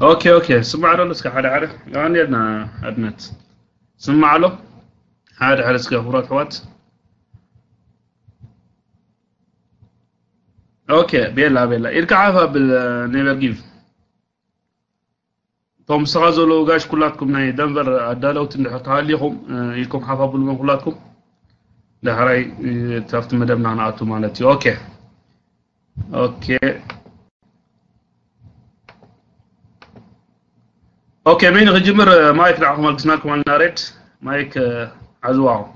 ኦኬ ኦኬ፣ ስማዕ ኣሎ እስከ ሓደ ሓደ። ኣንየና ኣድነት ስማዕ ኣሎ ሓደ ሓደ እስከ ክብራት ኣሕዋት። ኦኬ፣ ቤላ ቤላ፣ ኢድካ ሓፍ ኣብል። Never give። እቶም ስኻ ዘለዉ ጋሽ ኩላትኩም ናይ ደንቨር ኣዳለውቲ እንድሕር ተሃሊኹም ኢድኩም ሓፍ ኣብሉ ኩላትኩም። ዳሕራይ ኣብቲ መደብና ንኣቱ ማለት እዩ። ኦኬ ኦኬ ኦኬ፣ መን ክጅምር? ማይክ ንዓኹም ኣልግስናልኩም ኣለና። ሬድ ማይክ ሓዝዋኹም።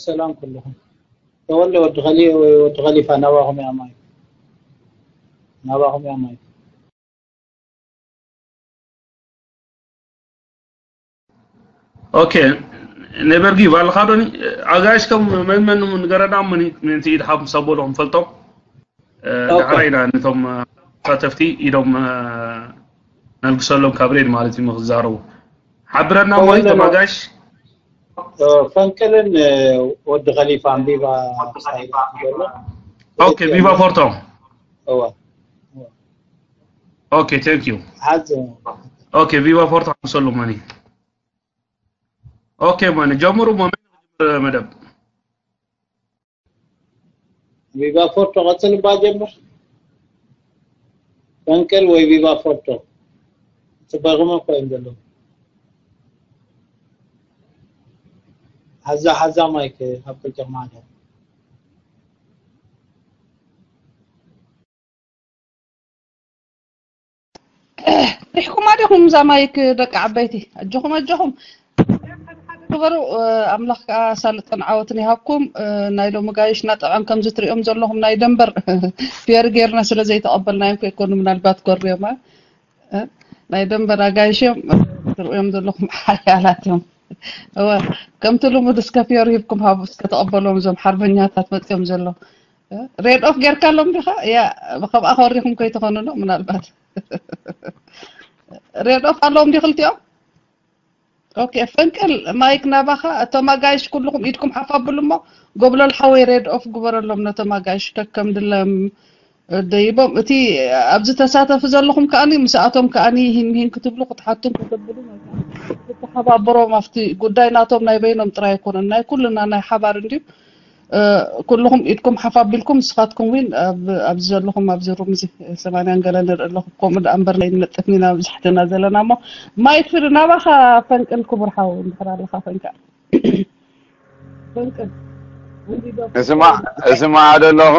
ሰላም ኩልኹም። ተወልደ ወዲ ኸሊ ወይ ወዲ ኸሊፋ ናባኹም እያ ማይክ። ናባኹም እያ ማይክ። ኦኬ፣ ኔቨር ጊቭ ኣለኻ ዶኒ? ኣጋይሽ ከም መን መን ንገረና፣ መን መን ኢድ ሓፍ ምስ ኣበሉ ክንፈልጦም። ዳሕራይ ኢና ነቶም ተሳተፍቲ ኢዶም ነልግሰሎም ካብ ሬድ ማለት እዩ ክዛረቡ። ሓብረና እሞ እቶም ኣጋይሽ። ፈንቅልን ወዲ ኸሊፋን ቪቫ ስታይል ዘሎ። ኦኬ፣ ቪቫ ፎርቶ። እወ። ኦኬ፣ ቴንክ ዩ። ሓዝ ኦኬ፣ ቪቫ ፎርቶ ሓምሰሉ ማኒ። ኦኬ ማኒ፣ ጀምሩ። ሞ መደብ ቪቫ ፎርቶ ቀጽል እባ ጀምር። ፈንቅል ወይ ቪቫ ፎርቶ ጽበቕመ እኮ እዮም ዘለዉ። ሓዛ ሓዛ ማይክ ኣብ ክልተ ማለት ሪሕኩማ ዲኹም እዛ ማይክ ደቂ ዓበይቲ? ኣጆኹም ኣጆኹም ግበሩ። ኣምላኽ ከዓ ሳልጥን ዓወትን ይሃብኩም። ናይ ሎሚ ጋይሽና ጠዖም ከምዚ ትሪኦም ዘለኹም ናይ ደንበር ፌር ጌርና ስለ ዘይተቐበልናዮም ከይኮኑ ምናልባት ጎርዮም ናይ ደንበር ኣጋይሽ እዮም ትርእዮም ዘለኹም ሓያላት እዮም። እወ ከምቲ ልሙድ እስከ ፌር ሂብኩም ሃቡ እስከ ተቐበሎም እዞም ሓርበኛታት መፅዮም ዘለዉ። ሬድ ኦፍ ጌርካሎም ዲኻ? ያ ብኸምኣ ከወሪኹም ከይትኾኑ ነው ምናልባት። ሬድ ኦፍ ኣለዎም ዲ ክልቲኦም? ኦኬ ፈንቅል ማይክ ናባኻ። እቶም ኣጋይሽ ኩልኹም ኢድኩም ሓፍ ኣብሉ እሞ ጎብለል ሓወይ ሬድ ኦፍ ግበረሎም ነቶም ኣጋይሽ ከከም ድለም ደይቦም። እቲ ኣብዚ ተሳተፉ ዘለኹም ከኣኒ ምስኣቶም ከኣኒ ሂን ሂን ክትብሉ ክትሓቱን ከተብሉ ክትተሓባበሮም ኣብቲ ጉዳይ ናቶም ናይ በይኖም ጥራይ ኣይኮነን ናይ ኩልና ናይ ሓባር እንድዩ። ኩልኹም ኢድኩም ሓፍ ኣቢልኩም ንስኻትኩም ዊን ኣብዚ ዘለኹም ኣብዚ ሩም እዚ ሰማንያን ገለ ንርኢ ኣለኹ። ከምኡ ደኣ እምበር ናይ ንነጥፍ ኢና መብዛሕትና ዘለና እሞ ማይክ ፍሪ ናባኻ ፈንቅል ክቡር ሓው እንድሕር ኣለኻ ፈንቅል ፈንቅል እስማ እስማ ኣለኹ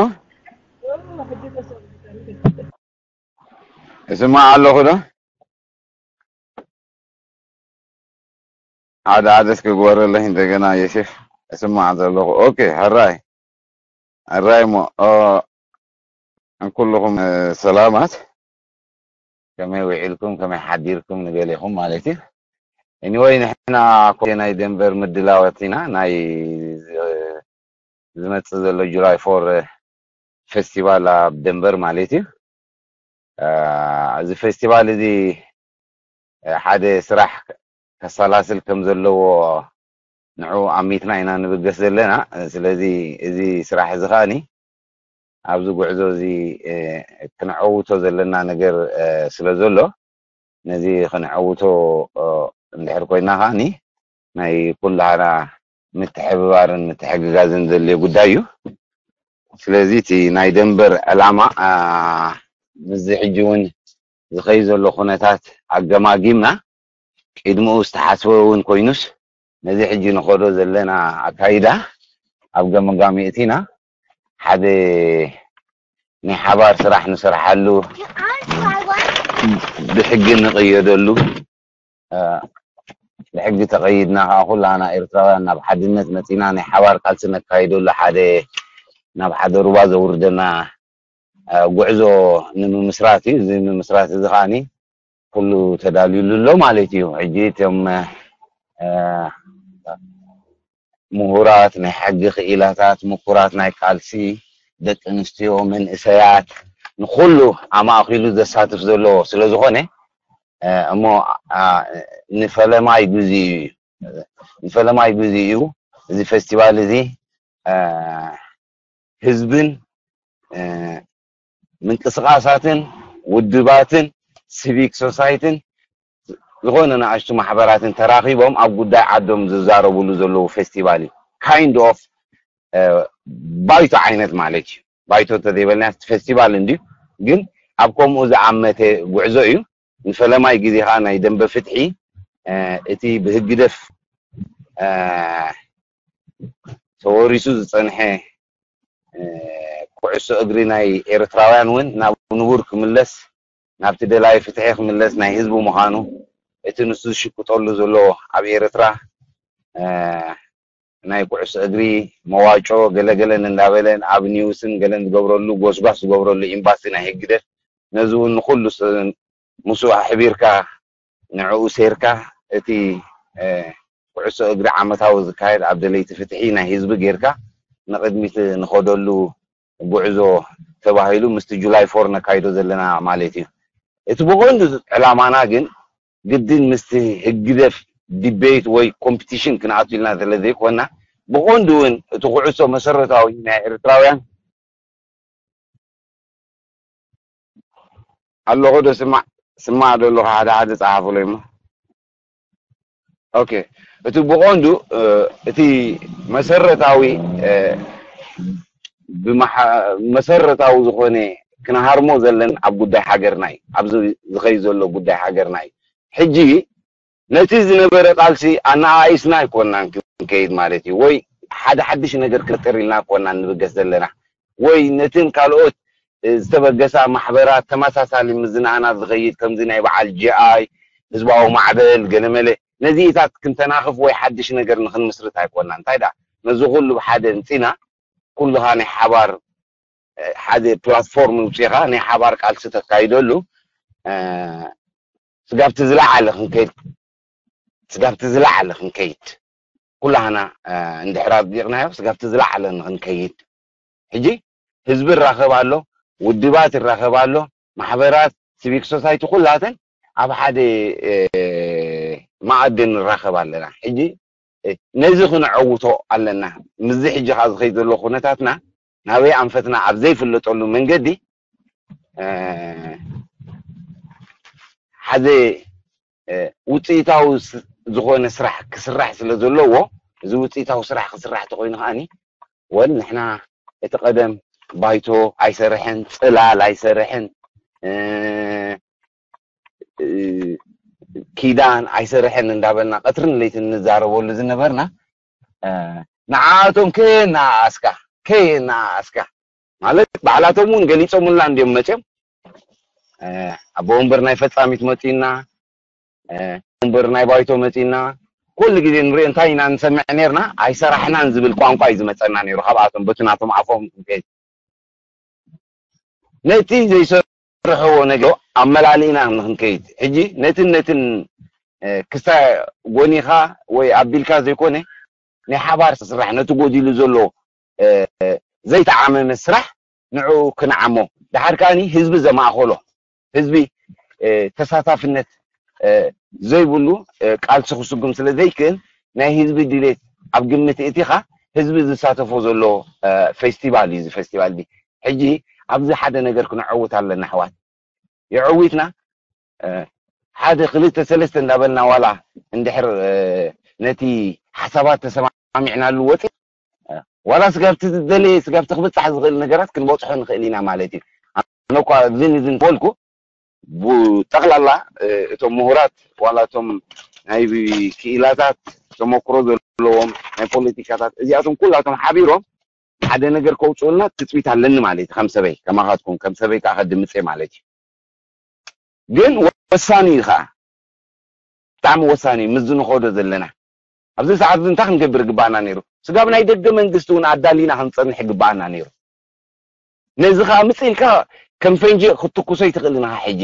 እስማ ኣለኹ ዶ ሓደ ሓደ እስኪ ግበረለይ እንደገና የሴፍ እስማዕ ዘለኹ ኦኬ ሕራይ ሕራይ እሞ እንኩልኹም ሰላማት ከመይ ውዒልኩም ከመይ ሓዲርኩም ንገሌኹም ማለት እዩ anyway ንሕና ኮ ናይ ደንበር ምድላዋት ኢና ናይ ዝመፅእ ዘሎ ጁላይ ፎር ፌስቲቫል ኣብ ደንበር ማለት እዩ እዚ ፌስቲቫል እዚ ሓደ ስራሕ ከሰላስል ከም ዘለዎ ንዑ ኣሚትና ኢና ንብገስ ዘለና ስለዚ እዚ ስራሕ እዚ ከኣኒ ኣብዚ ጉዕዞ እዚ ክንዐውቶ ዘለና ነገር ስለ ዘሎ ነዚ ክንዐውቶ እንድሕር ኮይና ከኣኒ ናይ ኩላህና ምትሕብባርን ምትሕግጋዝን ዘድልዮ ጉዳይ እዩ ስለዚ እቲ ናይ ደንበር ዕላማ ምስዚ ሕጂ እውን ዝኸይ ዘሎ ኩነታት ኣገማጊምና ቅድምኡ ዝተሓስበ እውን ኮይኑስ ነዚ ሕጂ ንኸዶ ዘለና ኣካይዳ ኣብ ገመጋሚ እቲና ሓደ ናይ ሓባር ስራሕ ንሰርሓሉ ብሕጊ ንቕየደሉ ብሕጊ ተቐይድና ከዓ ኩላና ኤርትራውያን ናብ ሓድነት መፂና ናይ ሓባር ቃልሲ ነካይደሉ ሓደ ናብ ሓደ ሩባ ዘውርደና ጉዕዞ ንምምስራት እዩ እዚ ምምስራት እዚ ከዓ ኩሉ ተዳልዩሉ ኣሎ ማለት እዩ ሕጂ እቶም ምሁራት ናይ ሕጊ ክኢላታት ምኩራት ናይ ቃልሲ ደቂ ኣንስትዮ መንእሰያት ንኩሉ ኣማእኪሉ ዘሳትፍ ዘሎ ስለ ዝኾነ እሞ ንፈለማይ ግዜ እዩ ንፈለማይ ግዜ እዩ እዚ ፌስቲቫል እዚ ህዝብን ምንቅስቃሳትን ውድባትን ሲቪክ ሶሳይትን ዝኾነ ንኣሽቱ ማሕበራትን ተራኺቦም ኣብ ጉዳይ ዓዶም ዝዛረብሉ ዘለዉ ፌስቲቫል እዩ። Kind of ባይቶ ዓይነት ማለት እዩ። ባይቶ እንተዘይበልና እቲ ፌስቲቫል እንድዩ፣ ግን ኣብ ከምኡ ዝኣመተ ጉዕዞ እዩ። ንፈለማይ ግዜ ከዓ ናይ ደንበ ፍትሒ እቲ ብህግደፍ ተወሪሱ ዝፀንሐ ኩዕሶ እግሪ ናይ ኤርትራውያን እውን ናብ ንቡር ክምለስ፣ ናብቲ ደላይ ፍትሒ ክምለስ፣ ናይ ህዝቡ ምዃኑ፣ እቲ ንሱ ዝሽቅጠሉ ዘሎ ኣብ ኤርትራ ናይ ኩዕሶ እግሪ መዋጮ ገለገለን እንዳበለን ኣብ ኒውስን ገለን ዝገብረሉ ጎስጓስ ዝገብረሉ ኤምባሲ ናይ ህግደፍ፣ ነዚ እውን ንኩሉ ምስ ኣሕቢርካ ንዕኡ ሴርካ እቲ ኩዕሶ እግሪ ዓመታዊ ዝካየድ ኣብ ደለይቲ ፍትሒ ናይ ህዝቢ ጌርካ ንቕድሚት ንኸደሉ ጉዕዞ ተባሂሉ ምስቲ ጁላይ ፎር ነካይዶ ዘለና ማለት እዩ። እቲ ብቐንዱ ዕላማና ግን ግድን ምስቲ ህግደፍ ዲቤት ወይ ኮምፒቲሽን ክንኣቱ ኢልና ስለ ዘይኮና፣ ብቐንዱ እውን እቲ ኩዕሶ መሰረታዊ ናይ ኤርትራውያን ኣለኹ ዶ ስማዕ ስማዕ ዶ ኣለኹ ሓደ ሓደ ጸሓፉለይ እሞ። ኦኬ፣ እቲ ብቐንዱ እቲ መሰረታዊ መሰረታዊ ዝኾነ ክንሃርሞ ዘለን ኣብ ጉዳይ ሃገርና እዩ። ኣብዚ ዝኸይ ዘሎ ጉዳይ ሃገርና እዩ። ሕጂ ነቲ ዝነበረ ቃልሲ ኣነኣኢስና ኣይኮናን ክንከይድ ማለት እዩ፣ ወይ ሓደ ሓድሽ ነገር ክፈጥር ኢልና ኣይኮናን ንብገስ ዘለና፣ ወይ ነትን ካልኦት ዝተበገሳ ማሕበራት ተመሳሳሊ ምዝንሃናት ዝኸይድ ከምዚ ናይ በዓል ጂኣይ ህዝባዊ ማዕበል ገለመለ ነዚኢታት ክንተናኽፍ ወይ ሓድሽ ነገር ንክንምስርት ኣይኮናን። እንታይ ደኣ ነዚ ኩሉ ብሓደ ምፂና ኩልኻ ናይ ሓባር ሓደ ፕላትፎርም ውፅኢኻ ናይ ሓባር ቃልሲ ተካይደሉ ስጋብቲ ዝለዓለ ክንከይድ ስጋብቲ ዝለዓለ ክንከይድ ኩላህና እንድሕር ኣጥቢቕናዮ ስጋብቲ ዝለዓለ ንክንከይድ ሕጂ ህዝቢ ይራኸብ ኣሎ፣ ውድባት ይራኸብ ኣሎ፣ ማሕበራት ሲቪክ ሶሳይቲ ኩላተን ኣብ ሓደ መኣዲ ንራኸብ ኣለና። ሕጂ ነዚ ክንዐውቶ ኣለና። ምስዚ ሕጂ ካ ዝኸይድ ዘሎ ኩነታትና ናበይ ኣንፈትና ኣብ ዘይፍለጠሉ መንገዲ ሓደ ውፅኢታዊ ዝኾነ ስራሕ ክስራሕ ስለ ዘለዎ እዚ ውፅኢታዊ ስራሕ ክስራሕ ተኮይኑ ከዓኒ ወል ንሕና እቲ ቀደም ባይቶ ኣይሰርሕን፣ ፅላል ኣይሰርሕን፣ ኪዳን ኣይሰርሕን እንዳበልና ቀትርን ለይትን ንዛረበሉ ዝነበርና ንዓኣቶም ከየናኣስካ ከየናኣስካ ማለት ባዕላቶም እውን ገሊፆምልና እንዲዮም መፅዮም ኣቦ ወንበር ናይ ፈፃሚት መፂና ወንበር ናይ ባይቶ መፂና ኩሉ ግዜ ንሪኦ እንታይ ኢና ንሰምዕ ነርና ኣይሰራሕናን ዝብል ቋንቋ እዩ ዝመፀና ነይሩ ካብኣቶም በቲ ናቶም ኣፎም ክንከይድ ነቲ ዘይሰርሕዎ ነገር ኣመላሊእና ንክንከይድ ሕጂ ነትን ነትን ክስታ ጎኒኻ ወይ ኣቢልካ ዘይኮነ ናይ ሓባር ስራሕ ነቲ ጎዲሉ ዘሎ ዘይተዓመመ ስራሕ ንዕኡ ክንዓሞ ድሓር ከዓኒ ህዝቢ ዘማእኸሎ ህዝቢ ተሳታፍነት ዘይብሉ ቃልሲ ክስጉም ስለ ዘይክእል ናይ ህዝቢ ድሌት ኣብ ግምት እቲኻ ህዝቢ ዝሳተፎ ዘሎ ፌስቲቫል እዩ እዚ ፌስቲቫል እዚ ሕጂ ኣብዚ ሓደ ነገር ክንዐውት ኣለና ኣሕዋት የዐዊትና ሓደ ክልተ ሰለስተ እንዳበልና ዋላ እንድሕር ነቲ ሓሳባት ተሰማሚዕናሉ ወፂ ዋላ ስጋብቲ ዝደለየ ስጋብቲ ክብፃሕ ዝኽእል ነገራት ክንበፅሖ ንኽእል ኢና ማለት እዩ ኣነ እኳ እዝን እዝን ተበልኩ ብጠቕላላ እቶም ምሁራት ዋላ እቶም ናይ ክኢላታት ተመክሮ ዘለዎም ናይ ፖለቲካታት እዚኣቶም ኩላቶም ሓቢሮም ሓደ ነገር ከውፅኡልና ትፅቢት ኣለኒ ማለት እዩ ከም ሰበይ ከማኻትኩም ከም ሰበይ ከዓ ከድምፅ ማለት እዩ ግን ወሳኒ እዩ ከዓ ብጣዕሚ ወሳኒ እዩ ምስ ዝንኸዶ ዘለና ኣብዚ ሰዓት እዚ እንታይ ክንገብር ግባኣና ነይሩ ስጋብ ናይ ደገ መንግስቲ እውን ኣዳሊና ክንፀንሕ ግባኣና ነይሩ ነዚ ከዓ ምፅእ ኢልካ ከም ፈንጂ ክትትኩሶ ይትኽእል ኢና ሕጂ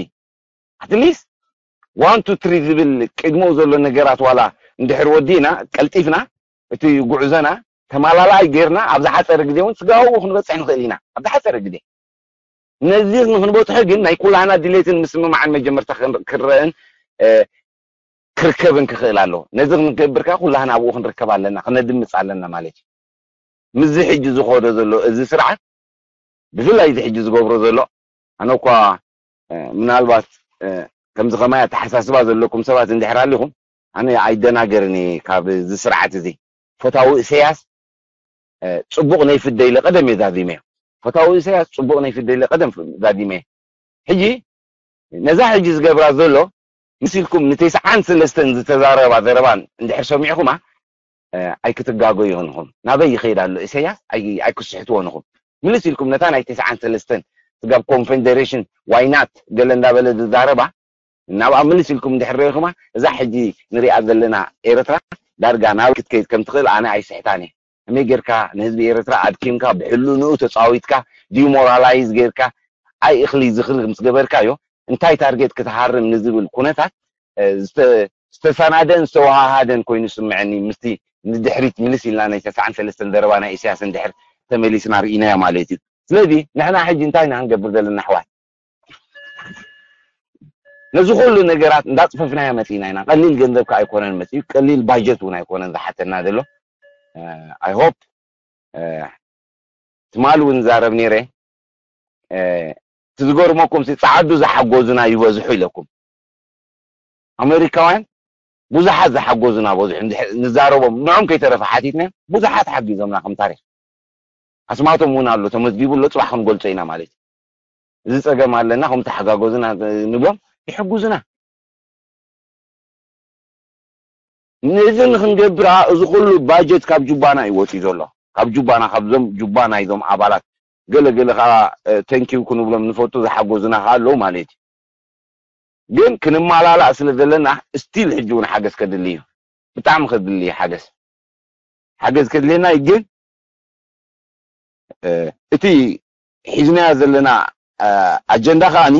ኣትሊስት ዋን ቱ ትሪ ዝብል ቅድምኡ ዘሎ ነገራት ዋላ እንድሕር ወዲእና ቀልጢፍና እቲ ጉዕዞና ተማላላይ ጌርና ኣብ ዝሓፀረ ግዜ እውን ስጋዊ ክንበፅሕ ንኽእል ኢና ኣብ ዝሓፀረ ግዜ ነዚ ንክንበፅሖ ግን ናይ ኩላህና ድሌትን ምስምማዕን መጀመርታ ክረአን ክርከብን ክኽእል ኣለዎ ነዚ ክንገብርካ ኩላህና ኣብኡ ክንርከብ ኣለና ክነድምፅ ኣለና ማለት እዩ ምስዚ ሕጂ ዝኸዶ ዘሎ እዚ ስርዓት፣ ብፍላይ እዚ ሕጂ ዝገብሮ ዘሎ፣ ኣነ እኳ ምናልባት ከምዚ ከማይ ኣተሓሳስባ ዘለኩም ሰባት እንድሕር ኣሊኹም፣ ኣነ ኣይደናገርን እየ ካብ እዚ ስርዓት እዚ። ፈታዊ ኢሳያስ ጽቡቕ ናይ ፍደይለ ቀደም እየ ዛዚመዮ። ፈታዊ ኢሳያስ ጽቡቕ ናይ ፍደይለ ቀደም ዛዚመ። ሕጂ ነዛ ሕጂ ዝገብራ ዘሎ ምስ ኢልኩም ንተስዓን ሰለስተን ዝተዛረባ ዘረባን እንድሕር ሰሚዕኹማ ኣይክትጋጎ ይኹንኹም። ናበይ ይኸይድ ኣሎ ኢሳያስ ኣይክስሕትዎ ንኹም። ምልስ ኢልኩም ነታ ናይ ተስዓን ሰለስተን ስጋብ ኮንፌደሬሽን ዋይናት ገለ እንዳበለ ዝዛረባ ናብኣ ምልስ ኢልኩም እንድሕር ርኢኹማ፣ እዛ ሕጂ ንሪኣ ዘለና ኤርትራ ዳርጋ ናብ ክትከይድ ከም ትኽእል ኣነ ኣይስሕታን እየ። ከመይ ጌርካ ንህዝቢ ኤርትራ ኣድኪምካ፣ ብሕልንኡ ተጻዊትካ፣ ዲሞራላይዝ ጌርካ፣ ኣይ እኽሊ ዝኽሊ ምስ ገበርካዮ፣ እንታይ ታርጌት ክትሃርም ንዝብል ኩነታት ዝተሰናደን ዝተወሃሃደን ኮይኑ ይስምዐኒ። ምስቲ ንድሕሪት ምልስ ኢልና ናይ ተስዓን ሰለስተን ዘረባ ናይ ኢሳያስ እንድሕር ተመሊስና ርኢናዮ ማለት እዩ። ስለዚ ንሕና ሕጂ እንታይ ኢና ክንገብር ዘለና ኣሕዋት? ነዚ ኩሉ ነገራት እንዳጽፈፍናዮ መጺና ኢና። ቀሊል ገንዘብ ከኣ ኣይኮነን መጺኡ፣ ቀሊል ባጀት እውን ኣይኮነን ዝሓተና ዘሎ። I hope ትማሊ እውን ዛረብ ነይረ። እቲ ዝገርመኩም ሲ ጻዓዱ ዝሓጎዙና ይበዝሑ ኢለኩም። ኣሜሪካውያን ብዙሓት ዝሓጎዙና በዝሑ። ንዛረቦም ንዖም ከይተረፈ ሓቲትና ብዙሓት ሓጊዞምና ከም ታሪክ ኣስማቶም እውን ኣሎ ተመዝጊቡ ኣሎ። ጽባሕ ክንገልጾ ኢና ማለት እዩ። እዚ ጸገም ኣለና ከም ተሓጋጎዝና ንብሎም ይሕጉዝና። ነዚ ንክንገብር እዚ ኩሉ ባጀት ካብ ጁባና እዩ ወፂኡ ዘሎ። ካብ ጁባና ካብዞም ጁባ ናይዞም ኣባላት ገለ ገለ ከዓ ተንኪው ክንብሎም ንፈቱ ዝሓጎዙና ከዓ ኣለዉ ማለት እዩ። ግን ክንማላላእ ስለ ዘለና ስቲል ሕጂ እውን ሓገዝ ከድሊ እዩ። ብጣዕሚ ከድሊ እዩ ሓገዝ። ሓገዝ ከድልየና እዩ ግን እቲ ሒዝናዮ ዘለና ኣጀንዳ ከዓኒ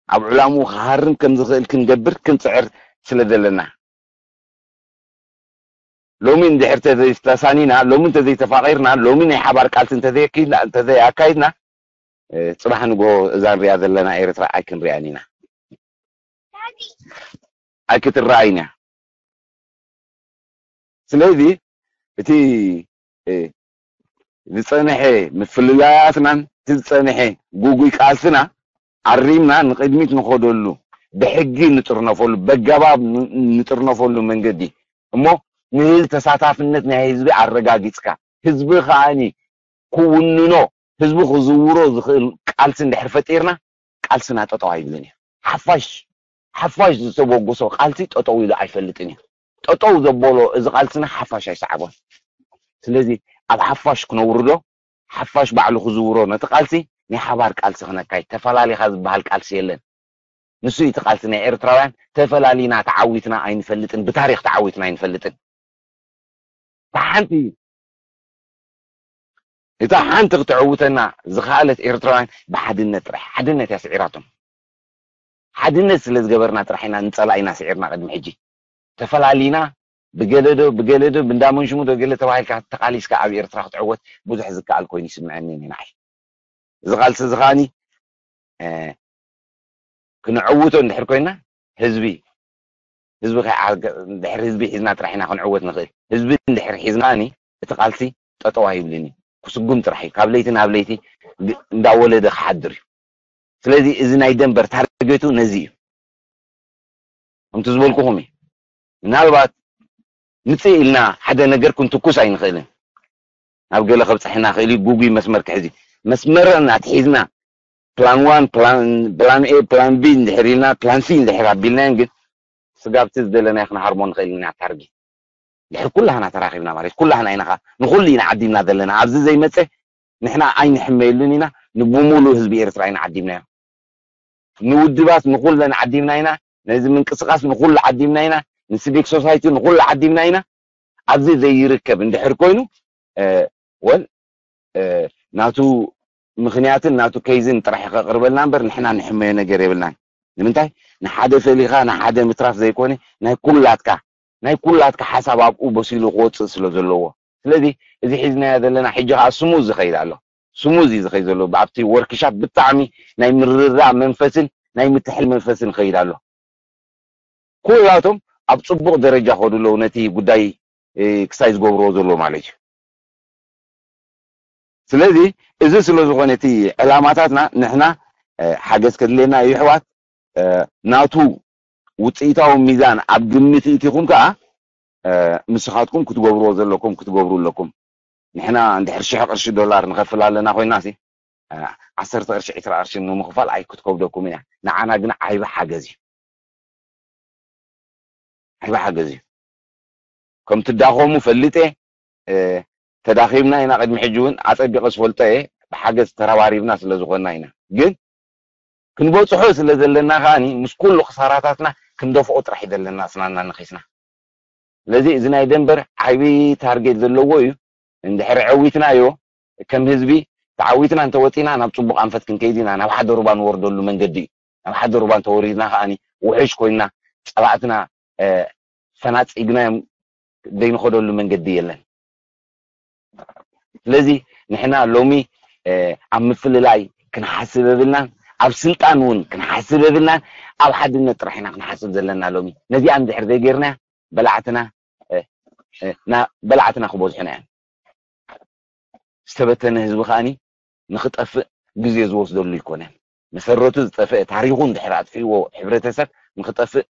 ኣብ ዕላምኡ ክሃርም ከም ዝኽእል ክንገብር ክንፅዕር ስለ ዘለና ሎሚ እንድሕር ተዘይተሳኒና ሎሚ እንተዘይተፋቂርና ሎሚ ናይ ሓባር ቃልሲ እንተዘይኣካይድና ጽባሕ ንግሆ እዛ ንሪኣ ዘለና ኤርትራ ኣይክንሪኣን ኢና ኣይክትረኣይን እያ ስለዚ እቲ ዝጸንሐ ምፍልላያትናን እቲ ዝጸንሐ ጉጉይ ቃልስና ኣሪምና ንቕድሚት ንኸደሉ ብሕጊ ንጥርነፈሉ በገባብ ንጥርነፈሉ መንገዲ እሞ ንህዝቢ ተሳታፍነት ናይ ህዝቢ ኣረጋጊጽካ ህዝቢ ከዓኒ ክውንኖ ህዝቢ ክዝውሮ ዝኽእል ቃልሲ እንድሕር ፈጢርና ቃልስና ጠጠው ኣይብልን እዩ ሓፋሽ ሓፋሽ ዝተበገሶ ቃልሲ ጠጠው ኢሉ ኣይፈልጥን እዩ። ጠጠው ዘበሎ እዚ ቃልስና ሓፋሽ ኣይሰዓቦን። ስለዚ ኣብ ሓፋሽ ክነውርዶ፣ ሓፋሽ ባዕሉ ክዝውሮ ነቲ ቃልሲ ናይ ሓባር ቃልሲ ክነካይድ። ተፈላሊኻ ዝበሃል ቃልሲ የለን። ንሱ እዩ እቲ ቃልሲ ናይ ኤርትራውያን። ተፈላሊና ተዓዊትና ኣይንፈልጥን፣ ብታሪኽ ተዓዊትና ኣይንፈልጥን። ሓንቲ እታ ሓንቲ ክተዕውተና ዝኸኣለት ኤርትራውያን ብሓድነት ጥራሕ ሓድነት እያ ስዒራቶም ሓድነት ስለ ዝገበርና ጥራሕ ኢና ንፀላኢና ስዒርና ቅድሚ ሕጂ ተፈላሊና ብገለዶ ብገለዶ ብእንዳመንሽሙ ዶ ገለ ተባሂልካ ተቃሊስካ ኣብ ኤርትራ ክትዕወት ብዙሕ ዝከኣል ኮይኑ ይስምዐኒ እዩ ንዓይ እዚ ቃልሲ እዚ ከዓኒ ክንዕውቶ እንድሕር ኮይና ህዝቢ ህዝቢ ድሕሪ ህዝቢ ሒዝና ጥራሕ ኢና ክንዕወት ንኽእል ህዝቢ እንድሕር ሒዝና እቲ ቃልሲ ጠጠው ኣይብልን እዩ ክስጉም ጥራሕ እዩ ካብ ለይቲ ናብ ለይቲ እንዳወለደ ክሓድር እዩ ስለዚ እዚ ናይ ደንበር ታርጌቱ ነዚ እዩ ከምቲ ዝበልኩኹም እዩ ምናልባት ምፅእ ኢልና ሓደ ነገር ክንትኩስ ኣይንኽእልን ናብ ገለ ከብፅሐና ክእል እዩ ጉጉይ መስመር ክሕዝ እዩ መስመርና ትሒዝና ፕላን ዋን ፕላን ኤ ፕላን ቢ እንድሕር ኢልና ፕላን ሲ እንድሕር ኣቢልናየን ግን ስጋብቲ ዝደለናዮ ክንሃርሞ ንኽእል ኢና ታርጊ ድሕር ኩላህና ተራኺብና ማለት ኩላህና ኢና ንኹሉ ኢና ዓዲምና ዘለና ኣብዚ ዘይመፀ ንሕና ኣይንሕመየሉን ኢና ንብሙሉ ህዝቢ ኤርትራ ኢና ዓዲምናዮ ንውድባት ንኹለን ዓዲምና ኢና ነዚ ምንቅስቃስ ንኹሉ ዓዲምና ኢና ንሲቪክ ሶሳይቲ ንኹሉ ዓዲምና ኢና ኣብዚ ዘይርከብ እንድሕር ኮይኑ ወል ናቱ ምኽንያትን ናቱ ኬዝን ጥራሕ ከቕርበልና እምበር ንሕና ንሕመዮ ነገር የብልናን ንምንታይ ንሓደ ፈሊኻ ንሓደ ምትራፍ ዘይኮነ ናይ ኩላትካ ናይ ኩላትካ ሓሳብ ኣብኡ በሲሉ ክወፅእ ስለ ዘለዎ ስለዚ እዚ ሒዝናዮ ዘለና ሕጂ ከዓ ስሙዝ ዝኸይድ ኣሎ ስሙዝ እዩ ዝኸይድ ዘሎ ኣብቲ ወርክሻፕ ብጣዕሚ ናይ ምርርዳእ መንፈስን ናይ ምትሕል መንፈስን ይኸይድ ኣሎ ኩላቶም ኣብ ፅቡቕ ደረጃ ከዱ ኣለዉ ነቲ ጉዳይ ክሳይ ዝገብርዎ ዘለዎ ማለት እዩ ስለዚ እዚ ስለ ዝኾነ እቲ ዕላማታትና ንሕና ሓገዝ ከድልየና እዩ ኣሕዋት። ናቱ ውፅኢታዊ ሚዛን ኣብ ግምት እቲኹም ከዓ ምስኻትኩም ክትገብርዎ ዘለኩም ክትገብሩ ኣለኩም። ንሕና እንድሕር ሽሕ ቅርሺ ዶላር ንኸፍል ኣለና ኮይና ሲ ዓሰርተ ቅርሺ ዕስራ ቅርሺ ንምኽፋል ኣይክትከብደኩም እያ። ንዓና ግን ዓይቢ ሓገዝ እዩ። ዓይቢ ሓገዝ እዩ። ከም ትዳኸሙ ፈልጥ እየ። ተዳኺምና ኢና። ቅድሚ ሕጂ እውን ኣፀቢቐ ዝፈልጦ እየ። ብሓገዝ ተረባሪብና ስለ ዝኾንና ኢና። ግን ክንበፅሖ ስለ ዘለና ከዓኒ ምስ ኩሉ ክሳራታትና ክንደፍኦ ጥራሕ እዩ ዘለና ስናና ንኺስና። ስለዚ እዚ ናይ ደንበር ዓብዪ ታርጌት ዘለዎ እዩ። እንድሕር ዐዊትናዮ ከም ህዝቢ ተዓዊትና እንተወፂና ናብ ፅቡቕ ኣንፈት ክንከይድ ኢና። ናብ ሓደ ሩባ ንወርደሉ መንገዲ እዩ። ናብ ሓደ ሩባ እንተወሪድና ከዓኒ ውሕሽ ኮይና ፀላእትና ፈናፂግናዮም ዘይንኸደሉ መንገዲ የለን። ስለዚ ንሕና ሎሚ ኣብ ምፍልላይ ክንሓስብ የብልናን፣ ኣብ ስልጣን እውን ክንሓስብ የብልናን። ኣብ ሓድነት ጥራሕ ኢና ክንሓስብ ዘለና ሎሚ። ነዚኣ እንድሕር ዘይጌርና በላዕትና በላዕትና ክበዝሑና እዮም። ዝተበተነ ህዝቢ ከዓኒ ንክጠፍእ ግዜ ዝወስደሉ ኣይኮነን። መሰረቱ ዝጠፍአ ታሪኹ እንድሕር ኣጥፊእዎ ሕብረተሰብ ንክጠፍእ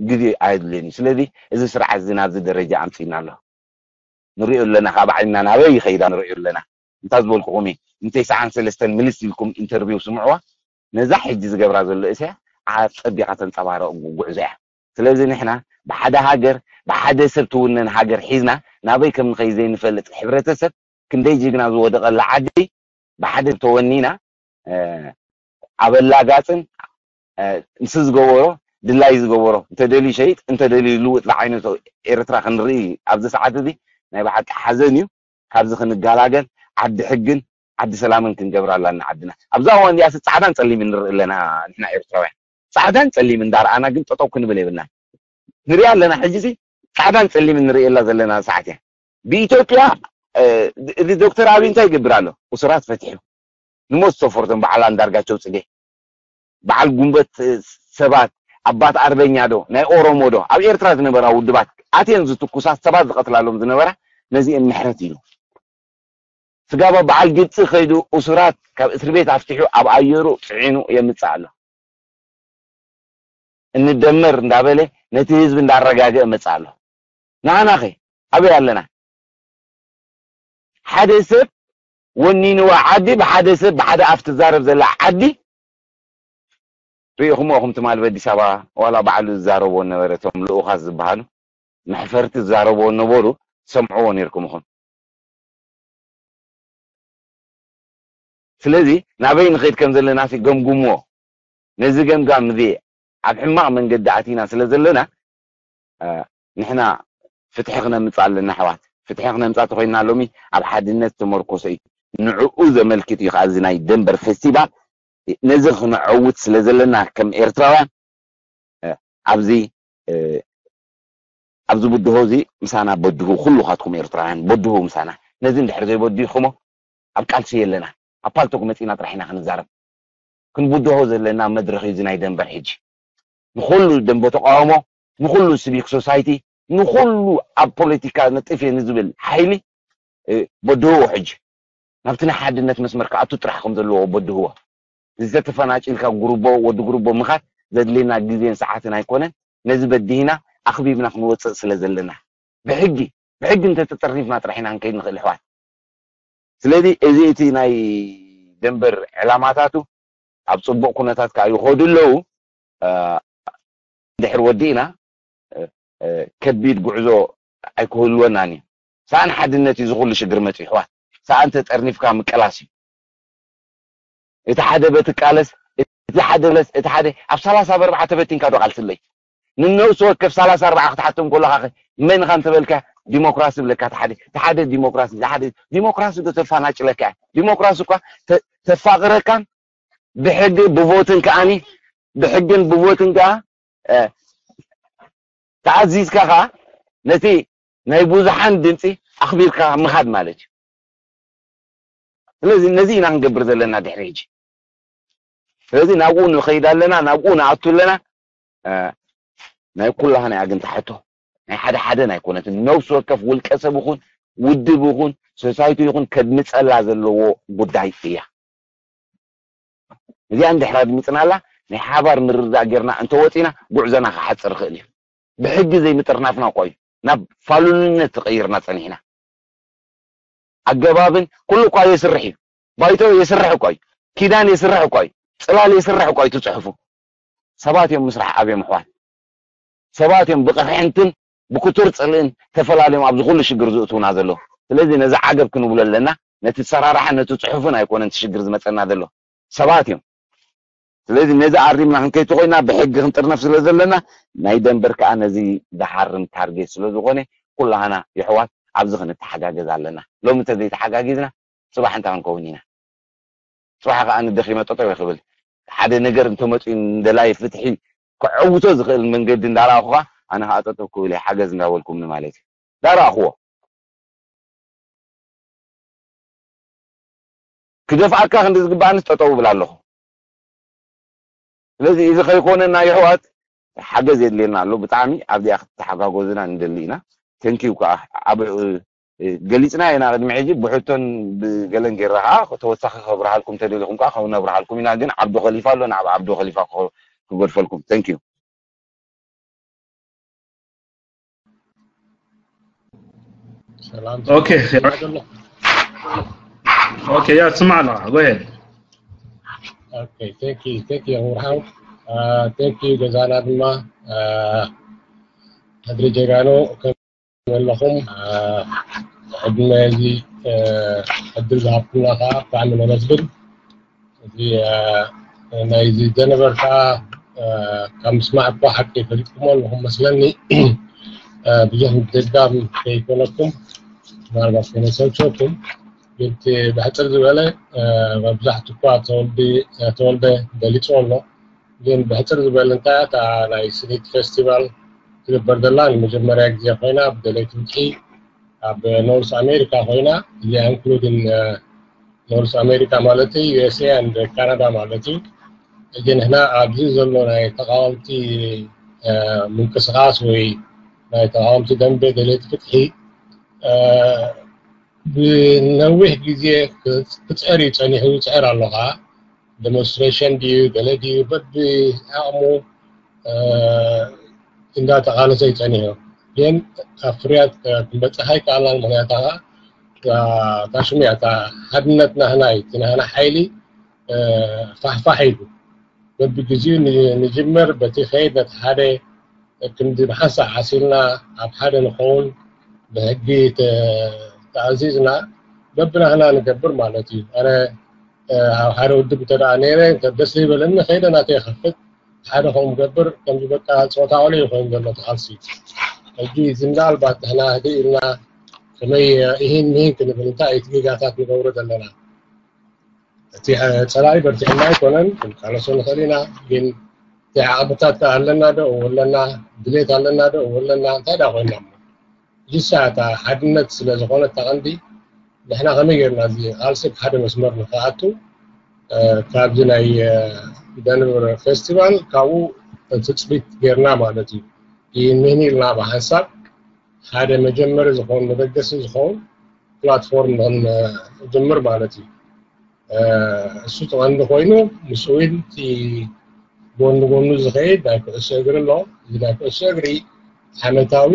ግዜ ኣየድልዮን እዩ። ስለዚ እዚ ስርዓት እዚ ናብዚ ደረጃ ኣምፂእና ኣሎ። ንሪኦ ኣለና ካብ ዓይንና ናበይ ይኸይዳ ንሪኦ ኣለና። እንታይ ዝበልኩኹም እዩ? ንተስዓን ሰለስተን ምልስ ኢልኩም ኢንተርቪው ስምዕዋ። ነዛ ሕጂ ዝገብራ ዘሎ እስያ ኣፀቢቓ ተንፀባረቕ ጉዕዞ እያ። ስለዚ ንሕና ብሓደ ሃገር ብሓደ ሰብ ትውነን ሃገር ሒዝና ናበይ ከም ንኸይድ ዘይንፈልጥ ሕብረተሰብ ክንደይ ጅግና ዝወደቐላ ዓዲ ብሓደ ተወኒና ኣበላጋፅን ንሱ ዝገበሮ ድላይ ዝገበሮ እንተደልዩ ሸይጥ እንተደልዩ ልውጥ ዝዓይነቱ ኤርትራ ክንርኢ ኣብዚ ሰዓት እዚ ናይ ብሓቂ ሓዘን እዩ። ካብዚ ክንገላገል ዓዲ ሕግን ዓዲ ሰላምን ክንገብራ ኣላና ዓድና። ኣብዛ እዋን እዚኣ ፃዕዳን ፀሊምን ንርኢ ኣለና ንሕና ኤርትራውያን። ፃዕዳን ፀሊምን እንዳረኣና ግን ጠጠው ክንብል የብልና። ንሪኣ ኣለና ሕጂ ፃዕዳን ፀሊምን ንሪእየላ ዘለና ሰዓት እያ። ብኢትዮጵያ እዚ ዶክተር ኣብይ እንታይ ይገብር ኣሎ? እሱራት ፈቲሑ ንሞት ዝተፈርዶም በዓል ኣንዳርጋቸው ፅጌ በዓል ጉንበት ሰባት ኣባት ኣርበኛ ዶ ናይ ኦሮሞ ዶ ኣብ ኤርትራ ዝነበራ ውድባት ኣትየን ዝትኩሳት ሰባት ዝቐትላሎም ዝነበራ ነዚአን ምሕረት ኢሉ ስጋባ በዓል ግብፂ ከይዱ እሱራት ካብ እስር ቤት ኣፍቲሑ ኣብ ኣየሩ ፅዒኑ የምፅእ ኣሎ። እንደመር እንዳበለ ነቲ ህዝቢ እንዳረጋገ መፅእ ኣሎ። ንዓናኸ ኣበይ ኣለና? ሓደ ሰብ ወኒንዋ ዓዲ ብሓደ ሰብ ብሓደ ኣፍ ትዛረብ ዘላ ዓዲ ሪኢኹምዎ ኢኹም ትማል በኣዲስ ኣበባ ዋላ ባዕሉ ዝዛረብዎ ነበረ እቶም ልኡኻት ዝበሃሉ መሕፈርቲ ዝዛረብዎ ነበሩ ትሰምዕዎ ነይርኩም ኢኹም። ስለዚ ናበይ ንኸይድ ከም ዘለና ሲ ገምግምዎ። ነዚ ገምጋም እዚ ኣብ ሕማቕ መንገዲ ኣቲና ስለ ዘለና ንሕና ፍትሒ ክነምፅእ ኣለና ኣሕዋት። ፍትሒ ክነምፅእ ተኮይንና ሎሚ ኣብ ሓድነት ተመርኮሰ እዩ። ንዕኡ ዘመልክት እዩ ከዓ እዚ ናይ ደንበር ፌስቲቫል። ነዚ ክነዐውት ስለ ዘለና ከም ኤርትራውያን ኣብዚ ኣብዚ ብድሆ እዚ ምሳና በድሁ ኩሉኻትኩም ኤርትራውያን በድሁ ምሳና። ነዚ እንድሕር ዘይበድኹሞ ኣብ ቃልሲ የለና። ኣብ ፓልቶክ መፂና ጥራሕ ኢና ክንዛረብ። ክንብድሆ ዘለና መድረኽ እዩ እዚ ናይ ደንበር ሕጂ። ንኹሉ ደንበ ተቃውሞ፣ ንኹሉ ሲቪክ ሶሳይቲ፣ ንኹሉ ኣብ ፖለቲካ ነጥፍ እየ ንዝብል ሓይሊ በድህዎ ሕጂ ናብቲ ናይ ሓድነት መስመር ክኣቱ ጥራሕ ከም ዘለዎ በድህዎ። እዚ ተተፈናጭልካ ጉርቦ ወዲ ጉርቦ ምኻድ ዘድልየና ግዜን ሰዓትን ኣይኮነን። ነዚ በዲህና ኣኽቢብና ክንወፅእ ስለ ዘለና ብሕጊ ብሕጊ እንተተጠርኒፍና ጥራሕ ኢና ክንከይድ ንኽእል ኣሕዋት። ስለዚ እዚ እቲ ናይ ደንበር ዕላማታቱ ኣብ ፅቡቕ ኩነታት ከዓ ይኸዱ ኣለዉ። ድሕር ወዲእና ከቢድ ጉዕዞ ኣይክህልወናን እዩ። ሰኣን ሓድነት እዩ ዝኹሉ ሽግር መፅኡ ኣሕዋት። ሰኣን ተጠርኒፍካ ምቅላስ እዩ። እቲ ሓደ በትቃለስ እቲ ሓደ ለስ እቲ ሓደ ኣብ ሰላሳ ብኣርባዓ ተበቲንካ ዶ ቃልስለይ ንነብሲ ወከፍ ሰላሳ ኣርባዓ ክትሓቶም ከለካ መን ኢኻ እንተበልካ ዲሞክራሲ ብለካ እቲ ሓደ እቲ ሓደ ዲሞክራሲ እቲ ሓደ ዲሞክራሲ ዶ ተፋናጭለካ እያ። ዲሞክራሲ እኳ ተፋቅረካን ብሕጊ ብቮትን ከዓኒ ብሕግን ብቮትን ከዓ ተኣዚዝካ ከዓ ነቲ ናይ ብዙሓን ድምፂ ኣኽቢርካ ምኻድ ማለት እዩ። ስለዚ ነዚ ኢና ክንገብር ዘለና ድሕሪ ሕጂ። ስለዚ ናብኡ ንኸይድ ኣለና፣ ናብኡ ንኣቱ ኣለና። ናይ ኩላህና እያ ግን ትሕቶ ናይ ሓደ ሓደን ኣይኮነትን። ነብሲ ወከፍ ውልቀ ሰብ ይኹን ውድብ ይኹን ሶሳይቲ ይኹን ከድምፀላ ዘለዎ ጉዳይ እያ። እዚኣ እንድሕር ኣድሚፅናላ ናይ ሓባር ምርድዳእ ጌርና እንተወፂና ጉዕዞና ክሓፅር ይኽእል እዩ። ብሕጊ ዘይምጥርናፍና እኳ እዩ ናብ ፋሉልነት ተቐይርና ፀኒሕና። ኣገባብን ኩሉ እኳ የስርሕ እዩ። ባይቶ የስርሕ እኳ እዩ። ኪዳን የስርሕ እኳ እዩ። ፅላል የስርሕ እኳ እዩ ትፅሕፉ። ሰባት እዮም ምስራሕ ኣብዮም ኣሕዋት። ሰባት እዮም ብቕርሕንትን ብክቱር ፅልእን ተፈላልዮም ኣብዚ ኩሉ ሽግር ዝእትውና ዘለዉ። ስለዚ ነዚ ዓገብ ክንብሎ ኣለና። ነቲ ሰራርሓን ነቲ ፅሑፍን ኣይኮነን እቲ ሽግር ዝመፀና ዘሎ፣ ሰባት እዮም። ስለዚ ነዚ ኣሪምና ክንከይድ ተኾይና ብሕጊ ክንጥርነፍ ስለ ዘለና ናይ ደንበር ከዓ ነዚ ዝሃርም ታርጌት ስለ ዝኾነ ኩላህና የሕዋት ኣብዚ ክንተሓጋገዝ ኣለና። ሎሚ እንተዘይተሓጋጊዝና ፅባሕ እንታይ ክንከውን ኢና? ጽባሕ ከኣ ንደኺመ ጠጠው ክብል ሓደ ነገር እንተመጺኡ ንደላይ ፍትሒ ክዕውቶ ዝኽእል መንገዲ እንዳረኣኹኻ ኣነ ከኣ ጠጠው ክብል እየ ሓገዝ እንዳበልኩምኒ ማለት እዩ። እንዳረኣኽዎ ክደፍኣካ ክንዲ ዝግባኣንስ ጠጠው እብል ኣለኹ። ስለዚ እዚ ከይኮነና የሕዋት ሓገዝ የድልየና ኣሎ። ብጣዕሚ ኣብዚኣ ክትተሓጋጎዝና ንደሊ ኢና። ተንኪዩ ከዓ ኣብ ገሊፅና ኢና ቅድሚ ሕጂ ብሕቶን ብገለን ጌርና ከዓ ተወሳኺ ከብርሃልኩም ተደሊኹም ከዓ ከነብርሃልኩም ኢና። ግን ዓብዱ ከሊፋ ኣሎ፣ ናብ ዓብዱ ከሊፋ ክገድፈልኩም። ተንኪዩ። ሰላም ኦኬ ኦኬ ያ ትስማዕ ኣለኻ go ahead okay thank you thank you ወርሃው thank you ገዛና ድማ ሕድሪ ጀጋኑ ከመለኹም ዕድመ እዚ ዕድል ዝሃብኩምና ከዓ ብጣዕሚ ነመስግን። እዚ ናይዚ ደነበርካ ካብ ምስማዕ እኳ ሓቂ ፈሊጥኩሞ ኣለኹም መስለኒ። ብዙሕ ምድጋም ከይኮነኩም ምናልባት ከነሰልቸኩም ግን ብሕፅር ዝበለ መብዛሕትኳ ተወልደ ገሊፁ ኣሎ። ግን ብሕፅር ዝበለ እንታይ እታ ናይ ስኒት ፌስቲቫል ትግበር ዘላ ንመጀመርያ ግዜ ኮይና ብደለይቲ ፍትሒ ኣብ ኖርስ ኣሜሪካ ኮይና እዚኣ ኢንክሉዲን ኖርስ ኣሜሪካ ማለት እዩ USA and ካናዳ ማለት እዩ። ሕጂ ንሕና ኣብዚ ዘሎ ናይ ተቃወምቲ ምንቅስቃስ ወይ ናይ ተቃወምቲ ደንበ ደለይቲ ፍትሒ ብነዊሕ ግዜ ክፅዕር እዩ ፀኒሑ ይፅዕር ኣሎ ከዓ demonstration ድዩ ገለ ድዩ በቢ ዓቕሙ እንዳተቃለሰ ይፀኒሑ ግን ካብ ፍርያት ክንበፅሕ ኣይከኣልናን ምክንያት ከዓ እታ ሽሙ እያ እታ ሓድነት ናህና እዩ እቲ ናህና ሓይሊ ፋሕፋሕ ኢሉ በብግዜኡ ንጅምር በቲ ከይድ ነቲ ሓደ ክንዲ ብሓንሳእ ዓሲልና ኣብ ሓደ ንኸውን ብሕጊ ተኣዚዝና በብናህና ንገብር ማለት እዩ። ኣነ ኣብ ሓደ ውድብ እንተ ደኣ ነይረ ደስ ዘይበለኒ ከይደ ናተይ ይኸፍት ሓደ ከምኡ ገብር ከምዚ በቃ ፆታ ቆልዑ ኮይኑ ዘሎ እቲ ቃልሲ ሕጂ እዚ ምናልባት ንሕና ህድእ ኢልና ከመይ ኢሂን ምሂን ክንብል እንታይ እቲ ጌጋታት ንገብሮ ዘለና እቲ ፀላኢ በርቲዕና ኣይኮነን ክንቃለሶ ንኽእል ኢና ግን እቲ ዓቕምታት ከ ኣለና ዶ እወለና ድሌት ኣለና ዶ እወለና እንታይ ዳ ኮይና እሞ ጅሳ እታ ሓድነት ስለ ዝኾነት እታ ቀንዲ ንሕና ከመይ ጌርና እዚ ቃልሲ ብሓደ መስመር ንክኣቱ ካብዚ ናይ ደንብር ፌስቲቫል ካብኡ ትፅቢት ጌርና ማለት እዩ። ይህንን ኢልና ብሓንሳብ ሓደ መጀመሪ ዝኸውን መበገሲ ዝኸውን ፕላትፎርም ንክንጅምር ማለት እዩ። እሱ ቀንዲ ኮይኑ ምስኡ እውን እቲ ጎኒ ጎኑ ዝኸይድ ናይ ኩዕሶ እግሪ ኣሎ። እዚ ናይ ኩዕሶ እግሪ ዓመታዊ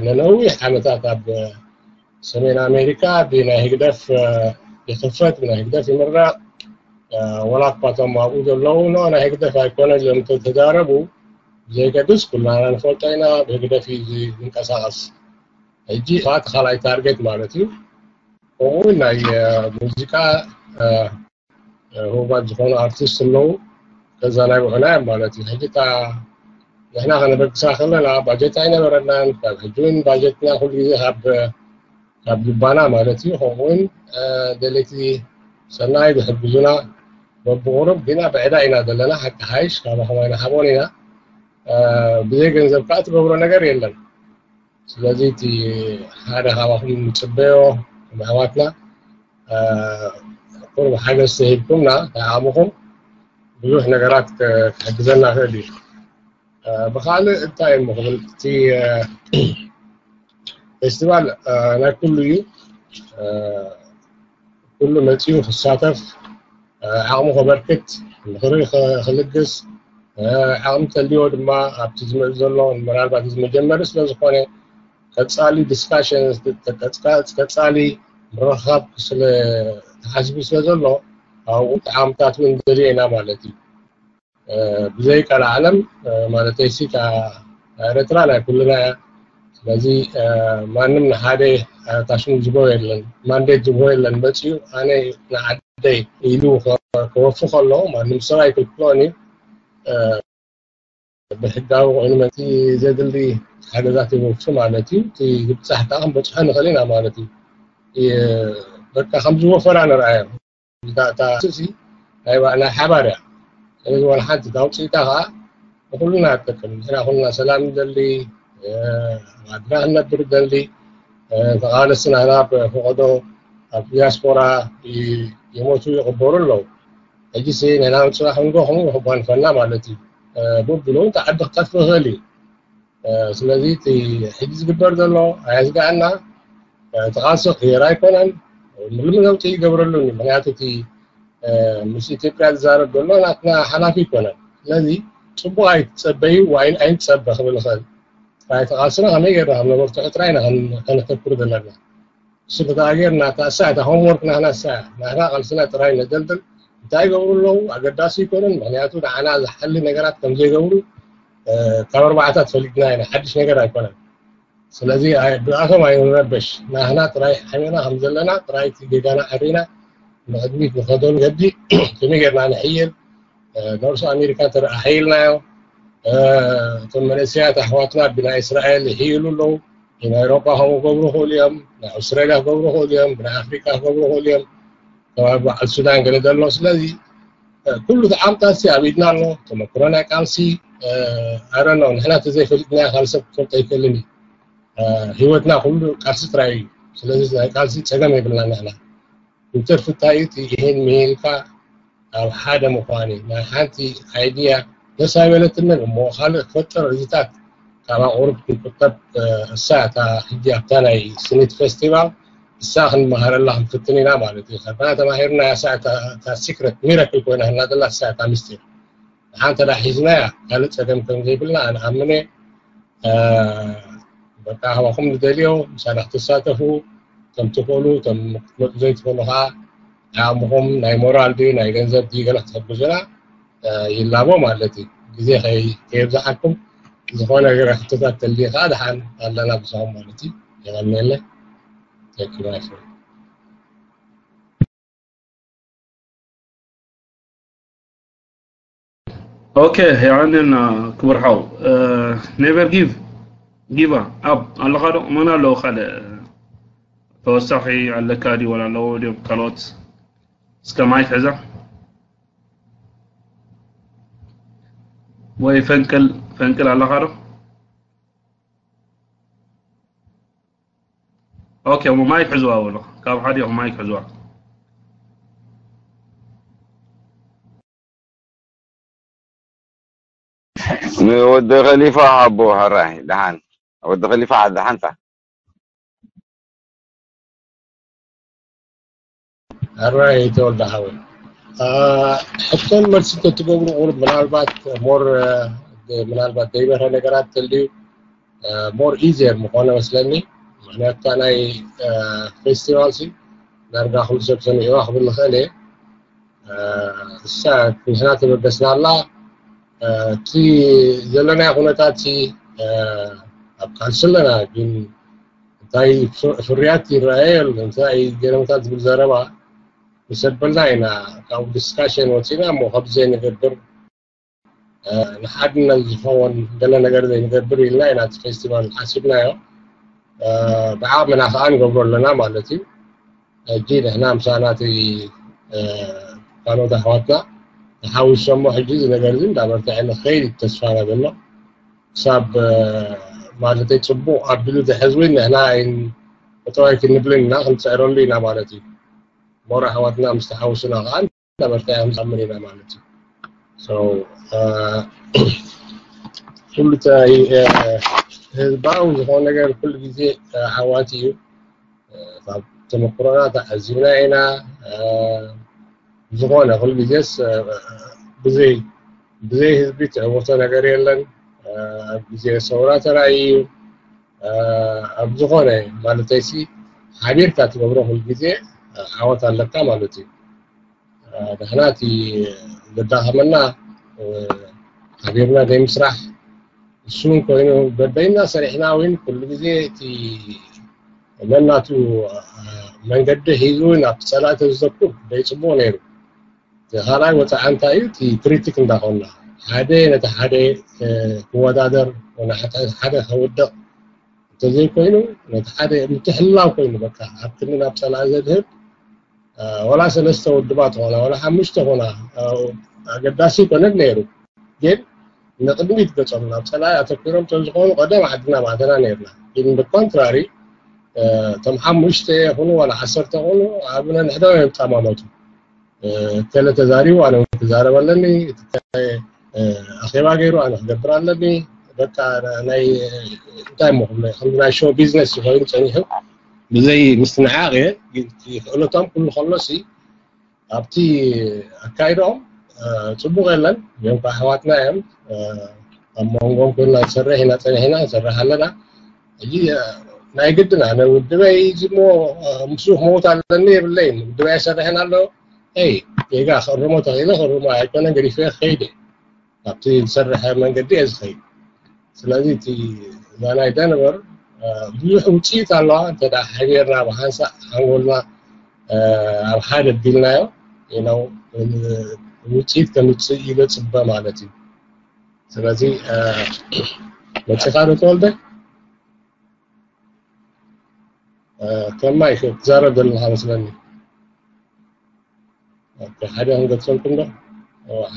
ንነዊሕ ዓመታት ኣብ ሰሜን ኣሜሪካ ብናይ ህግደፍ ይኽፈት፣ ብናይ ህግደፍ ይምራቕ። ወላ እኳ እቶም ኣብኡ ዘለዉ ኖ ናይ ህግደፍ ኣይኮነ ኢሎም እንተተዛረቡ ብዘይገድስ ኩላና ንፈልጦ ኢና ብህግደፍ እዩ ዝንቀሳቐስ። ሕጂ እቲ ካልኣይ ታርጌት ማለት እዩ። ከምኡ እውን ናይ ሙዚቃ ህቡባት ዝኾኑ ኣርቲስት ኣለዉ ከዘናግዑና እዮም ማለት እዩ። ሕጂ እታ ንሕና ከነበግሳ ከለና ባጀት ኣይነበረናን። ካብ ሕጂ እውን ባጀትና ኩሉ ግዜ ካብ ካብ ጅባና ማለት እዩ። ከምኡ እውን ደለይቲ ሰናይ ዝሕግዙና በብቑሩብ ግና ብዕዳ ኢና ዘለና። ሓቂ ሓይሽ ካባኹም ኣይንሓቦን ኢና። ብዘይ ገንዘብ ከዓ ትገብሮ ነገር የለን። ስለዚ እቲ ሓደ ካባኹም ንፅበዮ ንኣሕዋትና ቁሩብ ሓገዝ ተሂብኩምና ናይ ዓቕምኹም ብዙሕ ነገራት ክሕግዘና ክእል እዩ። ብካልእ እንታይ እሞ ክብል እቲ ፌስቲቫል ናይ ኩሉ እዩ። ኩሉ መፂኡ ክሳተፍ፣ ዓቕሙ ከበርክት፣ ምኽሪ ክልግስ፣ ዓቕሚ ተልዮ ድማ ኣብቲ ዝመፅ ዘሎ፣ ምናልባት እዚ መጀመሪ ስለዝኾነ ቀፃሊ ዲስካሽን፣ ቀፃሊ ምርኻብ ስለ ተሓስቡ ስለ ዘሎ ኣብኡ ዓቕምታት እውን ዘድልዮ ኢና ማለት እዩ። ብዘይ ቀልዓለም ማለት ሲ ኤርትራ ናይ ኩልና እያ። ስለዚ ማንም ንሓደ ታሽሙ ዝቦ የለን፣ ማንዴት ዝቦ የለን። መፅኡ ኣነ ንዓደይ ኢሉ ከወፊ ከሎ ማንም ሰብ ኣይክልክሎን እዩ። ብሕጋዊ ኮይኑ መፂ ዘድሊ ሓገዛት ይወፊ ማለት እዩ። እቲ ዝብፃሕ ከዓ ክንበፅሖ ንኽእል ኢና ማለት እዩ። በቃ ከም ዝወፈራ ንርኣዮ። እታ ስሲ ናይ ሓባር እያ። ስለዚ ዋላ ሓንቲ እታ ውፅኢታ ከዓ ንኩልና ትጠቅም። ንሕና ኩልና ሰላም ንደሊ፣ ዓድና ክንነብር ንደሊ፣ ተቃለስቲ ናህና ብፈቀዶ ኣብ ዲያስፖራ ይሞቱ ይቅበሩ ኣለዉ። ሕጂ ሲ ንሕና ንፅባሕ ንጎ ከምኡ ክጓንፈና ማለት እዩ። ብብሉ እቲ ዓዲ ክጠፍ ይኽእል እዩ። ስለዚ እቲ ሕጂ ዝግበር ዘሎ ኣየስጋኣና። እቲ ቃልሲ ክየር ኣይኮነን። ምንም ለውጢ ይገብረሉን እዩ። ምክንያቱ እቲ ምስ ኢትዮጵያ ዝዛረብ ዘሎ ናትና ሓላፊ ይኮነን። ስለዚ ፅቡቅ ኣይትፀበዩ ወይ ኣይንፀበ ክብል ይኽእል። ጥራይ እቲ ቃልስና ከመይ ጌርና ከም ነበርትዖ ጥራይ ኢና ከነተኩር ዘለና። እሱ ክተኣገርና እታ እሳ እታ ሆምወርክ ናህና እሳ ናህና ቃልስና ጥራይ ነደልድል። እንታይ ይገብሩ ኣለዉ ኣገዳሲ ይኮኑን። ምክንያቱ ንዓና ዝሓሊ ነገራት ከም ዘይገብሩ ካብ ኣርባዕታት ፈሊጥና ኢና። ሓድሽ ነገር ኣይኮነን። ስለዚ ብኣቶም ኣይንረበሽ። ናህና ጥራይ ሓሚና ከም ዘለና ጥራይ እቲ ጌጋና ኣሪና ንቅድሚት ንኸዶ ንገዲ ከመይ ጌርና ንሕይል። ነርሱ ኣሜሪካ ተረኣሒልናዮ። እቶም መንእሰያት ኣሕዋትና ብናይ እስራኤል ይሕይሉ ኣለዉ። ናይ ኤውሮጳ ከምኡ ክገብሩ ይኽእሉ እዮም፣ ናይ ኣውስትራልያ ክገብሩ ይኽእሉ እዮም፣ ብናይ ኣፍሪካ ክገብሩ ይኽእሉ እዮም። ከባቢ በዓል ሱዳን ገለ ዘሎ። ስለዚ ኩሉ ተዓምታሲ ኣብ ኢድና ኣሎ። ተመክሮ ናይ ቃልሲ ኣረኖ ንሕና ተዘይፈሊጥና ካልሰብ ክፈልጦ ኣይክእልን እዩ። ህይወትና ኩሉ ቃልሲ ጥራይ እዩ። ስለዚ ናይ ቃልሲ ፀገም የብልና ንሕና። ብትርፊ እንታይ እዩ እቲ ይሄን ምሂልካ ኣብ ሓደ ምዃን እዩ። ናይ ሓንቲ ኣይድያ ደስ ኣይበለትንን እሞ ካልእ ክፈጥር እዚታት ካብ ኣቑሩብ ክንቁጠብ። እሳ እታ ሕጂ ኣብታ ናይ ስኒት ፌስቲቫል እሳ ክንመሃረላ ክንፍትን ኢና ማለት እዩ። ከና ተማሂርና እሳ እታ ሲክረት ሚረክል ኮይና ህላ ዘላ እሳ እታ ምስጢር ሓንቲ ዳ ሒዝናያ ካልእ ፀገም ከም ዘይብልና ኣንኣምን እየ። በቃ ካባኹም ንደልዮ ምሳና ክትሳተፉ ከም ትኽእሉ፣ ከም ክትመፁ ዘይትኽእሉ ከዓ ዓቕምኹም ናይ ሞራል ድዩ ናይ ገንዘብ ድዩ ገለ ክትሕግዙና ይላቦ ማለት እዩ። ግዜ ከየብዝሓኩም ዝኾነ ገለ ሕቶታት ተልዩ ከዓ ደሓን ኣለና ብሳኹም ማለት እዩ። የቐንየለ። Thank you, my friend. ኦኬ የቐንየልና ክቡር ሓው። Never give give up ኣለኻ ዶ? መን ኣለዉ ካልእ ተወሳኺ ኣለካ ድዩ ወላ ኣለዎ ድዮም ካልኦት? እስከ ማይክ ሕዛ ወይ ፈንቅል ፈንቅል ኣለኻ ዶ? ኦኬ እሞ ማይክ ሕዝዋ በሉ። ካብ ሓደ ኢኹም ማይክ ሕዝዋ። ንወዲ ከሊፋ ሃቦ። ሕራይ ደሓን ወዲ ከሊፋ ደሓንታ። ሕራይ ተወልደ ሓወይ። ሕቶን መልሲ ተትገብሩ ቁሩብ ምናልባት ሞር ምናልባት ዘይበርሀ ነገራት ተልዩ more easier ምኾነ መስለኒ። ምክንያቱ ናይ ፌስቲቫል ሲ ዳርጋ ኩሉ ሰብ ሰሚዕዋ ክብል ንኽእል እየ። እሳ ንሕና ተበገስና ኣላ። እቲ ዘለናዮ ኩነታት ሲ ኣብ ቃልሲ ኣለና፣ ግን እንታይ ፍርያት ይረኣየ ኣሎ እንታይ ገለመታት ዝብል ዘረባ ምሰበልና ኢና ካብኡ ዲስካሽን ወፂና እሞ ከምዚ ዘይንገብር ንሓድነት ዝኸውን ገለ ነገር ዘይንገብር ኢልና ኢና እቲ ፌስቲቫል ሓሲብናዮ። ብዓቕምና ከዓ ንገብሮ ኣለና ማለት እዩ። ሕጂ ንሕና ምሳና እቲ ካልኦት ኣሕዋትና ተሓዊሶሞ ሕጂ እዚ ነገር እዚ እንዳበርትዐ ንክኸይድ ተስፋና ዘሎ ክሳብ ማለተይ ፅቡቅ ኣቢሉ ዝሕዝ እውን ንሕና ጠጠው ኣይክንብልን ኢና ክንፅዕረሉ ኢና ማለት እዩ። ሞር ኣሕዋትና ምስ ተሓውሱና ከዓ እንዳበርትዐ ክንዛምር ኢና ማለት እዩ። ኩሉ ህዝባዊ ዝኾነ ነገር ኩሉ ግዜ ዓዋቲ እዩ። ካብ ተመክሮና ተዓዚብና ኢና። ዝኾነ ኩሉ ግዜስ ብዘይ ብዘይ ህዝቢ ትዕወቶ ነገር የለን። ኣብ ግዜ ሰውራ ተራእዩ እዩ። ኣብ ዝኾነ ማለተይሲ ሓቢርካ ትገብሮ ኩሉ ግዜ ዓወት ኣለካ ማለት እዩ። ንሕና እቲ ዘዳኸመና ሓቢርና ዘይምስራሕ፣ እሱ እውን ኮይኑ በበይና ሰሪሕና እውን ኩሉ ግዜ እቲ መናቱ መንገዲ ሒዙ ናብ ፀላእቲ ዝዘኩር ዘይፅቡቕ ነይሩ። እቲ ካልኣይ ወፃኢ እንታይ እዩ? እቲ ክሪቲክ እንዳኾንና ሓደ ነቲ ሓደ ክወዳደር ሓደ ከውድቕ እንተዘይኮይኑ ነቲ ሓደ ምትሕላው ኮይኑ በቃ ኣብ ክንዲ ናብ ፀላኢ ዘድህብ ወላ ሰለስተ ውድባት ኾና ወላ ሓሙሽተ ኾና ኣገዳሲ ይኮነን ነይሩ። ግን ንቅድሚት ገጾም ናብ ፀላኢ ኣተኪሮም ተዝኾኑ ቀደም ዓድና ማእተና ነይርና። ግን ብኮንትራሪ እቶም ሓሙሽተ ይኹኑ ዋላ ዓሰርተ ይኹኑ ኣብ ነንሕዶም እዮም ጠማመቱ። ገለ ተዛሪቡ ኣነ እውን ክዛረብ ኣለኒ፣ እቲ ኣኼባ ገይሩ ኣነ ክገብር ኣለኒ። በቃ ናይ እንታይ እሞ ክብሎ ከም ናይ ሾው ቢዝነስ ኮይኑ ፀኒሑ ብዘይ ምስትንዓቕ እየ። ግን ክእለቶም ኩሉ ከሎሲ ኣብቲ ኣካይድኦም ፅቡቕ የለን። እዮም ከዓ ኣሕዋትና እዮም። ኣብ መንጎም ኮይና ንሰርሕ ኢና ፀኒሕና ንሰርሕ ኣለና። ሕጂ ናይ ግድን ኣነ ውድበይ እዚ እሞ ምስኡ ክመውት ኣለኒ የብለይን። ውድበይ ኣይሰርሕን ኣሎ። ይ ጌጋ ክእርሞ ተኽኢለ ክእርሞ ኣይኮነን ገዲፈ ክኸይድ እየ። ኣብቲ ዝሰርሐ መንገዲ እየ ዝኸይድ። ስለዚ እቲ እዛ ናይ ደንቨር ብዙሕ ውፅኢት ኣለዋ። እንተ ሓቢርና ብሓንሳእ ሓንጎልና ኣብ ሓደ ቢልናዮ ነው ውፅኢት ከምፅእ ኢለ ፅበ ማለት እዩ። ስለዚ መፂኻ ዶ ተወልደ ከማይ ክትዛረብ ዘለካ መስለኒ። ሓደ ክንገፀልኩም ዶ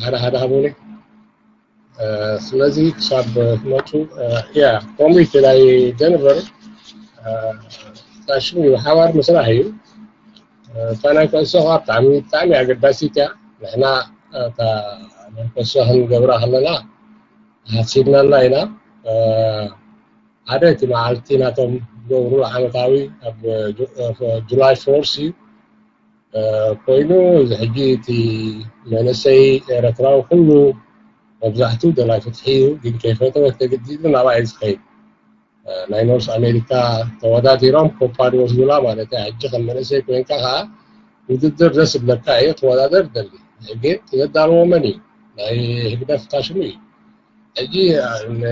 ሓደ ሓደ ሃቡኒ። ስለዚ ክሳብ ትመፁ ያ ኮሚቴ ናይ ደንቨር ሽሙ ሓባር ምስራሕ እዩ። እታ ናይ ኩዕሶ ከዓ ብጣዕሚ ብጣዕሚ ኣገዳሲት እያ። ንሕና እታ ናይ ኩዕሶ ክንገብራ ከለና ሓሲብናላ ኢና። ሓደ እቲ መዓልቲ ናቶም ዝገብሩ ዓመታዊ ኣብ ጁላይ ፎርስ እዩ ኮይኑ እዚ ሕጂ እቲ መንእሰይ ኤረትራዊ ኩሉ መብዛሕትኡ ደላይ ፍትሒ እዩ። ግን ከይፈተወ ተገዲዱ ናብኣ እዩ ዝኸይድ። ናይ ኖርስ ኣሜሪካ ተወዳዲሮም ኮፓ ድወስዱላ ማለት እዩ። ሕጂ ከም መንእሰይ ኮይንካ ከዓ ውድድር ደስ ዝብለካ እዩ ክወዳደር ደሊ። ግን ዘዳለዎ መን እዩ? ናይ ህግደፍ ታሽሙ እዩ። ሕጂ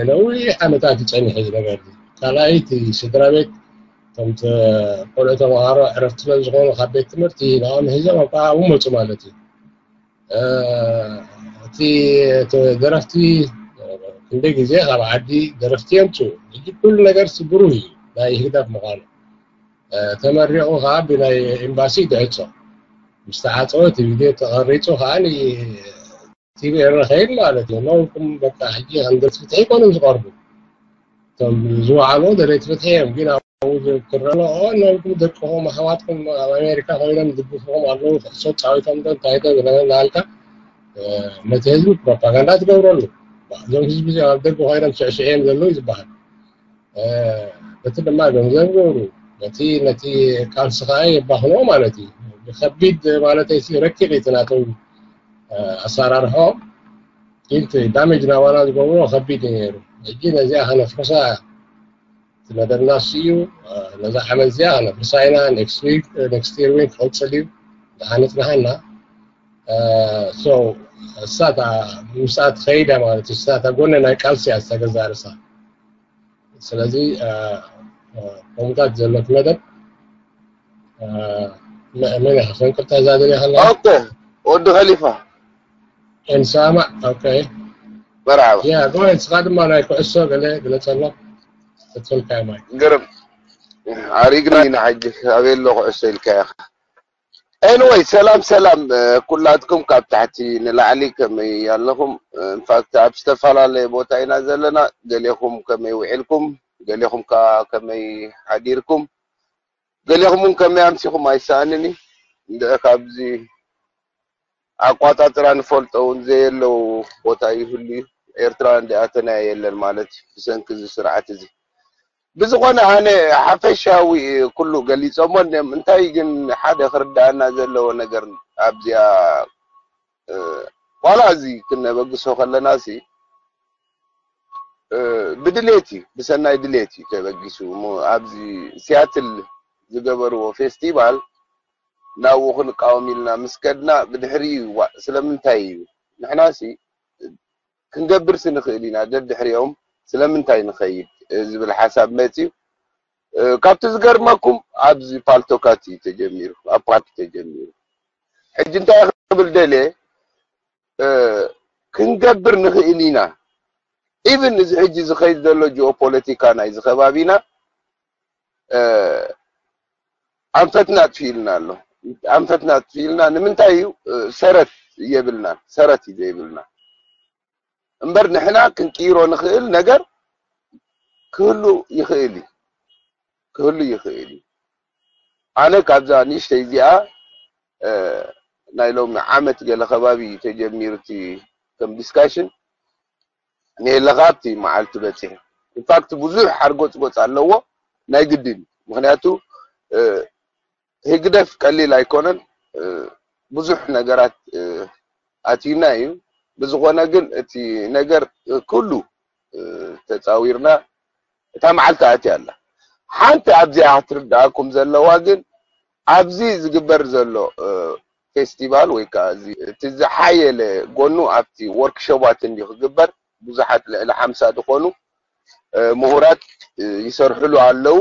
ነዊሕ ዓመታት ይፀኒሕ እዚ ነገር እዚ። ካልኣይ እቲ ስድራ ቤት ከምቲ ቆልዑ ተምሃሮ ዕረፍቲ ስለ ዝኾኑ ካብ ቤት ትምህርቲ ናብኦም ሒዞም ኣብ ኣብኡ መፁ ማለት እዩ። እቲ ደረፍቲ ክንደይ ግዜ ካብ ዓዲ ደረፍቲ የምፅኡ። ሕጂ ኩሉ ነገር ብሩህ እዩ ናይ ህግደፍ ምዃኑ። ተመሪቑ ከዓ ብናይ ኤምባሲ ድዕፆ ምስ ተዓፀወ እቲ ቪድዮ ተቐሪፁ ከዓ ቲቪ ኤረ ኸይድ ማለት እዩ። ነውኩም በቃ ሕጂ ከም ደርፊ ፍትሒ ይኮኑ ዝቐርቡ እቶም ዝወዓሉ ደለይቲ ፍትሒ እዮም። ግን ኣብኡ ዝክረሎ ነውኩም ደቅኹም ኣሕዋትኩም ኣብ ኣሜሪካ ኮይኖም ዝድግፍኹም ኣለዉ ክዕሶ ፃዊቶም ዶ እንታይ ዶ ዝነበረ እናልካ ነቲ ህዝቢ ፕሮፓጋንዳ ትገብረሉ። እዞም ህዝቢ እዚኦም ኣብ ደገ ኮይኖም ስዕስዕ እዮም ዘለዉ እዩ ዝበሃል። በቲ ድማ ገንዘብ ገብሩ በቲ ነቲ ቃልሲ ከዓ የባኽኖ ማለት እዩ። ብከቢድ ማለት ሲ ረቂቕ እቲ ናቶም ኣሰራርሖ ኢልቲ ዳሜጅ ናባና ዝገብሮ ከቢድ እዩ ነይሩ። ሕጂ ነዚኣ ከነፍርሳ እቲ መደብና እሱ እዩ። ነዛ ዓመት እዚኣ ከነፍርሳ ኢና። ኔክስት ዊክ ኔክስት ይር ዊክ ክቕፅል እዩ። ዝሓነፅናሃና እሳታ ምስኣ ትኸይዳ ማለት እዩ። እሳታ ጎነ ናይ ቃልሲ እያ ዝተገዛ ርሳ ስለዚ ከምታት ዘለክ መደብ መን ኢኻ ፈንቅልታ እዛ ደሊኻ ኣለኻ? ኦኬ ወዲ ከሊፋ እንሳማዕ ኦኬ መርሓባ ያ ጎ ንስኻ ድማ ናይ ኩዕሶ ገለ ግለፀሎ ክትፈልካ ማይ ግርም ኣሪግና ኢና ሕጂ ኣበይ ኣሎ ኩዕሶ ኢልካ ኢኻ ኤንወይ ሰላም ሰላም ኩላትኩም ካብ ታሕቲ ንላዕሊ ከመይ ኣለኹም ኢንፋክት ኣብ ዝተፈላለየ ቦታ ኢና ዘለና ገሌኹም ከመይ ውዒልኩም ገሌኹም ከ ከመይ ሓዲርኩም ገሌኹም እውን ከመይ ኣምሲኹም ኣይሰኣንን እዩ እንድዒ ካብዚ ኣቋፃፅራ ንፈልጦ እውን ዘየለው ቦታ ይህሉ እዩ ኤርትራውያን ዲኣተና የለን ማለት እዩ ብሰንኪ እዚ ስርዓት እዚ ብዝኾነ ኣነ ሓፈሻዊ ኩሉ ገሊጾሞ እንድዮም። እንታይ ግን ሓደ ክርዳኣና ዘለዎ ነገር ኣብዚኣ፣ እ፣ ዋላ እዚ ክነበግሶ ከለና ሲ፣ እ፣ ብድሌት እዩ፣ ብሰናይ ድሌት እዩ ተበጊሱ። እሞ ኣብዚ ሲያትል ዝገበርዎ ፌስቲቫል ናብኡ ክንቃወም ኢልና ምስ ከድና ብድሕሪኡ ዋእ ስለምንታይ እዩ ንሕናሲ ክንገብርሲ ንኽእል ኢና፣ ደድሕሪኦም ስለምንታይ ንኸይድ ዝብል ሓሳብ መፅዩ። እ፣ ካብቲ ዝገርመኩም ኣብዚ ፓልቶካት እዩ ተጀሚሩ፣ ኣብ ፓርክ ተጀሚሩ። ሕጂ እንታይ ክብል ደልየ፣ እ፣ ክንገብር ንኽእል ኢና። ኢቭን እዚ ሕጂ ዝኸይድ ዘሎ ጂኦፖለቲካ ናይዚ ከባቢና፣ እ፣ ኣንፈትና ኣጥፊእልና ኣሎ። ኣንፈትና ኣጥፊእልና ንምንታይ እዩ? እ፣ ሰረት የብልናን፣ ሰረት እዩ ዘይብልና። እምበር ንሕና ክንቅይሮ ንኽእል ነገር ክህሉ ይኽእል እዩ፣ ክህሉ ይኽእል እዩ። ኣነ ካብዛ ንእሽተይ እዚኣ፣ እ፣ ናይ ሎሚ ዓመት ገለ ከባቢ ተጀሚሩ እቲ ከም ዲስካሽን፣ ንየለኻ ኣብቲ መዓልቲ በፂሑ። ኢንፋክት ብዙሕ ሓርጎፅጎፅ ኣለዎ፣ ናይ ግድን እዩ። ምኽንያቱ፣ እ፣ ህግደፍ ቀሊል ኣይኮነን፣ እ፣ ብዙሕ ነገራት፣ እ፣ ኣትዩና እዩ። ብዝኾነ ግን እቲ ነገር፣ እ፣ ኩሉ፣ እ፣ ተፃዊርና እታ መዓልቲ ኣትያ ኣላ። ሓንቲ ኣብዚኣ ክትርድኣኩም ዘለዋ ግን ኣብዚ ዝግበር ዘሎ፣ እ፣ ፌስቲቫል ወይ ከዓ እዚ እቲ ዝሓየለ ጎኑ ኣብቲ ወርክሾባት እንድዩ ክግበር። ብዙሓት ልዕሊ ሓምሳ ዝኾኑ፣ እ፣ ምሁራት፣ እ፣ ይሰርሕሉ ኣለዉ።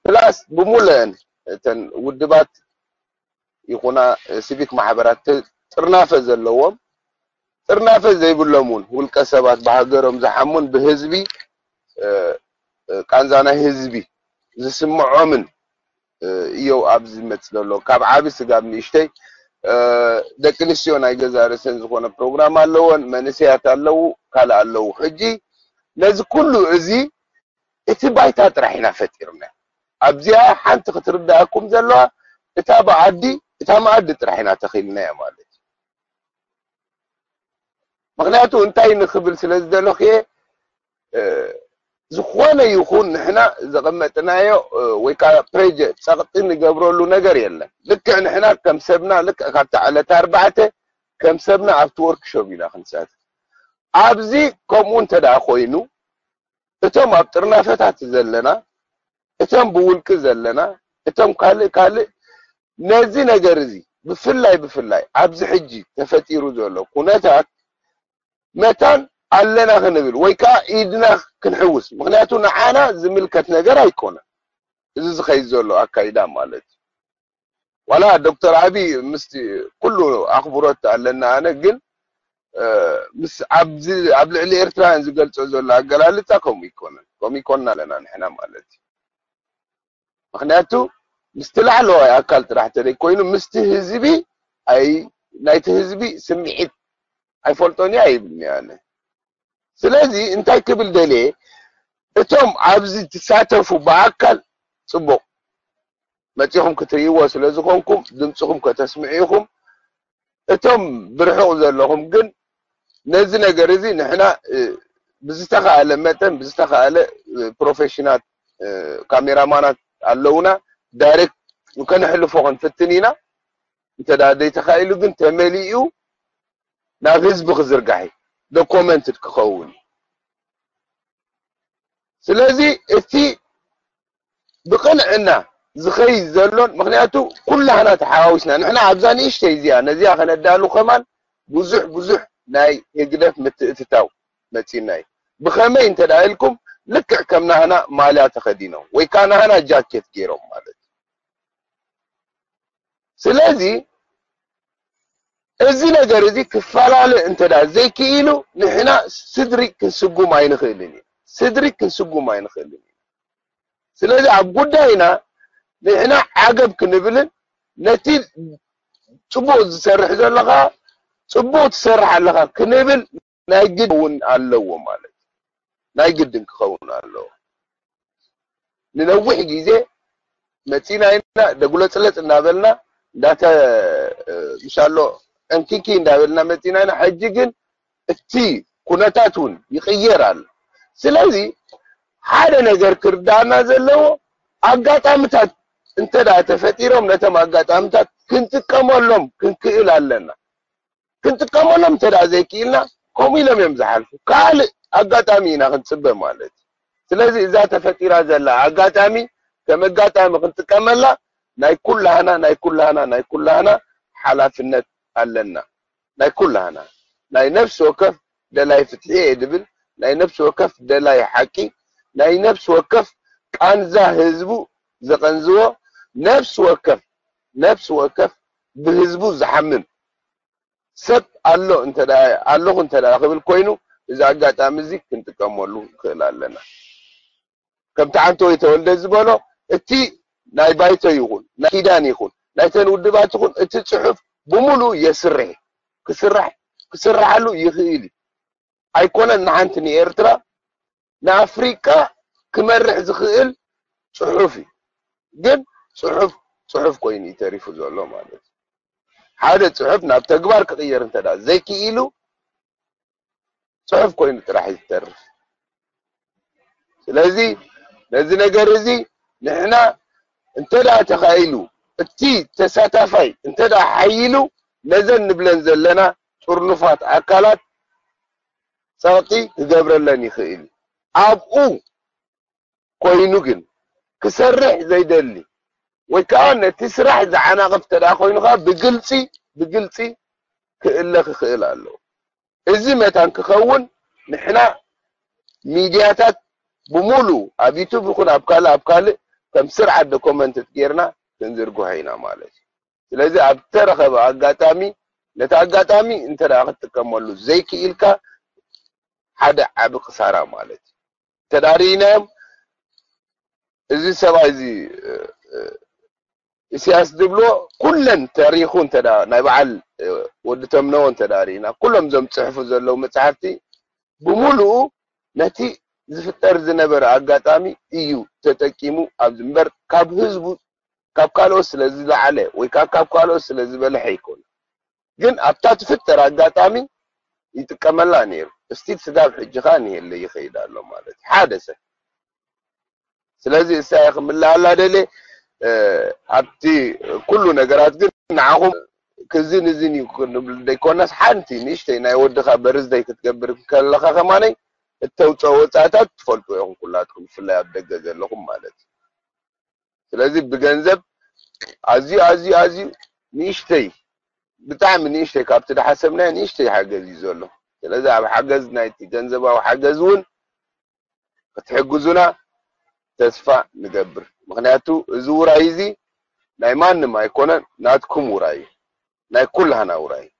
ፕላስ ብሙሉአን እተን ውድባት ይኹና፣ እ፣ ሲቪክ ማሕበራት ት-፣ ጥርናፈ ዘለዎም፣ ጥርናፈ ዘይብሎም እውን ውልቀ ሰባት ብሃገሮም ዝሓሙን ብህዝቢ፣ እ፣ እ፣ ቃንዛ ናይ ህዝቢ ዝስምዖምን፣ እ፣ እየው ኣብዚ ዝመጽእ ዘሎ። ካብ ዓቢ ስጋብ ንእሽተይ፣ እ፣ ደቂ ኣንስትዮ ናይ ገዛ ርእሰን ዝኾነ ፕሮግራም ኣለወን፣ መንእሰያት ኣለዉ፣ ካልእ ኣለዉ። ሕጂ ነዚ ኩሉ እዚ እቲ ባይታ ጥራሕ ኢና ፈጢርና። ኣብዚኣ ሓንቲ ክትርድኣኩም ዘለዋ፣ እታ ብዓዲ፣ እታ መኣዲ ጥራሕ ኢና ተኺልናያ ማለት እዩ። ምኽንያቱ እንታይ ንኽብል ስለ ዝደለኹ እየ፣ እ፣ ዝኾነ ይኹን ንሕና ዘቐመጥናዮ፣ እ፣ ወይ ከዓ ፕሬጀ-፣ ጸቕጢ ንገብረሉ ነገር የለን። ልክዕ ንሕና ከም ሰብና፣ ልክዕ ካብታ ዕለት ኣርባዕተ ከም ሰብና ኣብቲ ወርክሾፕ ኢና ክንሳተፍ። ኣብዚ ከምኡ እንተ ደኣ ኮይኑ፣ እቶም ኣብ ጥርናፈታት ዘለና፣ እቶም ብውልቂ ዘለና፣ እቶም ካልእ ካልእ ነዚ ነገር እዚ ብፍላይ ብፍላይ ኣብዚ ሕጂ ተፈጢሩ ዘሎ ኩነታት መታን ኣለና ክንብል ወይ ከዓ ኢድና ክንሕውስ፣ ምኽንያቱ ንዓና ዝምልከት ነገር ኣይኮነን እዚ ዝኸይድ ዘሎ ኣካይዳ ማለት እዩ። ዋላ ዶክተር ኣቢ ምስቲ ኩሉ ኣኽብሮት ኣለና፣ ኣነ ግን፣ እ፣ ምስ ኣብዚ ኣብ ልዕሊ ኤርትራውያን ዝገልጾ ዘሎ ኣገላልጻ ከምኡ ይኮነን፣ ከምኡ ይኮንና ኣለና ንሕና ማለት እዩ። ምኽንያቱ ምስቲ ላዕለዋይ ኣካል ጥራሕ ተደይ ኮይኑ ምስቲ ህዝቢ ኣይ-፣ ናይቲ ህዝቢ ስምዒት ኣይፈልጦን እየ ኣይብልኒ ኣነ። ስለዚ እንታይ ክብል ደልየ፣ እቶም ኣብዚ ትሳተፉ ብኣካል ጽቡቕ መጺኹም ክትርእይዎ ስለ ዝኾንኩም ድምጽኹም ከተስምዑ ኢኹም። እቶም ብርሑቕ ዘለኹም ግን ነዚ ነገር እዚ ንሕና፣ እ፣ ብዝተኻእለ መጠን ብዝተኻእለ፣ እ፣ ፕሮፌሽናት፣ እ፣ ካሜራማናት ኣለውና፣ ዳይሬክት ከነሕልፎ ክንፍትን ኢና። እንተ ደኣ ዘይተኻኢሉ ግን ተመሊኡ ናብ ህዝቢ ክዝርጋሕ እዩ፣ ዶኮመንትድ ክኸውን እዩ። ስለዚ እቲ ብቕንዕና ዝኸይድ ዘሎን፣ ምኽንያቱ ኩላህና ተሓዋዊስና ንሕና ኣብዛ ንእሽተይ እዚኣ ነዚኣ ከነዳሉ ከማን ብዙሕ ብዙሕ ናይ ህግደፍ ምትእትታው መጺና እዩ። ብኸመይ እንተ ደኣ ኢልኩም ልክዕ ከም ናህና ማልያ ተኸዲኖም ወይ ከዓ ናህና ጃኬት ገይሮም ማለት እዩ። ስለዚ እዚ ነገር እዚ ክፈላለ እንተ ደኣ ዘይክኢሉ ንሕና ስድሪ ክንስጉም ኣይንኽእልን እዩ። ስድሪ ክንስጉም ኣይንኽእልን እዩ። ስለዚ ኣብ ጉዳይና ንሕና ዓገብ ክንብልን ነቲ ጽቡቕ ዝሰርሕ ዘለኻ ጽቡቕ ትሰርሕ ኣለኻ ክንብል ናይ ግድ እውን ኣለዎ ማለት እዩ። ናይ ግድን ክኸውን ኣለዎ። ንነዊሕ ግዜ መጺና ኢና፣ ደጉለጽለጽ እናበልና፣ እንዳተ-፣ ምሻሎ ዕንኪንኪ እንዳበልና መጺና ኢና። ሕጂ ግን እቲ ኩነታት እውን ይቕየር ኣሎ። ስለዚ ሓደ ነገር ክርዳእና ዘለዎ ኣጋጣምታት እንተ ደኣ ተፈጢሮም ነቶም ኣጋጣምታት ክንጥቀመሎም ክንክእል ኣለና። ክንጥቀመሎም እንተ ደኣ ዘይክኢልና ከምኡ ኢሎም እዮም ዝሓልፉ። ካልእ ኣጋጣሚ ኢና ክንጽበ ማለት እዩ። ስለዚ እዛ ተፈጢራ ዘላ ኣጋጣሚ ከም ኣጋጣሚ ክንጥቀመላ ናይ ኩላህና ናይ ኩላህና ናይ ኩላህና ሓላፍነት ኣለና። ናይ ኩላህና ናይ ነፍሲ ወከፍ ደላይ ፍትሒ እየ ድብል ናይ ነፍሲ ወከፍ ደላይ ሓቂ ናይ ነፍሲ ወከፍ ቃንዛ ህዝቡ ዘቐንዝዎ ነፍሲ ወከፍ ነፍሲ ወከፍ ብህዝቡ ዝሓምም ሰብ ኣሎ እንተ ኣለኹ እንተ ክብል ኮይኑ እዚ ኣጋጣሚ እዚ ክንጥቀመሉ ንክእል ኣለና። ከምቲ ዓንተወይ ተወልደ ዝበሎ እቲ ናይ ባይቶ ይኹን ናይ ኪዳን ይኹን ናይተን ውድባት ይኹን እቲ ፅሑፍ ብምሉእ የስርሕ ክስራሕ ክስርሓሉ ይኽእል እዩ። ኣይኮነን ንሓንቲ ንኤርትራ ንኣፍሪቃ ክመርሕ ዝኽእል ፅሑፍ እዩ። ግን ፅሑፍ ፅሑፍ ኮይኑ እዩ ተሪፉ ዘሎ ማለት እዩ። ሓደ ፅሑፍ ናብ ተግባር ክቕየር እንተ ዘይክኢሉ ፅሑፍ ኮይኑ ጥራሕ እዩ ዝተርፍ። ስለዚ ነዚ ነገር እዚ ንሕና እንተ ደኣ ተኻኢሉ እቲ ተሳታፋይ እንተ ደኣ ሓይሉ ነዘን ንብለን ዘለና ጥርኑፋት ኣካላት ጸቕጢ ክገብረለን ይኽእል እዩ። ኣብኡ ኮይኑ ግን ክሰርሕ ዘይደሊ ወይ ከዓ ነቲ ስራሕ ዝዓናቕፍ እንተ ደኣ ኮይኑ ከዓ ብግልፂ ብግልፂ ክእለ ክኽእል ኣለዎ። እዚ መታን ክኸውን ንሕና ሚድያታት ብምሉ ኣብ ዩቱብ ይኹን ኣብ ካልእ ኣብ ካልእ ከም ስርዓት ዶኮመንትት ጌርና ክንዝርግሖ ኢና ማለት እዩ። ስለዚ ኣብ ተረኸበ ኣጋጣሚ ነቲ ኣጋጣሚ እንተ ደኣ ክትጥቀመሉ ዘይክኢልካ ሓደ ዓቢ ክሳራ ማለት እዩ። ተዳርኢናዮም እዚ ሰብኣይ እዚ ኢሳያስ ዝብሎ ኩለን ተሪኹ እንተ ናይ በዓል ወዲ ተምነዎ እንተ ርኢና ኩሎም እዞም ዝፅሕፉ ዘለዉ መፅሓፍቲ ብምሉኡ ነቲ ዝፍጠር ዝነበረ ኣጋጣሚ እዩ ተጠቂሙ ኣብዚ እምበር ካብ ህዝቡ ካብ ካልኦት ስለ ዝለዓለ ወይ ከዓ ካብ ካልኦት ስለ ዝበለሐ ኣይኮነ ግን ኣብታ ትፍጠር ኣጋጣሚ ይጥቀመላ ነይሩ እስቲ ስጋብ ሕጂ ከዓ ንየለ ይኸይድ ኣሎ ማለት ሓደ ሰብ ስለዚ እሳየ ክምልኣላ ደልየ ኣብቲ ኩሉ ነገራት ግን ንዓኹም ክዝን እዝን እዩ ክንብል ዘይኮነስ ሓንቲ ንእሽተይ ናይ ወድኻ በርዝደይ ክትገብር ከለኻ ከማነይ እተውፀኦ ወፃእታት ትፈልጡ ኢኹም ኩላትኩም ብፍላይ ኣብ ደገ ዘለኹም ማለት እዩ ስለዚ ብገንዘብ ኣዝዩ ኣዝዩ ኣዝዩ ንእሽተይ ብጣዕሚ ንእሽተይ ካብቲ ድሓሰብናዮ ንእሽተይ ሓገዝ እዩ ዘሎ ስለዚ ኣብ ሓገዝ ናይቲ ገንዘባዊ ሓገዝ እውን ክትሕግዙና ተስፋ ንገብር። ምኽንያቱ እዚ ውራይ እዚ ናይ ማንም ኣይኮነን፣ ናትኩም ውራይ እዩ። ናይ ኩላህና ውራይ እዩ።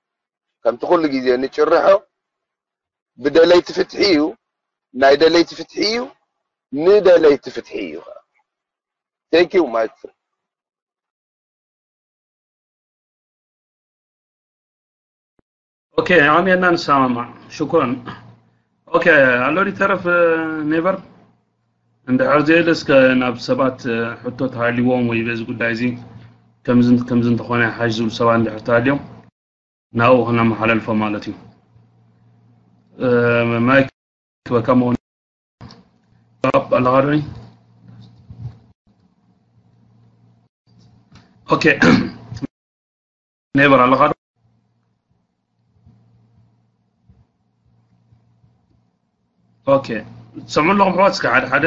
ከምቲ ኩሉ ግዜ ንጭርሖ ብደለይቲ ፍትሒ እዩ፣ ናይ ደለይቲ ፍትሒ እዩ፣ ንደለይቲ ፍትሒ እዩ ኸዓ። Thank you, Mike. ኦኬ ኣሜና ንሰማማዕ ሽኩረን ኦኬ ኣሎ ይተረፍ ኔቨር እንድሕር ዘየለ እስከ ናብ ሰባት ሕቶ ተሃልዎም ወይ በዚ ጉዳይ እዚ ከምዚ ከምዚ እንተኾነ ሓሽ ዝብሉ ሰባት እንድሕር ተሃልዮም ናብኡ ክነመሓላልፎ ማለት እዩ ማይክ ክበካ መሆን ኣለኻ ዶ ኦኬ ኔቨር ኣለኻ ዶ ኦኬ ትሰምዑ ኣለኹም ኣሕዋት እስከ ሓደ ሓደ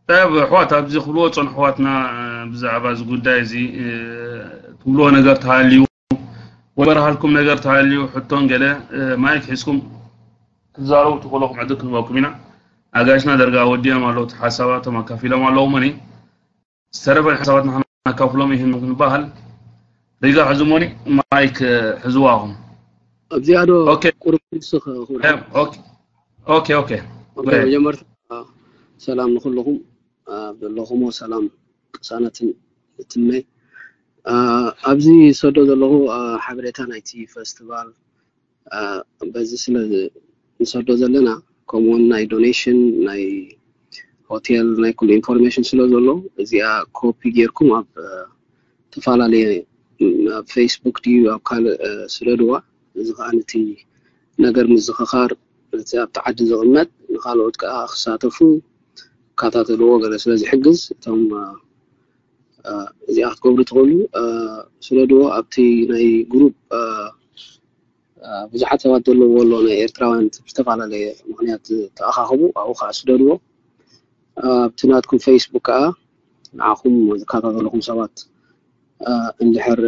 ጠብ ኣሕዋት ኣብዚ ክብልዎ ፀኑ ኣሕዋትና ብዛዕባ እዚ ጉዳይ እዚ ትብልዎ ነገር ተሃልዩ ወይ በረሃልኩም ነገር ተሃልዩ ሕቶን ገለ ማይክ ሒዝኩም ክትዛረቡ ትኽእሉ ዕድል ክንህበኩም ኢና ኣጋይሽና ደርጋ ወዲኦም ኣለዉ ሓሳባቶም ኣካፊሎም ኣለዉ መኒ ዝተረፈ ሓሳባት ንሕና ነካፍሎም ይህኑ ክንበሃል ሪጋ ሕዝሞኒ ማይክ ሕዝዋኹም ኣብዚኣ ዶ ቁርብ ንስኸ ኦኬ ኦኬ መጀመርታ ሰላም ንኩልኹም ዘለኹሞ ሰላም ቅሳነትን እትመይ ኣብዚ ዝሰዶ ዘለኹ ሓበሬታ ናይቲ ፈስቲቫል በዚ ስለ ንሰዶ ዘለና ከምኡውን ናይ ዶኔሽን ናይ ሆቴል ናይ ኩሉ ኢንፎርሜሽን ስለ ዘሎ እዚኣ ኮፒ ጌርኩም ኣብ ተፈላለየ ኣብ ፌስቡክ ድዩ ኣብ ካልእ ስደድዋ እዚ ከዓ ነቲ ነገር ምዝኽኻር እቲ ኣብቲ ዓዲ ዝቕመጥ ንኻልኦት ከዓ ክሳተፉ፣ ክከታተልዎ ገለ ስለ ዝሕግዝ፣ እቶም እዚኣ ክትገብሩ ትኽእሉ። ስደድዎ ኣብቲ ናይ ግሩፕ ብዙሓት ሰባት ዘለውዎ ኣሎ፣ ናይ ኤርትራውያን ዝተፈላለየ ምኽንያት ተኣኻኽቡ ኣብኡ ከዓ ስደድዎ። ኣብቲ ናትኩም ፌስቡክ ከዓ ንዓኹም ዝከታተልኹም ሰባት እንድሕር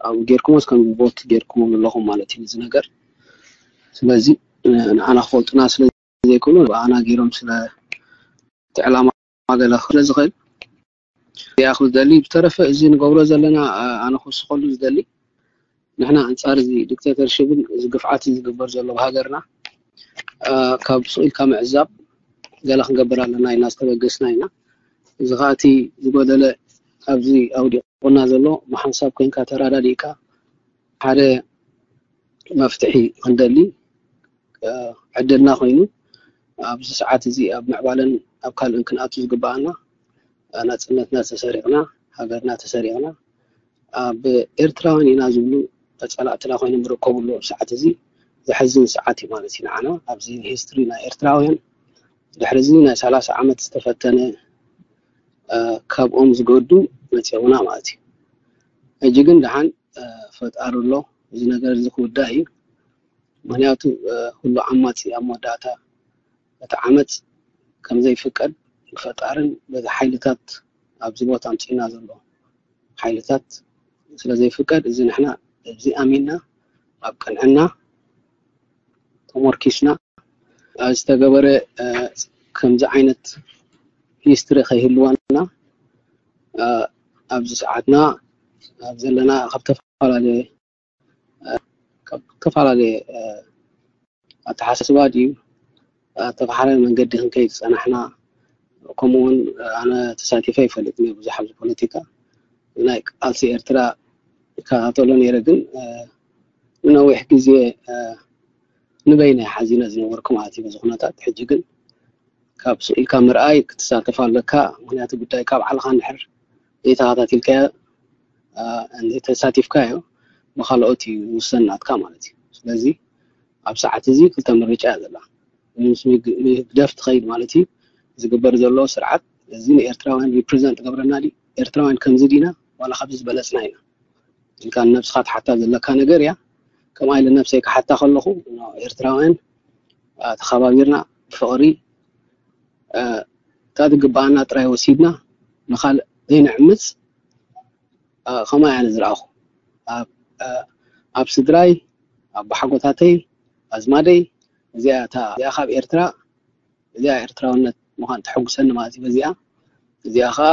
ኣብኡ ጌርኩሞስ ከም ቮት ጌርኩሞም ኣለኹም ማለት እዩ እዚ ነገር። ስለዚ ንዓና ክፈልጡና ስለ ዘይክእሉ ብኣና ገይሮም ስለ እቲ ዕላማ ገለ ስለ ዝኽእል እዚኣ ክዝደሊ። ብተረፈ እዚ ንገብሮ ዘለና ኣነ ክውስኸሉ ዝደሊ ንሕና ኣንጻር እዚ ዲክቴተርሽፕን እዚ ግፍዓትን ዝግበር ዘሎ ብሃገርና ካብ ስቕ ኢልካ ምዕዛብ ገለ ክንገብር ኣለና ኢልና ዝተበገስና ኢና። እዚ ከዓ እቲ ዝጎደለ ኣብዚ ኣውዲቑና ዘሎ ብሓንሳብ ኮይንካ ተራዳዲእካ ሓደ መፍትሒ ክንደሊ ዕድልና ኮይኑ ኣብዚ ሰዓት እዚ ኣብ ምዕባለን ኣብ ካልእን ክንኣቱ ዝግባኣና ናፅነትና ተሰሪቕና ሃገርና ተሰሪቕና ኣብ ኤርትራውያን ኢና ዝብሉ ተፀላእትና ኮይኖም ዝርከብሉ ኣብ ሰዓት እዚ ዘሕዝን ሰዓት እዩ ማለት እዩ ንዓና ኣብዚ ሂስትሪ ናይ ኤርትራውያን ድሕሪ እዚ ናይ ሰላሳ ዓመት ዝተፈተነ ካብኦም ዝገዱ መፅኦምና ማለት እዩ። ሕጂ ግን ደሓን ፈጣሪ ኣሎ እዚ ነገር እዚ ክውዳእ እዩ። ምክንያቱ ኩሉ ዓማፂ ኣብ መወዳእታ እቲ ዓመፅ ከምዘይፍቀድ ብፈጣርን በዚ ሓይልታት ኣብዚ ቦታ ኣምፅእና ዘሎ ሓይልታት ስለዘይፍቀድ እዚ ንሕና ኣብዚ ኣሚንና ኣብ ቅንዕና ተሞርኪስና ዝተገበረ ከምዚ ዓይነት ሂስትሪ ከይህልወና ኣብዚ ሰዓትና ኣብ ዘለና ካብ ዝተፈላለየ ካብ ዝተፈላለየ ኣተሓሳስባ ድዩ ኣተፋሓረ መንገዲ ክንከይድ ዝፀናሕና ከምኡውን ኣነ ተሳቲፈ ይፈልጥ ብዙሕ ኣብዚ ፖለቲካ ናይ ቃልሲ ኤርትራ ይከታተሎ ነይረ ግን ንነዊሕ ግዜ ንበይነ ሓዚነ ዝነበርኩ ማለት እዩ በዚ ኩነታት ሕጂ ግን ካብ ስቕ ኢልካ ምርኣይ ክትሳተፍ ኣለካ ምክንያቱ ጉዳይ ካብ ዓልኻ ንድሕር ዘይተኸታቲልካዮ ተሳቲፍካዮ ብካልኦት እዩ ዝውሰን ናትካ ማለት እዩ ስለዚ ኣብ ሰዓት እዚ ክልተ ምርጫ እያ ዘላ ምስ ህግደፍ ትኸይድ ማለት እዩ ዝግበር ዘሎ ስርዓት እዚ ንኤርትራውያን ሪፕሬዘንት ትገብረና ድዩ ኤርትራውያን ከምዚ ዲና ዋላ ካብዚ ዝበለፅና ኢና ኢልካ ንነብስኻ ትሓታ ዘለካ ነገር እያ ከምኣ ኢለ ነብሰይ ክሓታ ከለኹ ኤርትራውያን ተኸባቢርና ብፍቕሪ እታ ዝግበኣና ጥራይ ወሲድና ንኻልእ ዘይንዕምፅ ከምኣ እያ ዝረኣኹ ኣብ ስድራይ ኣቦሓጎታተይ ኣዝማደይ እዚኣ ካብ ኤርትራ እዚኣ ኤርትራውነት ምዃን ተሐጉሰኒ ማለት እዩ በዚኣ እዚኣ ከዓ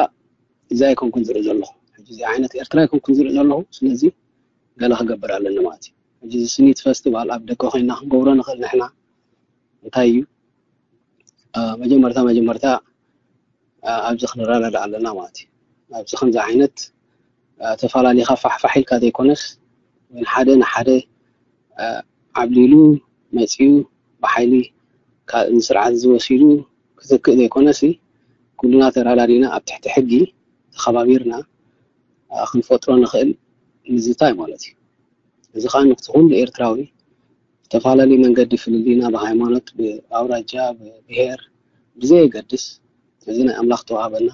እዚኣ ኣይኮንኩን ዝርኢ ዘለኹ እዚ ዓይነት ኤርትራ ኣይኮንኩን ዝርኢ ዘለኹ ስለዚ ገለ ክገብር ኣለኒ ማለት እዩ እዚ ስኒት ፈስቲቫል ኣብ ደገ ኮይና ክንገብሮ ንኽእል ንሕና እንታይ እዩ መጀመርታ መጀመርታ ኣብዚ ክንረዳዳ ኣለና ማለት እዩ ኣብዚ ከምዚ ዓይነት ተፈላለኻ ፋሕፋሕ ኢልካ ዘይኮነስ ሓደ ንሓደ ዓብሊሉ መፂኡ ብሓይሊ ንስርዓት ዝወሲዱ ክትክእ ዘይኮነሲ ኩሉና ተራዳዲና ኣብ ትሕቲ ሕጊ ተኸባቢርና ክንፈጥሮ ንኽእል ምዝታይ ማለት እዩ እዚ ከዓ ንክቲ ኩሉ ኤርትራዊ ዝተፈላለዩ መንገዲ ፍልልይና ብሃይማኖት ብኣውራጃ ብብሄር ብዘየገድስ እዚ ናይ ኣምላኽ ተዋሃበና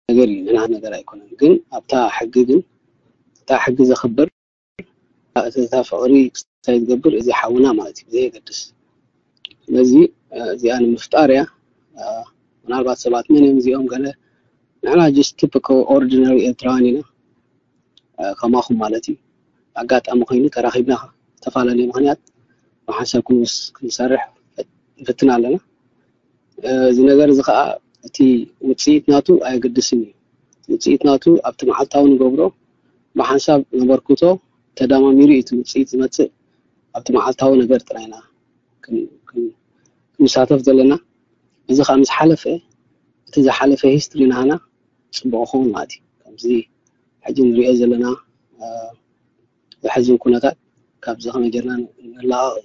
ነገር እዩ ንና ነገር ኣይኮነን ግን ኣብታ ሕጊ ግን እታ ሕጊ ዘኽብር እታ ፍቕሪ ክስታይ ዝገብር እዚ ሓውና ማለት እዩ ብዘየገድስ ስለዚ እዚኣ ንምፍጣር እያ ምናልባት ሰባት መን እዮም እዚኦም ገለ ንሕና just typical ordinary ኤርትራውያን ኢና ከማኹም ማለት እዩ ኣጋጣሚ ኮይኑ ተራኺብና ዝተፈላለየ ምክንያት ብሓንሳብ ክንሰርሕ ንፍትን ኣለና እዚ ነገር እዚ ከዓ እቲ ውፅኢት ናቱ ኣየገድስን እዩ ውፅኢት ናቱ ኣብቲ መዓልታዊ ንገብሮ ብሓንሳብ ነበርክቶ ተዳማሚሩ እዩ እቲ ውፅኢት ዝመፅእ ኣብቲ መዓልታዊ ነገር ጥራይና ክንሳተፍ ዘለና እዚ ከዓ ምስ ሓለፈ እቲ ዝሓለፈ ሂስትሪ ናህና ፅቡቅ ክኸውን ማለት እዩ ከምዚ ሕጂ ንሪኦ ዘለና ዘሕዝን ኩነታት ካብዚ ከመይ ጌርና ንላቐቕ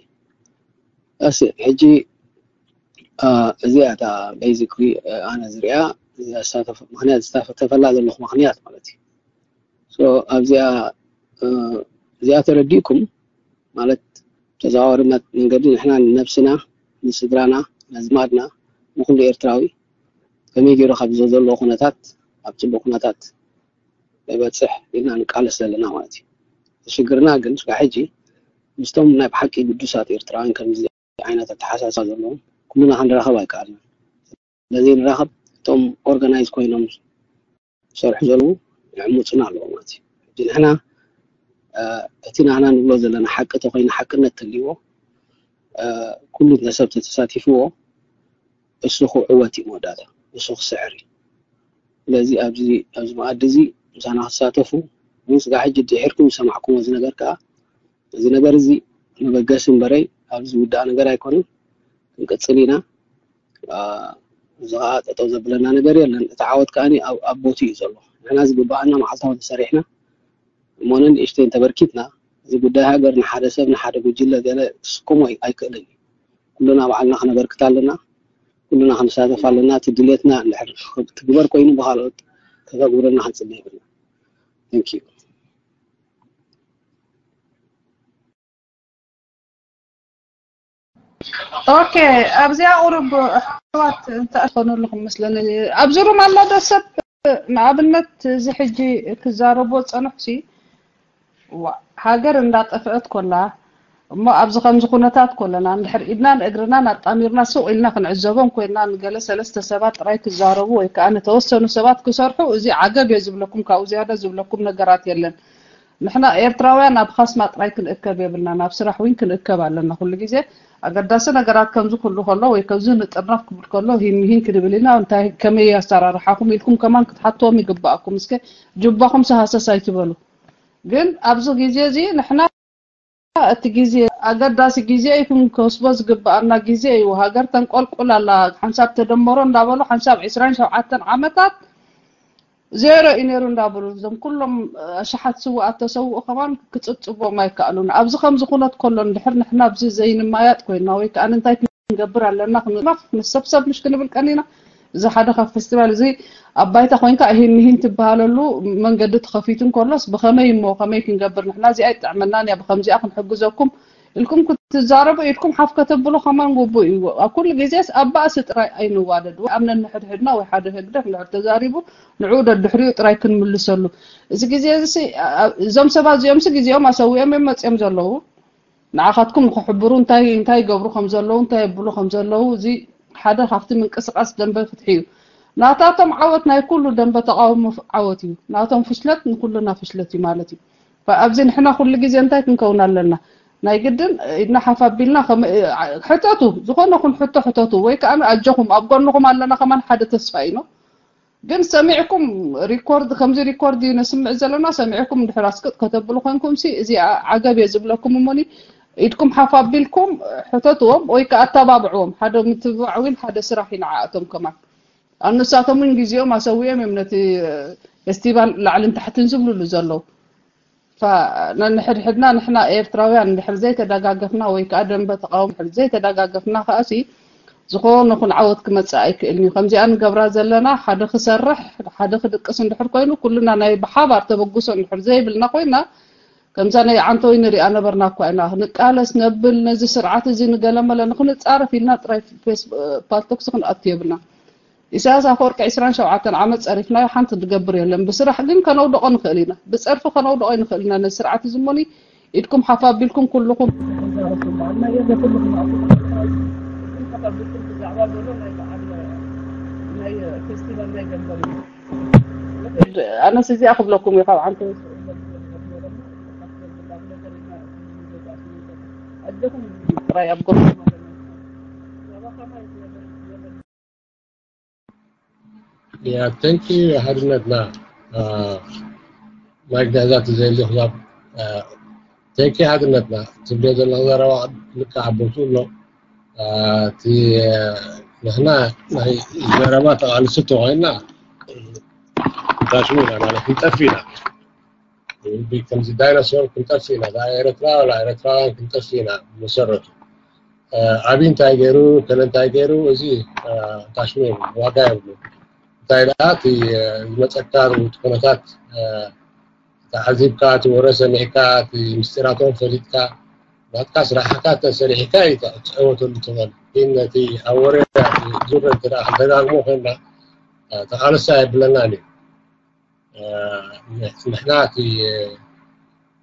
እዩ ሕጂ እዚኣ እታ basically ኣነ ዝሪኣ ምክንያት ዝሳተፈላ ዘለኹ ምክንያት ማለት እዩ ኣብዚኣ እዚኣ ተረዲእኩም ማለት ተዘዋዋሪ መንገዲ ንሕና ንነብስና ንስድራና፣ ነዝማድና፣ ንኹሉ ኤርትራዊ ከመይ ገይሩ ካብዚ ዘሎ ኩነታት ኣብ ጽቡቕ ኩነታት ይበጽሕ ኢልና ንቃለስ ዘለና ማለት እዩ። ሽግርና ግን እስካብ ሕጂ ምስቶም ናይ ብሓቂ ግዱሳት ኤርትራውያን ከምዚ ዓይነት ኣተሓሳስባ ዘለዎም ኩልና ክንራኸብ ኣይከኣልናን። ስለዚ ንራኸብ እቶም ኦርጋናይዝ ኮይኖም ዝሰርሑ ዘለዉ ይዕምፁና ኣለዉ ማለት እዩ። ሕጂ ንሕና እቲ ናህና ንብሎ ዘለና ሓቂ ተኮይኑ ሓቅነት ተልዎ ኩሉ ሰብ ተተሳቲፍዎ እሱ ክዕወት እዩ መወዳእታ እሱ ክስዕር እዩ። ስለዚ ኣብዚ ኣብዚ መኣዲ እዚ ምሳና ክትሳተፉ ግን ስጋ ሕጂ ድሒርኩም ዝሰማዕኩሞ እዚ ነገር ከዓ እዚ ነገር እዚ መበገሲ እምበረይ ኣብዚ ዝውዳእ ነገር ኣይኮነን። ክንቅፅል ኢና። እዚ ከዓ ጠጠው ዘብለና ነገር የለን። እቲ ዓወት ከዓ ኣብ ቦትኡ እዩ ዘሎ። ንሕና ዝግበኣና መዓልታዊ ተሰሪሕና እሞነ ንእሽተይ እንተበርኪትና እዚ ጉዳይ ሃገር ንሓደ ሰብ ንሓደ ጉጅለ ገለ ክስከሞ ኣይክእልን እዩ። ኩልና ባዕልና ክነበርክት ኣለና። ኩልና ክንሳተፍ ኣለና። እቲ ድሌትና እንድሕር ትግበር ኮይኑ ብካልኦት ከተግብረና ክንፅበ የብልና። Thank you። ኦኬ ኣብዚኣ ቁሩብ ኣሕዋት እንታይ ትኾኑ ኣለኹም መስለኒ ኣብዚ ሩም ኣሎ ዶ ሰብ ንኣብነት እዚ ሕጂ ክዛረቦ ጸንሕሲ ሃገር እንዳጠፍአት ኮላ እሞ ኣብዚ ከምዚ ኩነታት ኮለና እንድሕር ኢድናን እግርናን ኣጣሚርና ስቕ ኢልና ክንዕዘቦም ኮይና ንገለ ሰለስተ ሰባት ጥራይ ክዛረቡ ወይ ከዓ ንተወሰኑ ሰባት ክሰርሑ እዚ ዓገብ እየ ዝብለኩም ካብኡ ዝያዳ ዝብለኩም ነገራት የለን ንሕና ኤርትራውያን ኣብ ኻስማ ጥራይ ክንእከብ የብልናን፣ ኣብ ስራሕ ውን ክንእከብ ኣለና ኩሉ ግዜ። ኣገዳሲ ነገራት ከምዚ ኩሉ ከሎ ወይ ከምዚ ንጥርነፍ ክብል ከሎ ሂን ምሂን ክንብል ኢና፣ እንታይ ከመይ ኣሰራርሓኹም ኢልኩም ከማን ክትሓትዎም ይግበኣኩም። እስከ ጁባኹም ሰ ሃሰስ ኣይትበሉ። ግን ኣብዚ ግዜ እዚ ንሕና እቲ ግዜ ኣገዳሲ ግዜ እዩ ክንከስቦ ዝግበኣና ግዜ እዩ። ሃገር ተንቆልቁል ኣላ። ሓንሳብ ተደመሮ እንዳበሉ ሓንሳብ ዕስራን ሸውዓተን ዓመታት ዜሮ እዩ ነይሩ እንዳበሉ እዞም ኩሎም ኣሽሓት ስውኣት ተሰውኡ ከማን ክፅብፅቦም ኣይከኣሉን ኣብዚ ከምዚ ኩነት ከሎ እንድሕር ንሕና ኣብዚ ዘይንማያጥ ኮይና ወይ ከዓ እንታይ ክንገብር ኣለና ክንሰብሰብ ምሽ ክንብል ቀኒና እዚ ሓደ ካብ ፌስቲቫል እዚ ኣብ ባይታ ኮይንካ እሂን ምሂን ትበሃለሉ መንገዲ ተኸፊቱ እንከሎስ ብኸመይ እሞ ከመይ ክንገብር ንሕና እዚኣ ይጥዕመናን እያ ብከምዚኣ ክንሕግዘኩም ኢልኩም ክትዛረቡ ኢድኩም ሓፍ ከተብሉ ከማን ግቡእ እዩ ኣብ ኩሉ ግዜስ ኣብ ባእሲ ጥራይ ኣይንዋደድ ወይ ኣብ ነንሕድሕድና ወይ ሓደ ህግደፍ እንድሕር ተዛሪቡ ንዕኡ ደድሕሪኡ ጥራይ ክንምልሰሉ እዚ ግዜ እዚ እዞም ሰባት እዚኦም ሲ ግዜኦም ኣሰዊኦም እዮም መፅኦም ዘለዉ ንዓኻትኩም ንክሕብሩ እንታይ እንታይ ይገብሩ ከም ዘለዉ እንታይ የብሉ ከም ዘለዉ እዚ ሓደ ካብቲ ምንቅስቃስ ደንበ ፍትሒ እዩ ናታቶም ዓወት ናይ ኩሉ ደንበ ተቃውሞ ዓወት እዩ ናቶም ፍሽለት ንኩልና ፍሽለት እዩ ማለት እዩ ኣብዚ ንሕና ኩሉ ግዜ እንታይ ክንከውን ኣለና ናይ ግድን ኢድና ሓፍ ኣቢልና ሕተቱ ዝኾነ ኹን ሕቶ ሕተቱ ወይ ከዓ ኣጆኹም ኣብ ጎንኹም ኣለና ከማን ሓደ ተስፋ ኢኖ ግን ሰሚዕኩም ሪኮርድ ከምዚ ሪኮርድ እዩ ነስምዕ ዘለና ሰሚዕኩም እንድሕር ኣስቅጥ ከተብሉ ኮንኩም ሲ እዚ ዓገብ እየ ዝብለኩም እሞኒ ኢድኩም ሓፍ ኣቢልኩም ሕተትዎም ወይ ከዓ ኣተባብዕዎም ሓደ ምትብባዕ እውን ሓደ ስራሕ እዩ ንዓኣቶም ከማን ኣብ ንሳቶም እውን ግዜኦም ኣሰዊኦም እዮም ነቲ ፌስቲቫል ላዕልን ታሕትን ዝብልሉ ዘለዉ ነንሕድሕድና ንሕና ኤርትራውያን እንድሕር ዘይተደጋገፍና ወይ ከዓ ደንበ ተቃውሞ እንድሕር ዘይተደጋገፍና ከኣሲ ዝኾነ ኹን ዓወት ክመፅእ ኣይክእልን እዩ ከምዚኣ ንገብራ ዘለና ሓደ ክሰርሕ ሓደ ክድቅስ እንድሕር ኮይኑ ኩልና ናይ ብሓባር ተበግሶ እንድሕር ዘይብልና ኮይና ከምዛ ናይ ዓንተወይ ንሪኣ ነበርና እኳ ኢና ንቃለስ ነብል ነዚ ስርዓት እዚ ንገለመለ ንክንፃረፍ ኢልና ጥራይ ፓልቶክስ ክንኣቱ የብልና ኢሳያስ ኣፈወርቂ ዕስራን ሸውዓተን ዓመት ጸሪፍናዮ ሓንቲ ዝገብር የለን። ብስራሕ ግን ከነውድቖ ንኽእል ኢና። ብጸርፊ ከነውድቖ ንኽእል ኢና ነዚ ስርዓት እዚ እሞኒ ኢድኩም ሓፍ ኣቢልኩም ኩልኹም ኣነስ እዚኣ ክብለኩም እዩ ካብ ዓንተ ጥራይ ኣብ ጎንኩም ኣለና። Yeah, thank you ሓድነትና ማይክ ዳዛ ትዘሊ ክዛብ thank you ሓድነትና ትብልዮ ዘለኹ ዘረባ ልክዕ ኣቦቱ ኣሎ እቲ ንሕና ናይ ዘረባ ተቓልስቲ ተኮይና ታሽሙ ኢና ማለት ንጠፍ ኢና ከምዚ ዳይኖሶር ክንጠፍ ኢና ዳ ኤረትራ ወላ ኤረትራውያን ክንጠፍ ኢና መሰረቱ ዓብዪ እንታይ ገይሩ ከለ እንታይ ገይሩ እዚ ታሽሙ ዋጋ የብሉ እንታይ ደኣ እቲ ዝመፀካ እቲ ኩነታት ተዓዚብካ እቲ ወረ ሰሚዕካ እቲ ምስጢራቶም ፈሊጥካ ናትካ ስራሕካ ተሰሪሕካ እዩ ትዕወተሉ ትኽእል። ግን ነቲ ኣብ ወረ ዙር እንተ ደኣ ክንደጋግሞ ኮይንና፣ እ፣ ተቓለስቲ ኣየብለናን እዩ። እ፣ ንሕና እቲ፣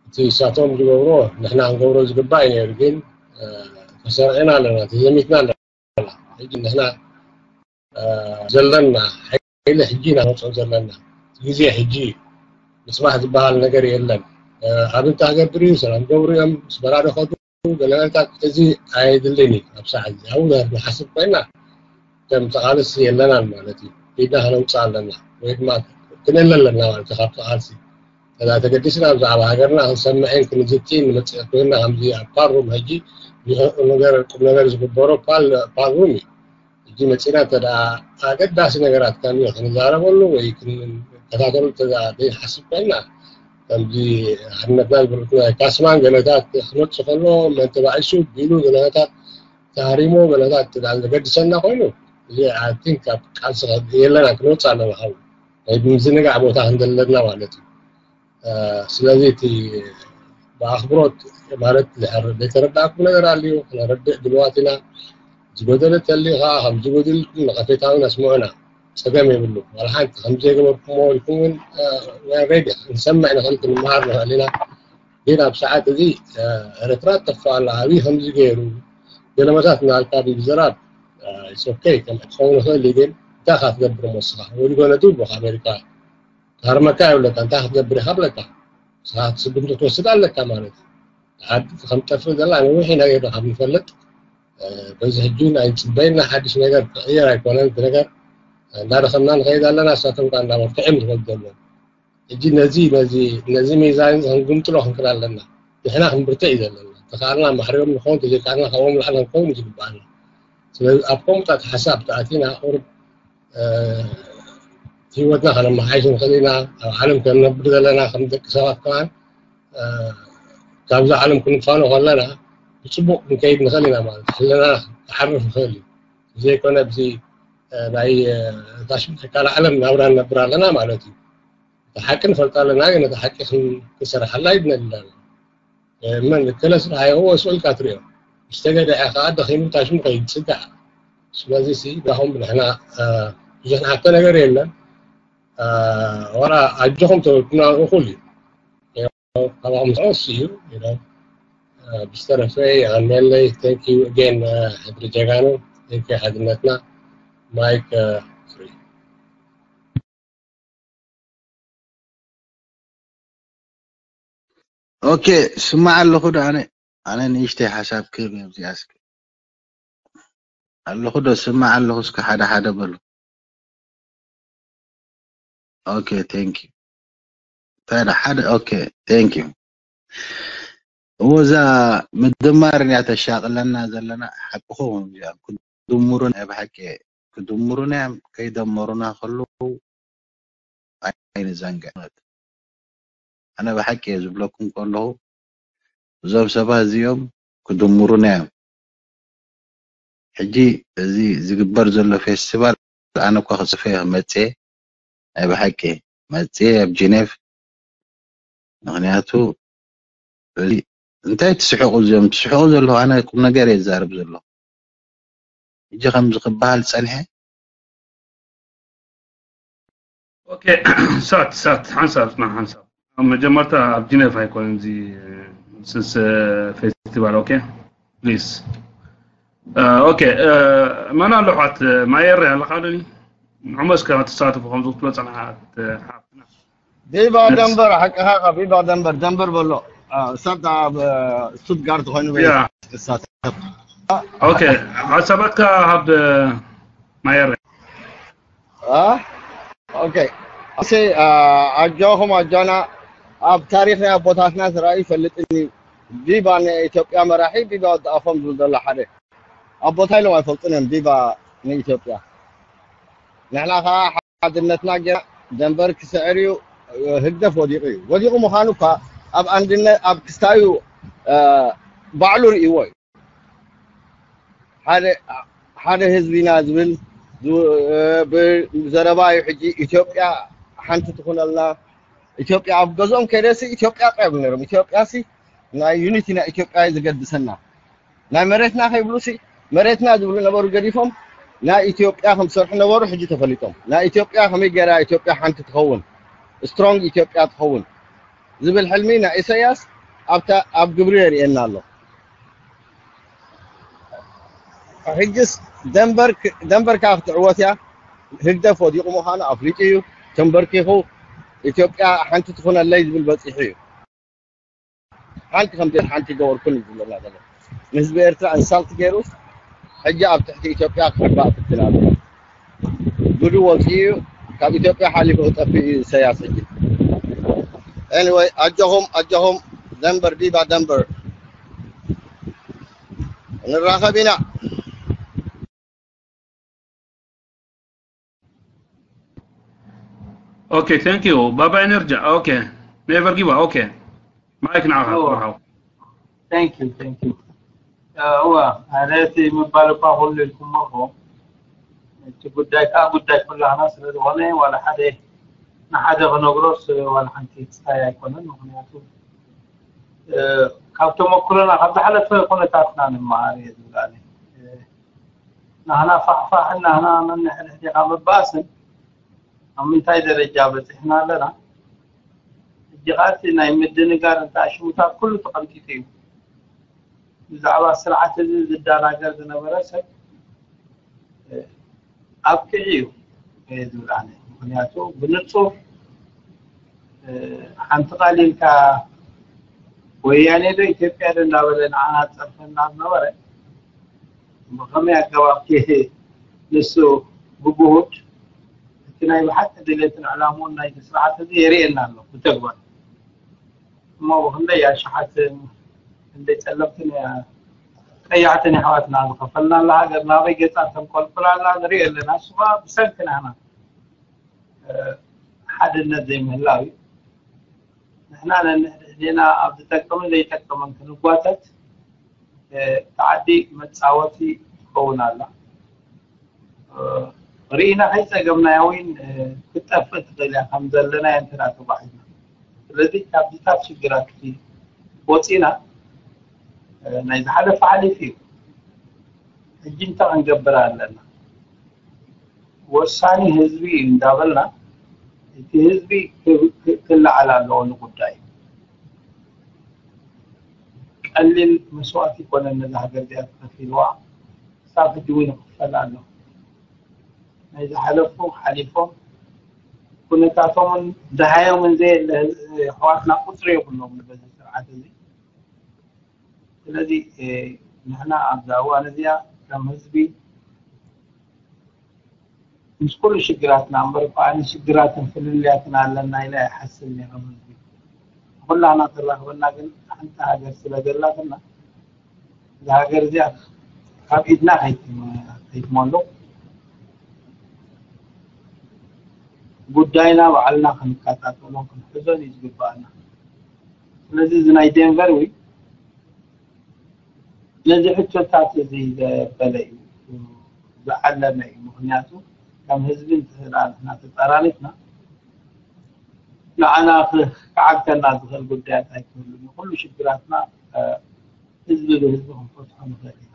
እቲ እሳቶም ዝገብሮ ንሕና ክንገብሮ ዝግባእ እዩ ነይሩ። ግን፣ እ፣ ተሰሪዕና ኣለና፣ ተዘሚትና ኣለና። ሕጂ ንሕና፣ እ፣ ዘለና ሓይሊ ሕጂ ኢና ነውፅኦ ዘለና። ግዜ ሕጂ እዩ። ምፅባሕ ዝበሃል ነገር የለን። እ፣ ኣብ እንታይ ክገብር እዩ? ሰላም ክገብሩ እዮም። ምስ በራዶ ከዱ ገለመለታት እዚ ኣየድልን እዩ። ኣብ ሰዓት እዚ ኣብኡ ንሓስብ ኮይና ከም ተቓለስቲ የለናን ማለት እዩ። ኢድና ከነውፅእ ኣለና ወይ ድማ ክንእለ ኣለና ማለት እዩ። ካብ ተቓልሲ ተዳ ተገዲስና ብዛዕባ ሃገርና ክንሰምዕን ክንዝቲን ንመፅእ ኮይና ከምዚ ኣብ ፓልሩም ሕጂ ይኸ-፣ ነገር ቁም ነገር ዝግበሮ ፓል-፣ ፓልሩም እዩ። ሕጂ መፂና እንተ ደኣ ኣገዳሲ ነገራት ከም ክንዛረበሉ ወይ ክንከታተሉ እንተ ደኣ ዘይንሓስብ ኮይና፣ ከምዚ ሓድነትና ዝበሉት ናይ ካስማን ገለታት ክመፅእ ከሎ መን ተባኢሱ ቢሉ ገለታት ተሃሪሞ ገለታት እንተ ደኣ ዘገድሰና ኮይኑ፣ እዚ ኣይ ቲንክ ኣብ ቃልሲ የለና፣ ክንወፅእ ኣለና። ካብ ናይ ምዝንጋዕ ቦታ ክንደለና ማለት እዩ። እ፣ ስለዚ እቲ ብኣኽብሮት ማለት ድሕር ዘይተረዳእኩም ነገር ኣልዩ፣ ክነረድእ ድልዋት ኢና። ዝጎደለ ተልዩ ከዓ ከም ዝጎድልኩም ነቐፌታውን ኣስምዑና። ጸገም የብሉ። ዋላ ሓንቲ ከም ዘይገበርኩምዎ ኢልኩም እውን፣ እ፣ ሬዲ ክንሰምዕ ንኽእል፣ ክንመሃር ንኽእል ኢና። ግን ኣብ ሰዓት እዚ፣ እ፣ ኤርትራ ትጠፍእ ኣላ፣ ኣብይ ከምዚ ገይሩ፣ ገለመታት እናልካ ብዘራብ፣ እ፣ it's okay፣ ከም ክኸውን ይኽእል እዩ። ግን እንታይ ኢኻ ትገብር እሞ ንስኻ? What are you gonna do? ኣሜሪካ ክሃርመካ የብለካ፣ እንታይ ክትገብር ኢኻ ብለካ። ንስኻ ስጉምቲ ክትወስድ ኣለካ ማለት እዩ። ዓዲ ከም ትጠፍእ ዘላ ነዊሕ ኢና ጌርና ከም ንፈልጥ፣ እ፣ በዚ ሕጂ እውን ኣይንጽበይና፣ ሓድሽ ነገር ክቕየር ኣይኮነን እቲ ነገር። እንዳደኸምና ንኸይድ ኣለና፣ ንሳቶም ከኣ እንዳበርትዑ እዮም ዝኸዱ ዘለዉ። ሕጂ ነዚ፣ ነዚ፣ ነዚ ሚዛን እዚ ክንግምጥሎ ክንክእል ኣለና። ንሕና ክንብርትዕ እዩ ዘለና። ተኻእልና ማዕሪኦም ንኸውን፣ ተዘይካእልና ካብኦም ላዕሊ ክንከውን እዩ ዝግባኣና። ስለዚ ኣብ ከምኡ ኣተሓሳብ ተኣቲና ቁሩብ፣ እ፣ ህይወትና ከነመሓይሽ ንኽእል ኢና። ኣብ ዓለም ከነብር ዘለና ከም ደቂ ሰባት ከማን፣ እ፣ ካብዛ ዓለም ክንፋኖ ከለና ብጽቡቕ ክንከይድ ንኽእል ኢና ማለት እዩ። ሕልናና ክዓርፍ ይኽእል እዩ። ብዘይኮነ ኣብዚ፣ እ፣ ናይ፣ እ፣ ታሽም ተካል ዓለም ናብራ ንነብር ኣለና ማለት እዩ። እቲ ሓቂ ንፈልጦ ኣለና፣ ግን እቲ ሓቂ ክን-፣ ክንሰርሓላ ኣይድነልና። እ፣ መን እከለ ስራሕ ይህቦ፣ ስቕ ኢልካ ትሪኦ። ምስ ተገደዐ ከኣ ደኺሙ ታሽሙ ከይድ፣ ጽጋዕ። ስለዚ ሲ፣ ዳኹም ንሕና፣ እ፣ ብዙሕ ንሓቶ ነገር የለን። እ፣ ዋላ ኣጆኹም ተበልኩና እኹል እዩ። ካባኹም ዝቐንስ እዩ፣ you know። እ፣ ብዝተረፈ የቐንየለይ። Thank you again፣ እ፣ ሕድሪ ጀጋኑ። Thank you ሓድነትና። ማይክ፣ እ፣ ፍሪ። ኦኬ፣ ስማዕ ኣለኹ ዶ ኣነ? ኣነ ንእሽተይ ሓሳብ ክህብ እየ ኣብዚኣ እስኪ። ኣለኹ ዶ? ስማዕ ኣለኹ፣ እስኪ ሓደ ሓደ በሉ። ኦኬ፣ thank you። እንታይ ዳ ሓደ? ኦኬ፣ thank you። እሞ እዛ ምድማር እያ ተሻቕለና ዘለና፣ ሓቅኹም እዚኣ። ክድምሩን፣ ናይ ብሓቂ ክድምሩና እዮም፣ ከይደመሩና ከለዉ ኣይንዘንግዕ። ኣነ ብሓቂ እየ ዝብለኩም ከለኹ፣ እዞም ሰባት እዚኦም ክድምሩና እዮም። ሕጂ እዚ ዝግበር ዘሎ ፌስቲቫል ኣነ እኳ ክጽፈ እየ መጽየ፣ ናይ ብሓቂ መጽየ ኣብ ጀኔቭ። ምኽንያቱ እዚ እንታይ ትስሕቑ እዚኦም? ትስሕቑ ዘለኹ ኣነ ቁም ነገር እየ ዝዛረብ ዘለኹ። ሕጂ ከምዚ ክበሃል ጸኒሐ። ኦኬ፣ ሳት፣ ሳት፣ ሓንሳብ፣ ጽናሕ፣ ሓንሳብ። ኣብ መጀመርታ ኣብ ጂኔቭ ኣይኮነን እዚ ስስ ፌስቲቫል። ኦኬ፣ ፕሊዝ። እ፣ ኦኬ፣ እ፣ መን ኣሎ ኣሕዋት? ማየር ኣለኻ ዶ? ንዑመስ ከ ትሳተፉ ከም ዝኽትሎ ጽናሓት፣ እ፣ ሓፍትና። ቪቫ ደንበር፣ ሓቅኻ ኢኻ፣ ቪቫ ደንበር፣ ደንበር በሎ። እ፣ እሳት ኣብ፣ እ፣ ስቱትጋርት ኮይኑ ያ። ክሳተፍ። ኦኬ፣ ሓሳባትካ ሃብ፣ እ፣ ማየር። እ? ኦኬ። እሺ፣ እ፣ ኣጆኹም ኣጆና። ኣብ ታሪኽ ናይ ኣቦታትና ተራእዩ ይፈልጥን እዩ። ቪቫ ናይ ኢትዮጵያ መራሒ፣ ቪቫ ወዲ ኣፎም ዝብል ዘሎ ሓደ። ኣቦታይ ኢሎም ኣይፈልጡን እዮም ቪቫ ንኢትዮጵያ። ንሕና ኸዓ ሓድነትና ጌና ደንበር ክስዕር እዩ። ህግደፍ ወዲቑ እዩ። ወዲቑ ምዃኑ እኳ ኣብ ኣንድነት፣ ኣብ ክስታዩ፣ እ፣ ባዕሉ ርእይዎ እዩ። ሓደ፣ ሓደ ህዝቢ ኢና ዝብል ዝ-፣ እ፣ ብዘረባ እዩ። ሕጂ ኢትዮጵያ ሓንቲ ትኹነልና። ኢትዮጵያ ኣብ ገዝኦም ከይደሲ ኢትዮጵያ እኮ ይብሉ ነይሮም። ኢትዮጵያ ሲ ናይ ዩኒቲ ናይ ኢትዮጵያ እዩ ዘገድሰና። ናይ መሬትና ከይብሉሲ፣ መሬትና ዝብሉ ነበሩ ገዲፎም፣ ናይ ኢትዮጵያ ከም ዝሰርሑ ነበሩ። ሕጂ ተፈሊጦም፣ ናይ ኢትዮጵያ ከመይ ገይራ ኢትዮጵያ ሓንቲ ትኸውን፣ ስትሮንግ ኢትዮጵያ ትኸውን ዝብል ሕልሚ ናይ ኢሳያስ ኣብታ ኣብ ግብሪ የርእየና ኣሎ። ሕጅስ ደንበር ደንበር ከዓ ክትዕወት እያ። ህግደፍ ወዲቑ ምዃኑ ኣፍሊጡ እዩ። ተንበርኪኹ ኢትዮጵያ ሓንቲ ትኹነለይ ዝብል በፂሑ እዩ። ሓንቲ ከም ሓንቲ ይገበርኩን እዩ ዝብለና ዘሎ። ንህዝቢ ኤርትራ እንሳልት ገይሩ ሕጂ ኣብ ትሕቲ ኢትዮጵያ ክሕባእ ፍትን ኣሎ። ጉዱ ወፂኡ እዩ። ካብ ኢትዮጵያ ሓሊፉ ክጠፍእ እዩ ኢሳያስ ሕጂ። ኤኒወይ፣ ኣጆኹም፣ ኣጆኹም። ደንበር፣ ቪቫ ደንበር። ንራኸብ ኢና። Okay, thank you. Baba Energy. Okay. Never give up. Okay. Mike, ንዓኻ እወ። መርሓባ። Thank you, thank you. እወ፣ ኣነ እቲ ምባል እኳ ኩሉ ኢልኩሞ እኮ፣ እቲ ጉዳይ ከዓ ጉዳይ ኩላህና ስለ ዝኾነ፣ ዋላ ሓደ ንሓደ ክነግሮስ ዋላ ሓንቲ ክስታይ ኣይኮነን። ምኽንያቱ፣ እ፣ ካብ ተመክሮና፣ ካብ ዝሓለፈ ኩነታትና ንመሃር እየ ዝብል ኣነ። እ፣ ናህና ፋሕፋሕን ናህና ነንሕድሕድኻ ምባእስን ኣብ ምንታይ ደረጃ በፂሕና ኣለና? ሕጂ ኸኣ እቲ ናይ ምድንጋር እንታይ ሽሙታት ኩሉ ተቐንጢጡ እዩ። ብዛዕባ ስርዓት እዚ ዝደናገር ዝነበረ ሰብ፣ እ፣ ኣብቂዑ እዩ፣ እየ ዝብል ኣነ። ምኽንያቱ ብንጹር፣ እ፣ ሓንቲ ቃል ኢልካ ወያኔ ዶ ኢትዮጵያ ዶ እንዳበለ ንዓና ዝጸርፈና ዝነበረ፣ ብኸመይ ኣገባብ ከ ንሱ ብግሁድ እቲ ናይ ብሓቂ ድሌትን ዕላምኡን ናይቲ ስርዓት እዚ የርእየና ኣሎ ብተግባር። እሞ ብኽንደይ ኣሽሓትን ክንደይ ጸለምትን ቀያሕትን ኣሕዋትና ዝኸፈልናላ ሃገር ናበይ ገጻ ተንቆልቁል ኣላ ንሪኦ ኣለና። እሱ ኸኣ ብሰንኪ ናህና፣ እ፣ ሓድነት ዘይምህላው እዩ። ንሕና ነንሕድሕዴና ኣብ ዝጠቅምን ዘይጠቅምን ክንጓተት፣ እ፣ እታ ዓዲ መጻወቲ ትኸውን ኣላ። እ፣ ርኢና ከይጸገምናያ እውን፣ እ፣ ክትጠፍእ ትኽእል እያ፣ ከም ዘለናዮ እንተ ደኣ ተጓሒዝና። ስለዚ ካብዚታት ሽግራት ወጺና፣ እ፣ ናይ ዝሓለፈ ሓሊፉ እዩ። ሕጂ እንታይ ክንገብር ኣለና? ወሳኒ ህዝቢ እዩ እንዳበልና፣ እቲ ህዝቢ ክ-፣ ክ-፣ ክለዓል ኣለዎ ንጉዳይ። ቀሊል መስዋእቲ ይኮነን ነዛ ሃገር እዚኣ ተኸፊልዋ፣ ክሳብ ሕጂ እውን ይኽፈል ኣሎ። ናይ ዝሓለፉ ሓሊፎም፣ ኩነታቶምን ደሃዮምን ዘየለ ህዝ-፣ ኣሕዋትና ቁፅሪ የብሎምን በዚ ስርዓት እዚ። ስለዚ፣ እ፣ ንሕና ኣብዛ እዋን እዚኣ ከም ህዝቢ ምስ ኩሉ ሽግራትና እምበር እኳ ኣነ ሽግራትን ፍልልያትን ኣለና ኢለ ኣይሓስብን እየ ከም ህዝቢ። ኩላና ተራኽበና ግን ሓንቲ ሃገር ስለ ዘላትና፣ እዛ ሃገር እዚኣ ካብ ኢድና ከይት-፣ ከይትመሉ ጉዳይና ባዕልና ክንከታተሎን ክንሕዞን እዩ ዝግባኣና። ስለዚ እዚ ናይ ዴንቨር ዊ ነዚ ሕቶታት እዚ ዘበለ እዩ፣ ዝዓለመ እዩ። ምኽንያቱ ከም ህዝቢ እንተ ንሕና ተጠራሪፍና ንዓና ክ-፣ ክዓግተና ዝኽእል ጉዳያት ኣይክህሉን እዩ። ኩሉ ሽግራትና፣ እ፣ ህዝቢ ብህዝቢ ክንፈትሖ ንኽእል ኢና።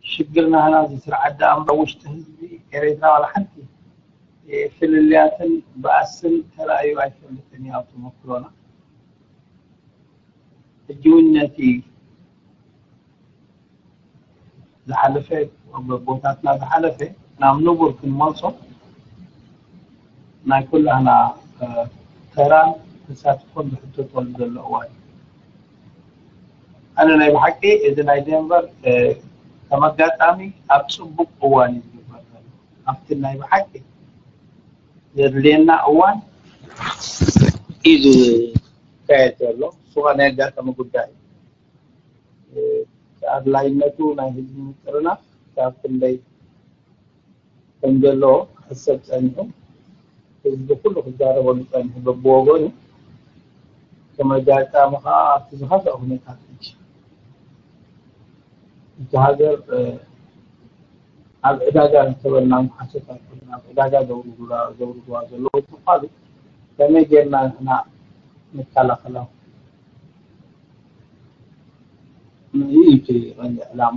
ሽግርና ህና እዚ ስርዓት ደኣ እምበር ውሽጢ ህዝቢ ኤርትራ ዋላ ሓንቲ፣ እ፣ ፍልልያትን ባእስን ተራእዩ ኣይፈልጥን እዩ ኣብ ተመክሮና። ሕጂ እውን ነቲ ዝሓለፈ፣ ቦታትና ዝሓለፈ ናብ ንቡር ክንመልሶ ናይ ኩላህና፣ እ፣ ተራን ተሳትፎን ዝሕተተሉ ዘሎ እዋን እዩ። ኣነ ናይ ብሓቂ እዚ ናይ ዴንቨር፣ እ፣ ከም ኣጋጣሚ ኣብ ጽቡቕ እዋን እዩ ዝግበር ዘሎ። ኣብቲ ናይ ብሓቂ ዘድልየና እዋን እዩ ዝካየድ ዘሎ። እሱ ኸኣ ናይ ኣጋጣሚ ጉዳይ እዩ። እ፣ ኣድላይነቱ ናይ ህዝቢ ምጥርናፍ ክሳብ ክንደይ ከም ዘሎ ክሕሰብ ጸኒሑ፣ ህዝቢ ኩሉ ክዛረበሉ ጸኒሑ በብወገኑ። ከም ኣጋጣሚ ኸኣ ኣብቲ ዝኸፍአ ኩነታት ሕጂ እቲ ሃገር፣ እ፣ ኣብ ዕዳጋ እንተበልና ሓሶት ኣይኮነን። ኣብ ዕዳጋ ዘውርዱላ-፣ ዘውርድዋ ዘለዉ ዝፋሉ ከመይ ጌርና ንሕና ንከላኸላ? እዩ እቲ ቀንዲ ዕላማ።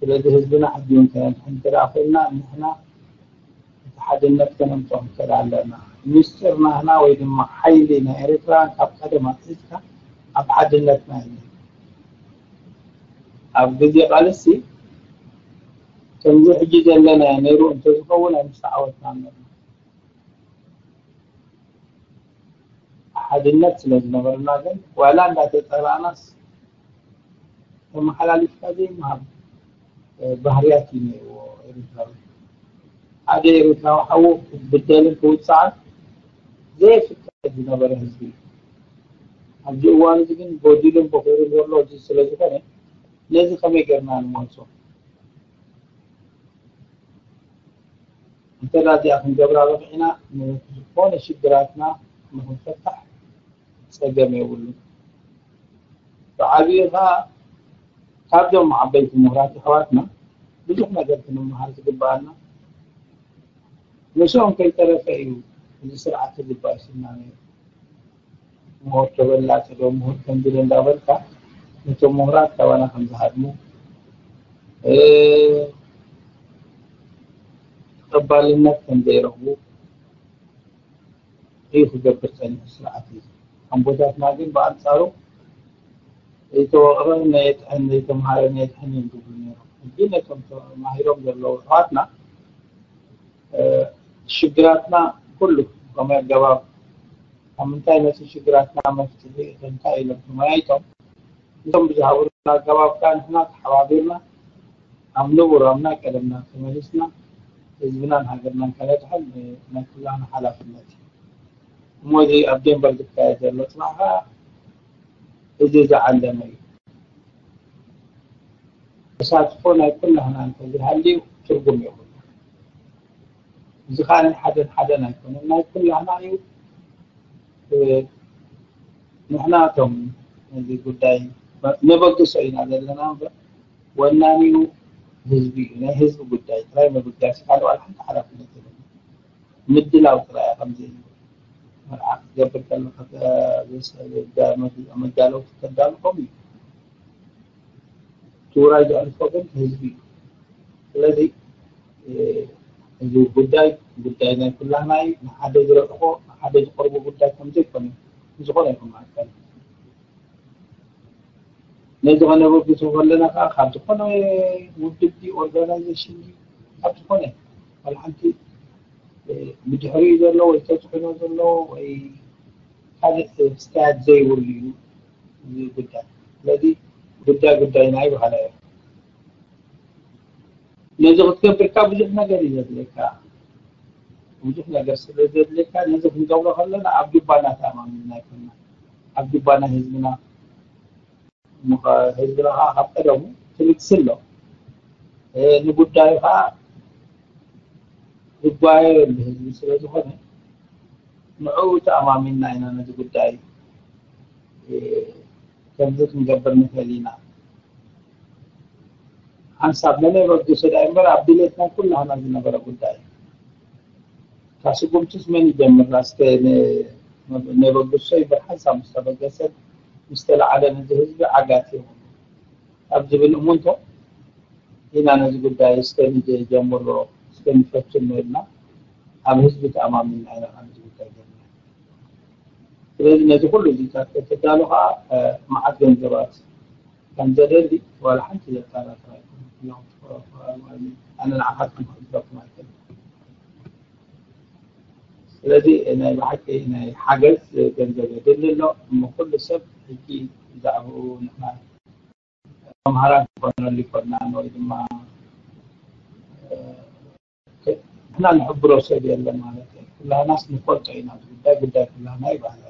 ስለዚ ህዝብና ሕጂ እውን ከነድሕን እንተ ደኣ ኮይንና፣ ንሕና እቲ ሓድነት ከነምፅኦ ንክእል ኣለና። ሚስጢር ናህና ወይ ድማ ሓይሊ ናይ ኤርትራ ካብ ቀደም ኣትሒዝካ ኣብ ሓድነትና እዩ። ኣብ ግዜ ቃልሲ ከምዚ ሕጂ ዘለና ነይሩ እንተዝኸውን ኣይምስተዓወትና ነርና። ሓድነት ስለ ዝነበረና ግን ዋላ እንዳተጠላእናስ ተመሓላሊፍካ ዘይምሃብ ባህርያት እዩ ነይርዎ ኤርትራዊ። ሓደ ኤርትራዊ ሓዉ ክብደልን ክውፅዓን ዘይፍቀድ ዝነበረ ህዝቢ እዩ። ኣብዚ እዋን እዚ ግን ጎዲሉን በኹሩን ዘሎ እዚ ስለ ዝኾነ ነዚ ከመይ ጌርና ንመልሶ? እንተ እዚኣ ክንገብራ በቂዕና፣ ዝኾነ ሽግራትና ንኽንፈታሕ ጸገም የብሉን። ብዓብዩ ኸኣ ካብዞም ዓበይቲ ምሁራት ኣሕዋትና ብዙሕ ነገር ክንመሃር ዝግብኣና። ምስኦም ከይተረፈ እዩ እዚ ስርዓት እዚ ባእስና ነይሩ። ምሁር ተበላጸ ዶ ምሁር ከምዚ ዶ እንዳበልካ ነቶም ምሁራት ካባና ከም ዝሃድሙ፣ እ፣ ተቐባልነት ከም ዘይረኽቡ እዩ ክገብር ጸኒሑ ስርዓት እዚ። ኣቦታትና ግን ብኣንጻሩ ዘይተወቕረ ነየጥሕን ዘይተምሃረ ነየጥሕን እዮም ዝብሉ ነይሮም። ሕጂ ነቶም ተማሂሮም ዘለዉ ኣሕዋትና፣ እ፣ ሽግራትና ኩሉ ብኸመይ ኣገባብ ካብ ምንታይ መፂኡ ሽግራትና መፍትሒ እንታይ ኢሎም ተመያይጦም እቶም ብዝሃቡና ኣገባብ ከዓ ንሕና ተሓባቢርና ኣብ ንቡር ኣብ ናይ ቀደምና ተመሊስና ህዝብናን ሃገርናን ከነድሕን ናይ ኩላህና ሓላፍነት እዩ። እሞ እዚ ኣብ ዴንቨር ዝካየድ ዘሎ ፅባሕ ከዓ እዚ ዝዓለመ እዩ። ተሳትፎ ናይ ኩላህና እንተዘይሃልዩ ትርጉም የብሉ። እዚ ከዓ ናይ ሓደን ሓደን ኣይኮነን፣ ናይ ኩላህና እዩ። እ፣ ንሕና እቶም ነዚ ጉዳይ ነበግሶ ኢና ዘለና እምበር ወናኒኡ ህዝቢ እዩ። ናይ ህዝቢ ጉዳይ ጥራይ ምብጋስ ካልእ ዋላ ሓንቲ ሓላፍነት የብሉ። ምድላው ጥራይ ከምዚ መርዓ ክትገብር ከለካ መዳለውቲ ተዳልኾም እዩ። ትውራይ ዘዕርፎ ግን ህዝቢ እዩ። ስለዚ እዚ ጉዳይ ጉዳይ ናይ ኩላህና እዩ። ንሓደ ዝረግፎ ንሓደ ዝቀርቦ ጉዳይ ከምዘይኮነ ዝኾነ ይኹን ማለት እዩ። ነዚ ከነበግሶ ከለና ከዓ ካብ ዝኾነ ውድብ ኦርጋናይዜሽን ካብ ዝኾነ ዋላ ሓንቲ ብድሕሪኡ ዘሎ ወይ ተፅዕኖ ዘሎ ወይ ካልእ ስታያት ዘይብሉ እዩ እዚ ጉዳይ። ስለዚ ጉዳይ ጉዳይና እዩ በሃላይ እዮም። ነዚ ክትገብርካ ብዙሕ ነገር እዩ ዘድልየካ። ብዙሕ ነገር ስለ ዘድልየካ ነዚ ክንገብሮ ከለና ኣብ ጅባና ተኣማሚንና ኣይኮንና። ኣብ ጅባና ህዝብና ህዝብና ከዓ ካብ ቀደሙ ትልግሲ ኣሎ። ንጉዳዩ ከዓ ዝጓየየሉ ህዝቢ ስለ ዝኾነ ንዕኡ ተኣማሚንና ኢና ነዚ ጉዳይ ከምዚ ክንገብር ንኽእል ኢና። ሓንሳብ መን የበግሶ ዳኣ እምበር ኣብ ድሌትና ኩላህና ዝነበረ ጉዳይ እዩ። ካብ ስጉምትስ መን ይጀምር? እስከ ን-፣ ነበግሶ ይበል ሓንሳብ ምስ ተበገሰ ምስ ተለዓለ ነዚ ህዝቢ ዓጋቲ ይኹን ኣብ ዝብል እሙንቶ ኢና ነዚ ጉዳይ እስከ ንጀምሮ እስከ ንፈትኖ ኢልና ኣብ ህዝቢ ተኣማሚንና ኢና ነዚ ጉዳይ ጀምርና። ስለዚ ነዚ ኩሉ እዚታት ከተዳሉ ከዓ መዓት ገንዘባት ከም ዘደሊ ዋላ ሓንቲ ዘጠራጥር ኣይኮነን። ኩላኹም ትፈራፈራሉ ማለት እዩ። ኣነ ንዓኻትኩም ክሕግዘኩም ኣይክእልን። ስለዚ ናይ ብሓቂ ናይ ሓገዝ ገንዘብ የድሊ ኣሎ። እሞ ኩሉ ሰብ ሕጂ ብዛዕባኡ ንሕና መምሃራን ክኾነሉ ይኮናን ወይ ድማ ንሕና ንሕብሮ ሰብ የለን ማለት እዩ። ኩላህናስ ንፈልጦ ኢና፣ እዚ ጉዳይ ጉዳይ ኩላህና ይበሃል።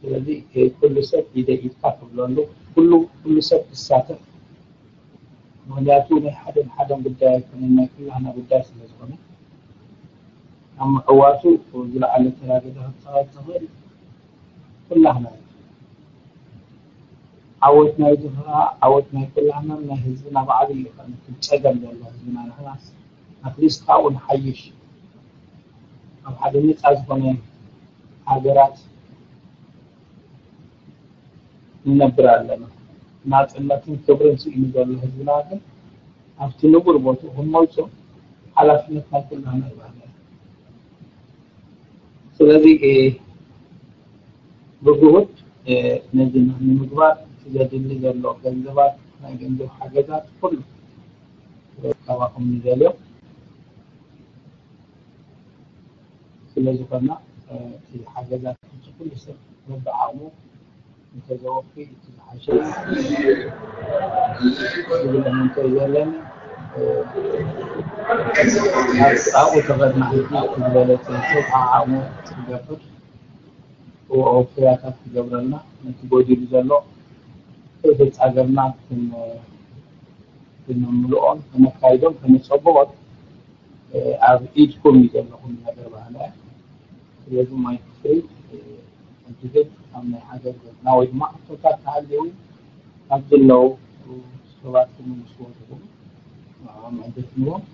ስለዚ ኩሉ ሰብ ኢደ ኢድካ ክብለሉ፣ ኩሉ ኩሉ ሰብ ክሳተፍ፣ ምክንያቱ ናይ ሓደን ሓደን ጉዳይ ኣይኮነን፣ ናይ ኩላህና ጉዳይ ስለ ዝኾነ ኣብ ምዕዋቱ ዝለዓለ ተራ ገዛ ክትፃወት ትኽእል ኩላህና እዩ። ዓወት ናይ ዝኽራ ዓወት ናይ ኩላህናን ናይ ህዝብና ባዕሉ እዩ። ከም ጸገም ዘሎ ህዝብና ንሕናስ ኣትሊስት ካብኡ ንሓይሽ ኣብ ሓደ ነጻ ዝኾነ ሃገራት ንነብር ኣለና። ናፅነትን ክብርን ስኢኑ ዘሎ ህዝብና ግን ኣብቲ ንቡር ቦትኡ ክንመልሶ ሓላፍነት ናይ ኩላና ይባሃል። ስለዚ ብግሁድ ነዚ ንምግባር እቲ ዘድሊ ዘሎ ገንዘባት፣ ናይ ገንዘብ ሓገዛት ኩሉ ካባኹም ንደልዮ። ስለዝኾና እቲ ሓገዛት ኩሉ ሰብ በብዓቕሙ እንተዘወፊ እቲ ዝሓሸ ዝብለ መንፈስ ዘለኒ ኣብኡ ተቐድማ ሕጂ እቲ ዝበለፀ ሰብ ዓቕሙ ክገብር ወፍያታት ክገብረልና ነቲ ጎዲሉ ዘሎ ከይተፃገርና ክነምልኦን ከነካይዶን ከነፀብቖን ኣብ ኢድኩም እዩ ዘሎ ኩሉ ነገር ባህላ። ስለዚ ማይ ክፍሪ ሕጂ ግን ኣብ ናይ ሓገዝ ገፅና ወይ ድማ ሕቶታት ተሃልዩ ካብ ዘለዉ ሰባት ክምልስዎ ዝኽእሉ ንዕኦም ዕድል ክንዎም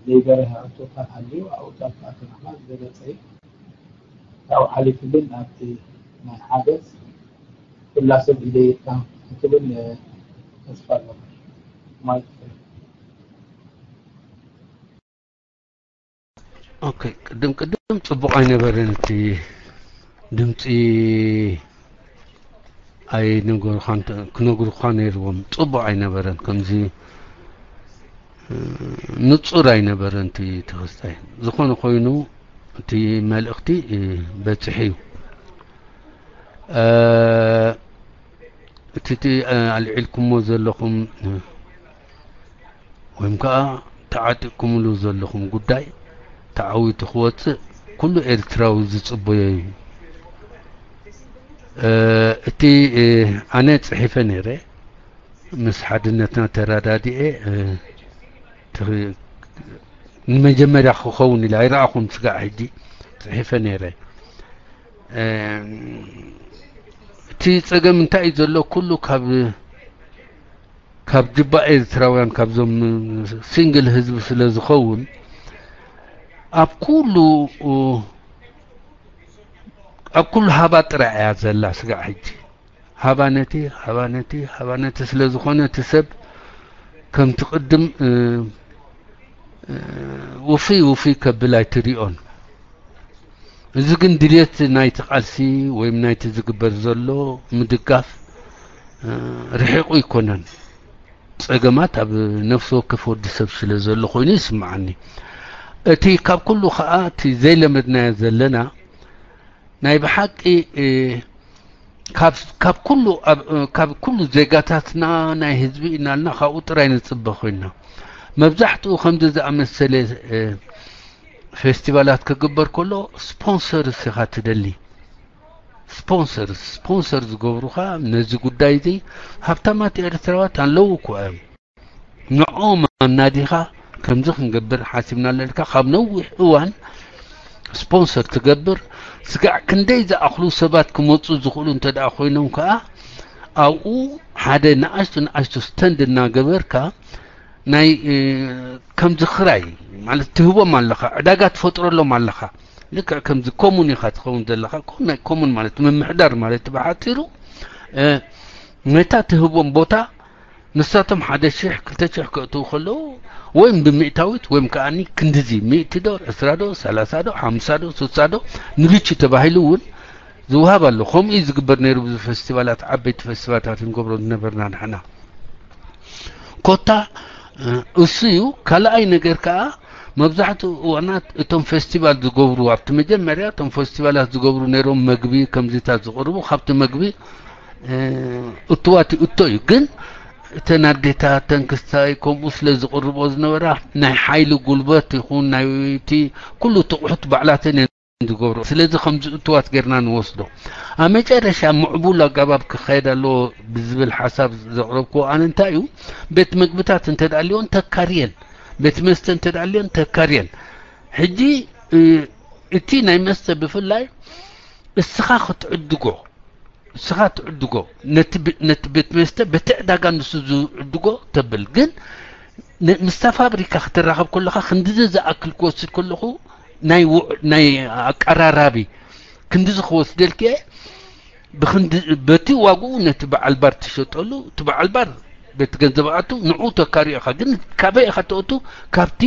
ዘይገርህ ሕቶታት ሃልዩ ኣብኡ ጣልቃ ኣተናኻ ዝበለፀ እዩ። ካብኡ ሓሊፉ ግን ኣብቲ ናይ ሓገዝ ኩላ ሰብ ኢደይካ ክትብል ተስፋ ኣለኹ። ማይ ክፍሪ። ኦኬ፣ ቅድም ቅድም ጽቡቕ ኣይነበረን እቲ ድምጺ ኣይነገሩኻን ክነግሩኻ ነይርዎም ጽቡቕ ኣይነበረን ከምዚ ንጹር ኣይነበረን እቲ ተኸስታይ ዝኾነ ኮይኑ እቲ መልእኽቲ በጽሒ እዩ እቲ ኣልዒልኩሞ ዘለኹም ወይም ከዓ ተዓጢቕኩምሉ ዘለኹም ጉዳይ ተዓዊቱ ክወፅእ ኩሉ ኤርትራዊ ዝፅበዮ እዩ። እቲ ኣነ ፅሒፈ ነይረ ምስ ሓድነትና ተረዳዲኤ ንመጀመርያ ክኸውን ኢለ ኣይረኣኹን ስጋዕ ሕጂ ፅሒፈ ነይረ። እቲ ፀገም እንታይ እዩ ዘሎ? ኩሉ ካብ ካብ ጅባ ኤርትራውያን ካብዞም ሲንግል ህዝቢ ስለ ዝኸውን ኣብ ኩሉ ኣብ ኩሉ ሃባ ጥራይ እያ ዘላ ስጋዕ ሕጂ ሃባ ነቲ ሃባ ነቲ ሃባ ነቲ ስለ ዝኾነ እቲ ሰብ ከምቲ ቅድም ውፍይ ውፍይ ከብል ኣይትሪኦን። እዚ ግን ድልየት ናይቲ ቃልሲ ወይም ናይቲ ዝግበር ዘሎ ምድጋፍ ርሒቑ ኣይኮነን። ጸገማት ኣብ ነፍሲ ወከፍ ወዲ ሰብ ስለ ዘሎ ኮይኑ ይስምዓኒ። እቲ ካብ ኩሉ ከኣ እቲ ዘይለመድናዮ ዘለና ናይ ብሓቂ ካብ ካብ ኩሉ ካብ ኩሉ ዜጋታትና ናይ ህዝቢ ኢናልና ካብኡ ጥራይ ንጽበ ኮይና መብዛሕትኡ ከምዚ ዝኣመሰለ ፌስቲቫላት ክግበር ከሎ ስፖንሰርስ ኢኻ ትደሊ። ስፖንሰርስ ስፖንሰር ዝገብሩኻ ነዚ ጉዳይ እዚ ሃብታማት ኤርትራዋት ኣለዉ እኮ እዮም። ንዕኦም ኣናዲኻ ከምዚ ክንገብር ሓሲብና ኣለልካ ካብ ነዊሕ እዋን ስፖንሰር ትገብር ስጋዕ ክንደይ ዝኣኽሉ ሰባት ክመፁ ዝኽእሉ እንተ ደኣ ኮይኖም ከዓ ኣብኡ ሓደ ንኣሽቱ ንኣሽቱ ስተንድ እናገበርካ ናይ ከምዚ ክራይ ማለት ትህቦም ኣለኻ ዕዳጋ ትፈጥረሎም ኣለኻ ልክዕ ከምዚ ኮሙን ኢኻ ትኸውን ዘለኻ ኮ- ናይ ኮሙን ማለት ምምሕዳር ማለት ብሓፂሩ ነታ ትህቦም ቦታ ንሳቶም ሓደ ሽሕ ክልተ ሽሕ ከእትዉ ከለዉ ወይም ብሚእታዊት ወይም ከዓኒ ክንድዚ ሚእቲ ዶ ዕስራ ዶ ሰላሳ ዶ ሓምሳ ዶ ስሳ ዶ ንልቹ ተባሂሉ እውን ዝውሃብ ኣሎ። ከምኡ እዩ ዝግበር ነይሩ ብዙ ፌስቲቫላት ዓበይቲ ፌስቲቫላት ንገብሮ ዝነበርና ንሕና ኮታ እሱ እዩ። ካልኣይ ነገር ከዓ መብዛሕትኡ እዋናት እቶም ፌስቲቫል ዝገብሩ ኣብቲ መጀመርያ እቶም ፌስቲቫላት ዝገብሩ ነይሮም መግቢ ከምዚታት ዝቕርቡ ካብቲ መግቢ እትዋት እቶ እዩ ግን እተን ኣዴታት ተንክስታይ ከምኡ ስለ ዝቕርቦ ዝነበራ ናይ ሓይሊ ጉልበት ይኹን ናይቲ ኩሉ ትቑሑት ባዕላተን እየን ዝገብሮ ስለዚ ከምዚ እትዋት ጌርና ንወስዶ ኣብ መጨረሻ ምዕቡል ኣጋባብ ክካየድ ኣለዎ ብዝብል ሓሳብ ዘቕረብክዎ ኣነ እንታይ እዩ ቤት መግብታት እንተ ኣልዮን ተካርየን ቤት መስተ እንተ ኣልዮን ተካርየን ሕጂ እቲ ናይ መስተ ብፍላይ እስኻ ክትዕድጎ እስኻ ትዕድጎ ነቲ ቤት መስተ በቲ ዕዳጋ ንሱ ዝዕድጎ ተብል ግን ምስታ ፋብሪካ ክትራኸብ ከለኻ ክንድዚ ዝኣክል ክወስድ ከለኹ ናይ ኣቀራራቢ ክንድዚ ክወስደልክ እየ ብክንዲ በቲ ዋግኡ ነቲ በዓል ባር ትሸጠሉ፣ እቲ በዓል ባር በቲ ገንዘብ ኣቱ ንዑ ተካሪኻ፣ ግን ካበይ ኢኻ ተእቱ? ካብቲ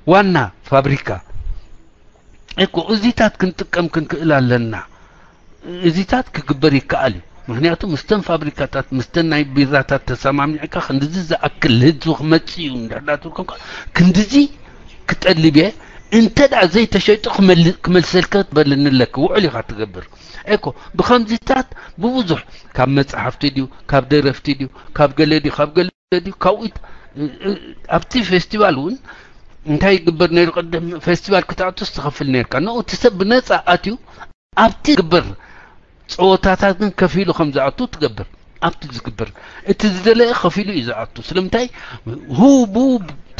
ዋና ፋብሪካ። እኮ እዚታት ክንጥቀም ክንክእል ኣለና። እዚታት ክግበር ይከኣል እዩ። ምክንያቱ ምስተን ፋብሪካታት፣ ምስተን ናይ ቢራታት ተሰማሚዕካ ክንድዚ ዝኣክል ህዝቢ ክመጽእ እዩ እንድሕር ዳትብልኩም ከ-፣ ክንድዚ ክጠልብ እየ፣ እንተ ደኣ ዘይተሸይጡ ክመል-፣ ክመልሰልካ ትበልኒ ኣለኪ፣ ውዕል ኢኻ ትገብር። እኮ ብኸምዚታት ብብዙሕ፣ ካብ መጻሕፍቲ ድዩ፣ ካብ ደረፍቲ ድዩ፣ ካብ ገለ ድዩ፣ ካብ ገለ ድዩ፣ ካብኡ ይት-፣ እ-፣ እ-፣ ኣብቲ ፌስቲቫል እውን እንታይ ይግበር ነይሩ? ቅድም ፌስቲቫል ክትኣቱስ ትኸፍል ነይርካ። ንኡ እቲ ሰብ ብነጻ ኣትዩ ኣብቲ ዝግበር ጸወታታት ግን ከፊሉ ከም ዝኣቱ ትገብር። ኣብቲ ዝግበር፣ እቲ ዝደለየ ከፊሉ እዩ ዝኣቱ። ስለምንታይ? ህቡ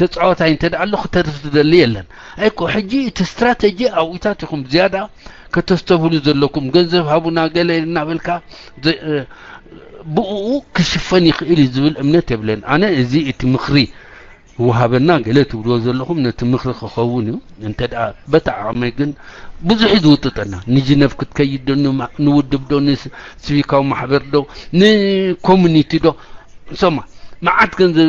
ተጻዋታይ እንተ ደኣ ኣሎ ክተርፍ ዝደሊ የለን። ኣይኮ፣ ሕጂ እቲ ስትራተጂ ኣብኡታት ኢኹም ዝያዳ ከተስተብህሉ ዘለኩም። ገንዘብ ሃቡና ገለ እናበልካ ዘ-፣ እ፣ ብእኡ ክሽፈን ይኽእል እዩ ዝብል እምነት የብለን። ኣነ እዚ እቲ ምኽሪ ይወሃበና ገለ ትብልዎ ዘለኹም ነቲ ምኽሪ ክኸውን እዩ። እንተ ደኣ በታ ዓቕመይ ግን ብዙሕ እዩ ዝውጥጠና። ንጅነቭ ክትከይድ ዶ፣ ንማ-፣ ንውድብ ዶ፣ ንስ-፣ ሲቪካዊ ማሕበር ዶ፣ ንኮሚኒቲ ዶ? ሰማ፣ መዓት ገንዘብ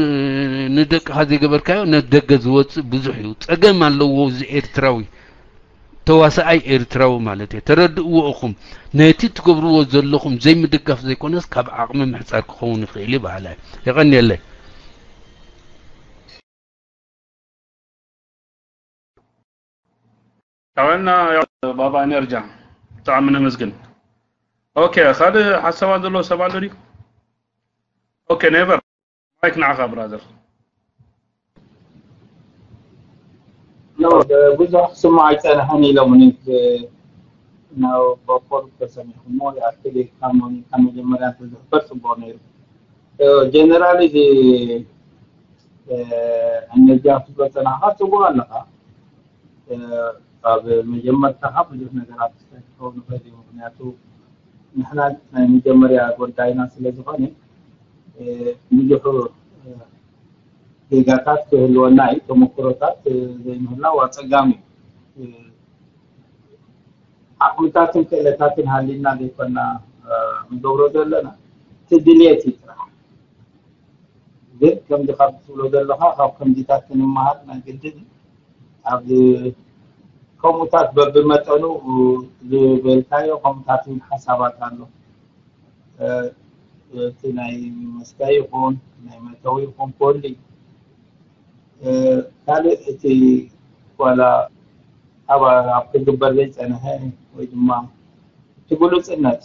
ንደቅኻ ዘይገበርካዮ ነቲ ደገ ዝወጽእ ብዙሕ እዩ። ጸገም ኣለዎ እዚ ኤርትራዊ፣ ተዋሳኣይ ኤርትራዊ ማለት እየ። ተረድእዎ እኹም። ነቲ ትገብርዎ ዘለኹም ዘይምድጋፍ ዘይኮነስ ካብ ዓቕሚ ምሕጻር ክኸውን ይኽእል እዩ በሃላይ። የቐንየለይ። ካበና ባባ ኤነርጃ ብጣዕሚ ነመስግን። ኦኬ፣ ካልእ ሓሳባት ዘለዎ ሰብ ኣሎ ድዩ? ኦኬ፣ ኔቨር፣ ማይክ ንዓኻ ብራዘር። ብዙሕ ክስማዕ ኣይጸንሐን ኢሎምኒ። ናብ ቦኮር ተሰሚዕኩሞ ይኣክል ኢልካ ሞኒ ካብ መጀመርያ እንተዝሕበር ጽቡቕ ነይሩ። ጀነራል፣ እዚ ኤነርጂ ኣብ ትብሎ ጸናሕካ ጽቡቕ ኣለኻ። ኣብ መጀመርታኻ ብዙሕ ነገራት ክስተካኸል ንኽእል እዩ። ምኽንያቱ ንሕና ናይ መጀመርያ ጉዳይና ስለ ዝኾነ ብዙሕ ጌጋታት ክህልወና እዩ። ተመክሮታት ዘይምህላው ኣጸጋሚ እዩ። ዓቕምታትን ክእለታትን ሃልዩና ዘይኮና ንገብሮ ዘለና፣ እቲ ድልየት እዩ ጥራሕ። ግን ከምዚ ካብ ትብሎ ዘለኻ ካብ ከምዚታት ክንመሃር ናይ ግድን እዩ። ኣብ ከምኡታት በብመጠኑ ዝበልካዮ ከምኡታት እውን ሓሳባት ኣሎ። እቲ ናይ መስተ ይኹን ናይ መእተዊ ይኹን ክወሊ ካልእ እቲ ዋላ ኣብ ኣብ ክግበር ዘይጸንሐ ወይ ድማ እቲ ግሉጽነት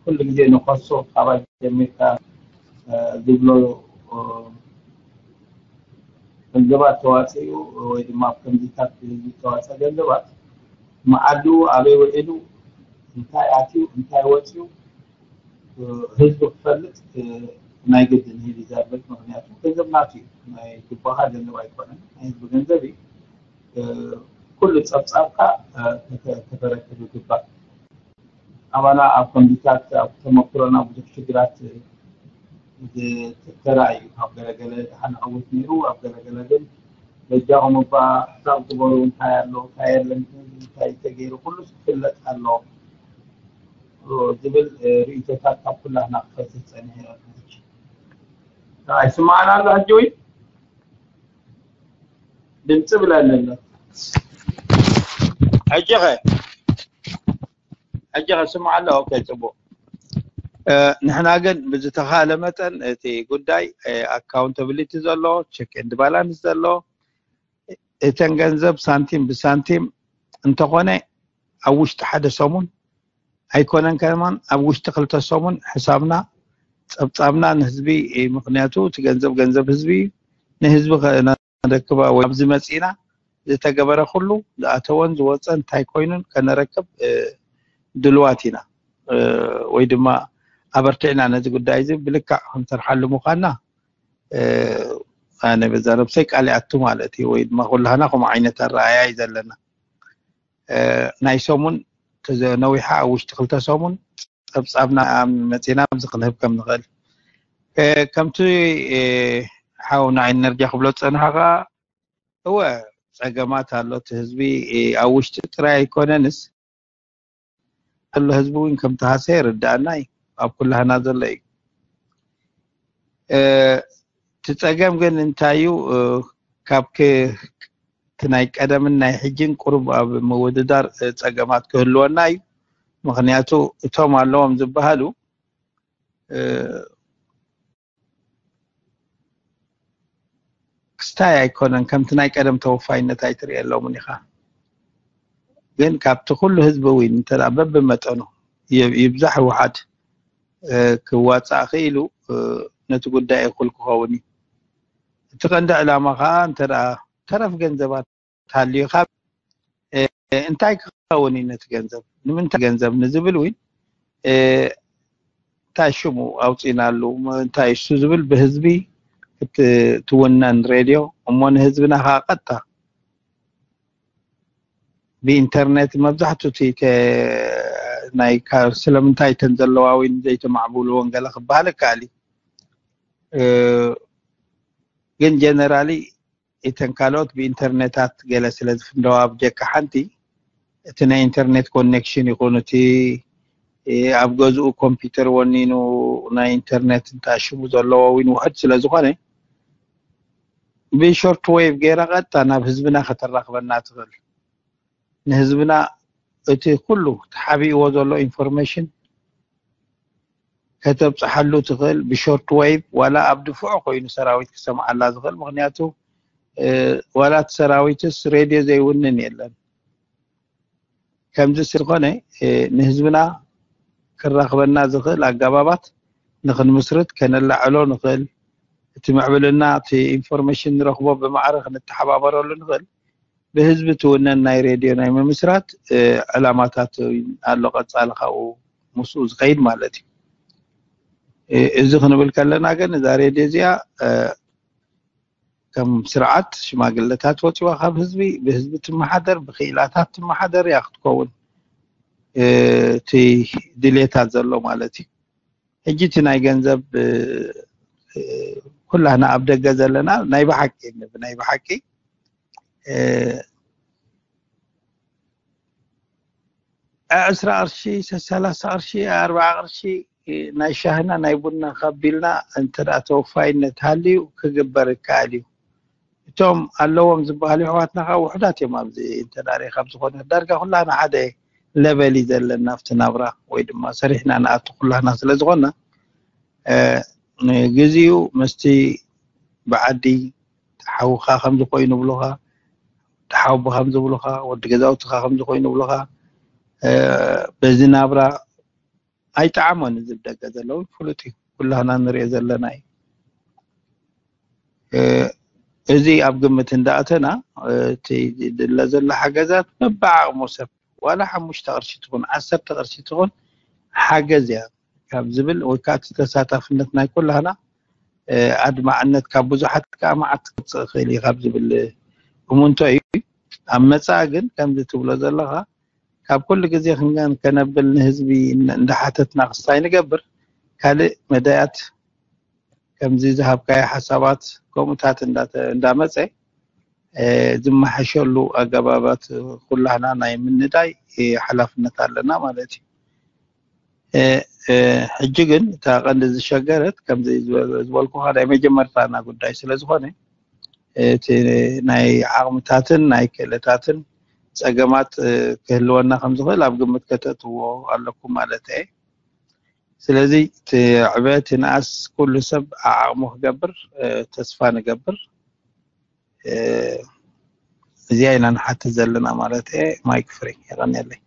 ኩሉ ግዜ ንኸሶ ካባይ ጀሚርካ ዝብሎ ገንዘባት ተዋፂኡ ወይ ድማ ኣብ ከምዚታት ዝተዋፀ ገንዘባት መዓልኡ ኣበይ ውዒሉ እንታይ ኣትዩ እንታይ ወፂኡ ህዝቢ ክፈልጥ ናይ ግድን እዩ ዘርብት። ምክንያቱ ገንዘብ ናቱ እዩ፣ ናይ ጅባኻ ገንዘብ ኣይኮነን፣ ናይ ህዝቢ ገንዘብ እዩ። ኩሉ ፀብፃብካ ከተረክብ ይግባእ። ኣባና ኣብ ኮምፒታት ኣብ ተመክሮና ብዙሕ ሽግራት ተራእዩ። ኣብ ገለገለ ድሓን ዕውት ነይሩ፣ ኣብ ገለገለ ግን በጃኹም እባ ሕሳብ ግበሩ፣ እንታይ ኣሎ እንታይ የለን፣ እንታይ ተገይሩ ኩሉ ክፍለጥ ኣለዎ ዝብል ርእይቶታት ካብ ኩላትና ክፈስስ ፀኒሑ። ኣይስማዕን ኣሎ ሕጂ ወይ ድምፂ ብለኒ ኣሎ። ሕጂ ኸ ሕጂ ኸ ስማዕ ኣሎ። ኦኬ ፅቡቅ። ንሕና ግን ብዝተኻእለ መጠን እቲ ጉዳይ ኣካውንታብሊቲ ዘሎ ቸክ ኤንድ ባላንስ ዘሎ እተን ገንዘብ ሳንቲም ብሳንቲም እንተኾነ ኣብ ውሽጢ ሓደ ሰሙን ኣይኮነን ከማን ኣብ ውሽጢ ክልተ ሰሙን ሕሳብና ፀብፃብና ንህዝቢ ምክንያቱ እቲ ገንዘብ ገንዘብ ህዝቢ እዩ ንህዝቢ ከነረክባ ወይ ኣብዚ መፂና ዝተገበረ ኩሉ ዝኣተወን ዝወፀን እንታይ ኮይኑን ከነረክብ ድልዋት ኢና ወይ ድማ ኣበርቲዕና ነዚ ጉዳይ እዚ ብልክዕ ክንሰርሓሉ ምዃንና ኣነ በዛ ነብሰይ ቃል ይኣቱ ማለት እዩ ወይ ድማ ኩላህና ከምኡ ዓይነት ኣረኣያ እዩ ዘለና ናይ ሰሙን ነዊሓ ኣብ ውሽጢ ክልተ ሰሙን ፀብፃብና መፂና ኣብዚ ክንህብ ከም ንኽእል ከምቲ ሓው ናይ ኤነርጂ ክብሎ ዝፀንሐ ከዓ እወ ፀገማት ኣሎ እቲ ህዝቢ ኣብ ውሽጢ ጥራይ ኣይኮነንስ ዘሎ ህዝቢ እውን ከም ተሃሰየ ይርዳእና እዩ። ኣብ ኩላህና ዘሎ እዩ። እቲ ጸገም ግን እንታይ እዩ? ካብ እቲ ናይ ቀደምን ናይ ሕጂን ቁሩብ ኣብ ምውድዳር ጸገማት ክህልወና እዩ። ምኽንያቱ እቶም ኣለዎም ዝበሃሉ ክስታይ ኣይኮነን፣ ከምቲ ናይ ቀደም ተወፋይነት ኣይትርእየሎምን ኢኻ። ግን ካብቲ ኩሉ ህዝቢ እውን እንተ በብመጠኑ ይብዛሕ ይውሓድ ክዋፃእ ክኢሉ ነቲ ጉዳይ እኹል ክኸውን እዩ። እቲ ቀንዲ ዕላማ ከዓ እንተ ተረፍ ገንዘባት ሃልዩ ካብ እንታይ ክኸውን እዩ ነቲ ገንዘብ ንምንታይ ገንዘብ ንዝብል እውን እንታይ ሽሙ ኣውፂናሉ እንታይ እሱ ዝብል ብህዝቢ ክትውነን ሬድዮ እሞ ንህዝብና ከዓ ቀጥታ ብኢንተርኔት መብዛሕትኡ እቲ ናይ ስለምንታይ እተን ዘለዋ ወይ ዘይተማዕብልዎን ገለ ክበሃል ይከኣል እዩ። ግን ጀነራሊ እተን ካልኦት ብኢንተርኔታት ገለ ስለ ዝፍንደዋ ብጀካ ሓንቲ እቲ ናይ ኢንተርኔት ኮኔክሽን ይኹን እቲ ኣብ ገዝኡ ኮምፒውተር ወኒኑ ናይ ኢንተርኔት እንተኣሽሙ ዘለዎ እውን ውሕድ ስለ ዝኾነ ብሾርት ዌቭ ገይራ ቀጥታ ናብ ህዝብና ከተራኽበና ትኽእል። ንህዝብና እቲ ኩሉ ተሓቢእዎ ዘሎ ኢንፎርሜሽን ከተብፅሓሉ ትኽእል ብሾርት ዌቭ ዋላ ኣብ ድፍዖ ኮይኑ ሰራዊት ክሰምዓላ ዝኽእል ምክንያቱ ዋላ እቲ ሰራዊትስ ሬድዮ ዘይውንን የለን። ከምዚ ስለዝኾነ ንህዝብና ክራኽበና ዝኽእል ኣገባባት ንክንምስርት ከነላዕሎ ንኽእል እቲ ምዕብልና እቲ ኢንፎርሜሽን ንረኽቦ ብማዕረ ክንተሓባበረሉ ንኽእል ብህዝቢ ትውነን ናይ ሬድዮ ናይ ምምስራት ዕላማታት ኣሎ። ቀፃሊ ካብኡ ምስኡ ዝኸይድ ማለት እዩ። እዚ ክንብል ከለና ግን እዛ ሬድዮ እዚኣ ከም ስርዓት ሽማግለታት ወፂዋ ካብ ህዝቢ ብህዝቢ ትመሓደር ብክኢላታት ትመሓደር እያ ክትከውን እቲ ድሌታት ዘሎ ማለት እዩ። ሕጂ እቲ ናይ ገንዘብ ኩላህና ኣብ ደገ ዘለና ናይ ብሓቂ ናይ ብሓቂ ዕስራ ቅርሺ ሰላሳ ቅርሺ ኣርባዓ ቅርሺ ናይ ሻህና ናይ ቡና ካቢልና እንተ ተወፋይነት ሃልዩ ክግበር ይከኣል እዩ። እቶም ኣለዎም ዝበሃሉ ኣሕዋትና ከዓ ውሑዳት እዮም። ኣብዚ እንተ ሪኢኻ ዝኾነ ዳርጋ ኩላህና ሓደ ለበል እዩ ዘለና ኣብቲ ናብራ ወይ ድማ ሰሪሕና ንኣቱ ኩላህና ስለ ዝኾንና ግዜኡ ምስቲ ብዓዲ ሓውኻ ከምዚ ኮይኑ ብሉኻ ሓውቦ ከምዚ ብሉኻ ወዲ ገዛውትኻ ከምዚ ኮይኑ ብሉኻ በዚ ናብራ ኣይጠዓሞን ዝብል ደገ ዘለዉ ፍሉጥ እዩ። ኩላህና ንሪኦ ዘለና እዩ። እዚ ኣብ ግምት እንዳኣተና እቲ ድለ ዘሎ ሓገዛት በብዓቕሙ ሰብ ዋላ ሓሙሽተ ቅርሺ ትኹን ዓሰርተ ቅርሺ ትኹን ሓገዝ እያ ካብ ዝብል ወይ ከዓ እቲ ተሳታፍነት ናይ ኩላህና ኣድማዕነት ካብ ብዙሓት ከዓ መዓት ክወፅእ ይኽእል እዩ ካብ ዝብል እሙንቶ እዩ። ኣብ መፃኢ ግን ከምዚ ትብሎ ዘለኻ ካብ ኩሉ ግዜ ክንገን ከነብል ንህዝቢ እንዳሓተትና ክስታይ ንገብር ካልእ መዳያት ከምዚ ዝሃብካዮ ሓሳባት ከምኡታት እንዳመፀ ዝመሓሸሉ ኣገባባት ኩላህና ናይ ምንዳይ ሓላፍነት ኣለና ማለት እዩ። ሕጂ ግን እታ ቀንዲ ዝሸገረት ከምዚ ዝበልኩካ ናይ መጀመርታና ጉዳይ ስለ ዝኾነ እቲ ናይ ዓቕምታትን ናይ ክእለታትን ፀገማት ክህልወና ከም ዝኽእል ኣብ ግምት ከተእትዎ ኣለኩም ማለት እየ። ስለዚ እቲ ዕብየት ይንኣስ ኩሉ ሰብ ዓቕሙ ክገብር ተስፋ ንገብር። እዚኣ ኢና ንሓትት ዘለና ማለት እየ። ማይክ ፍሪ የቐንየለይ።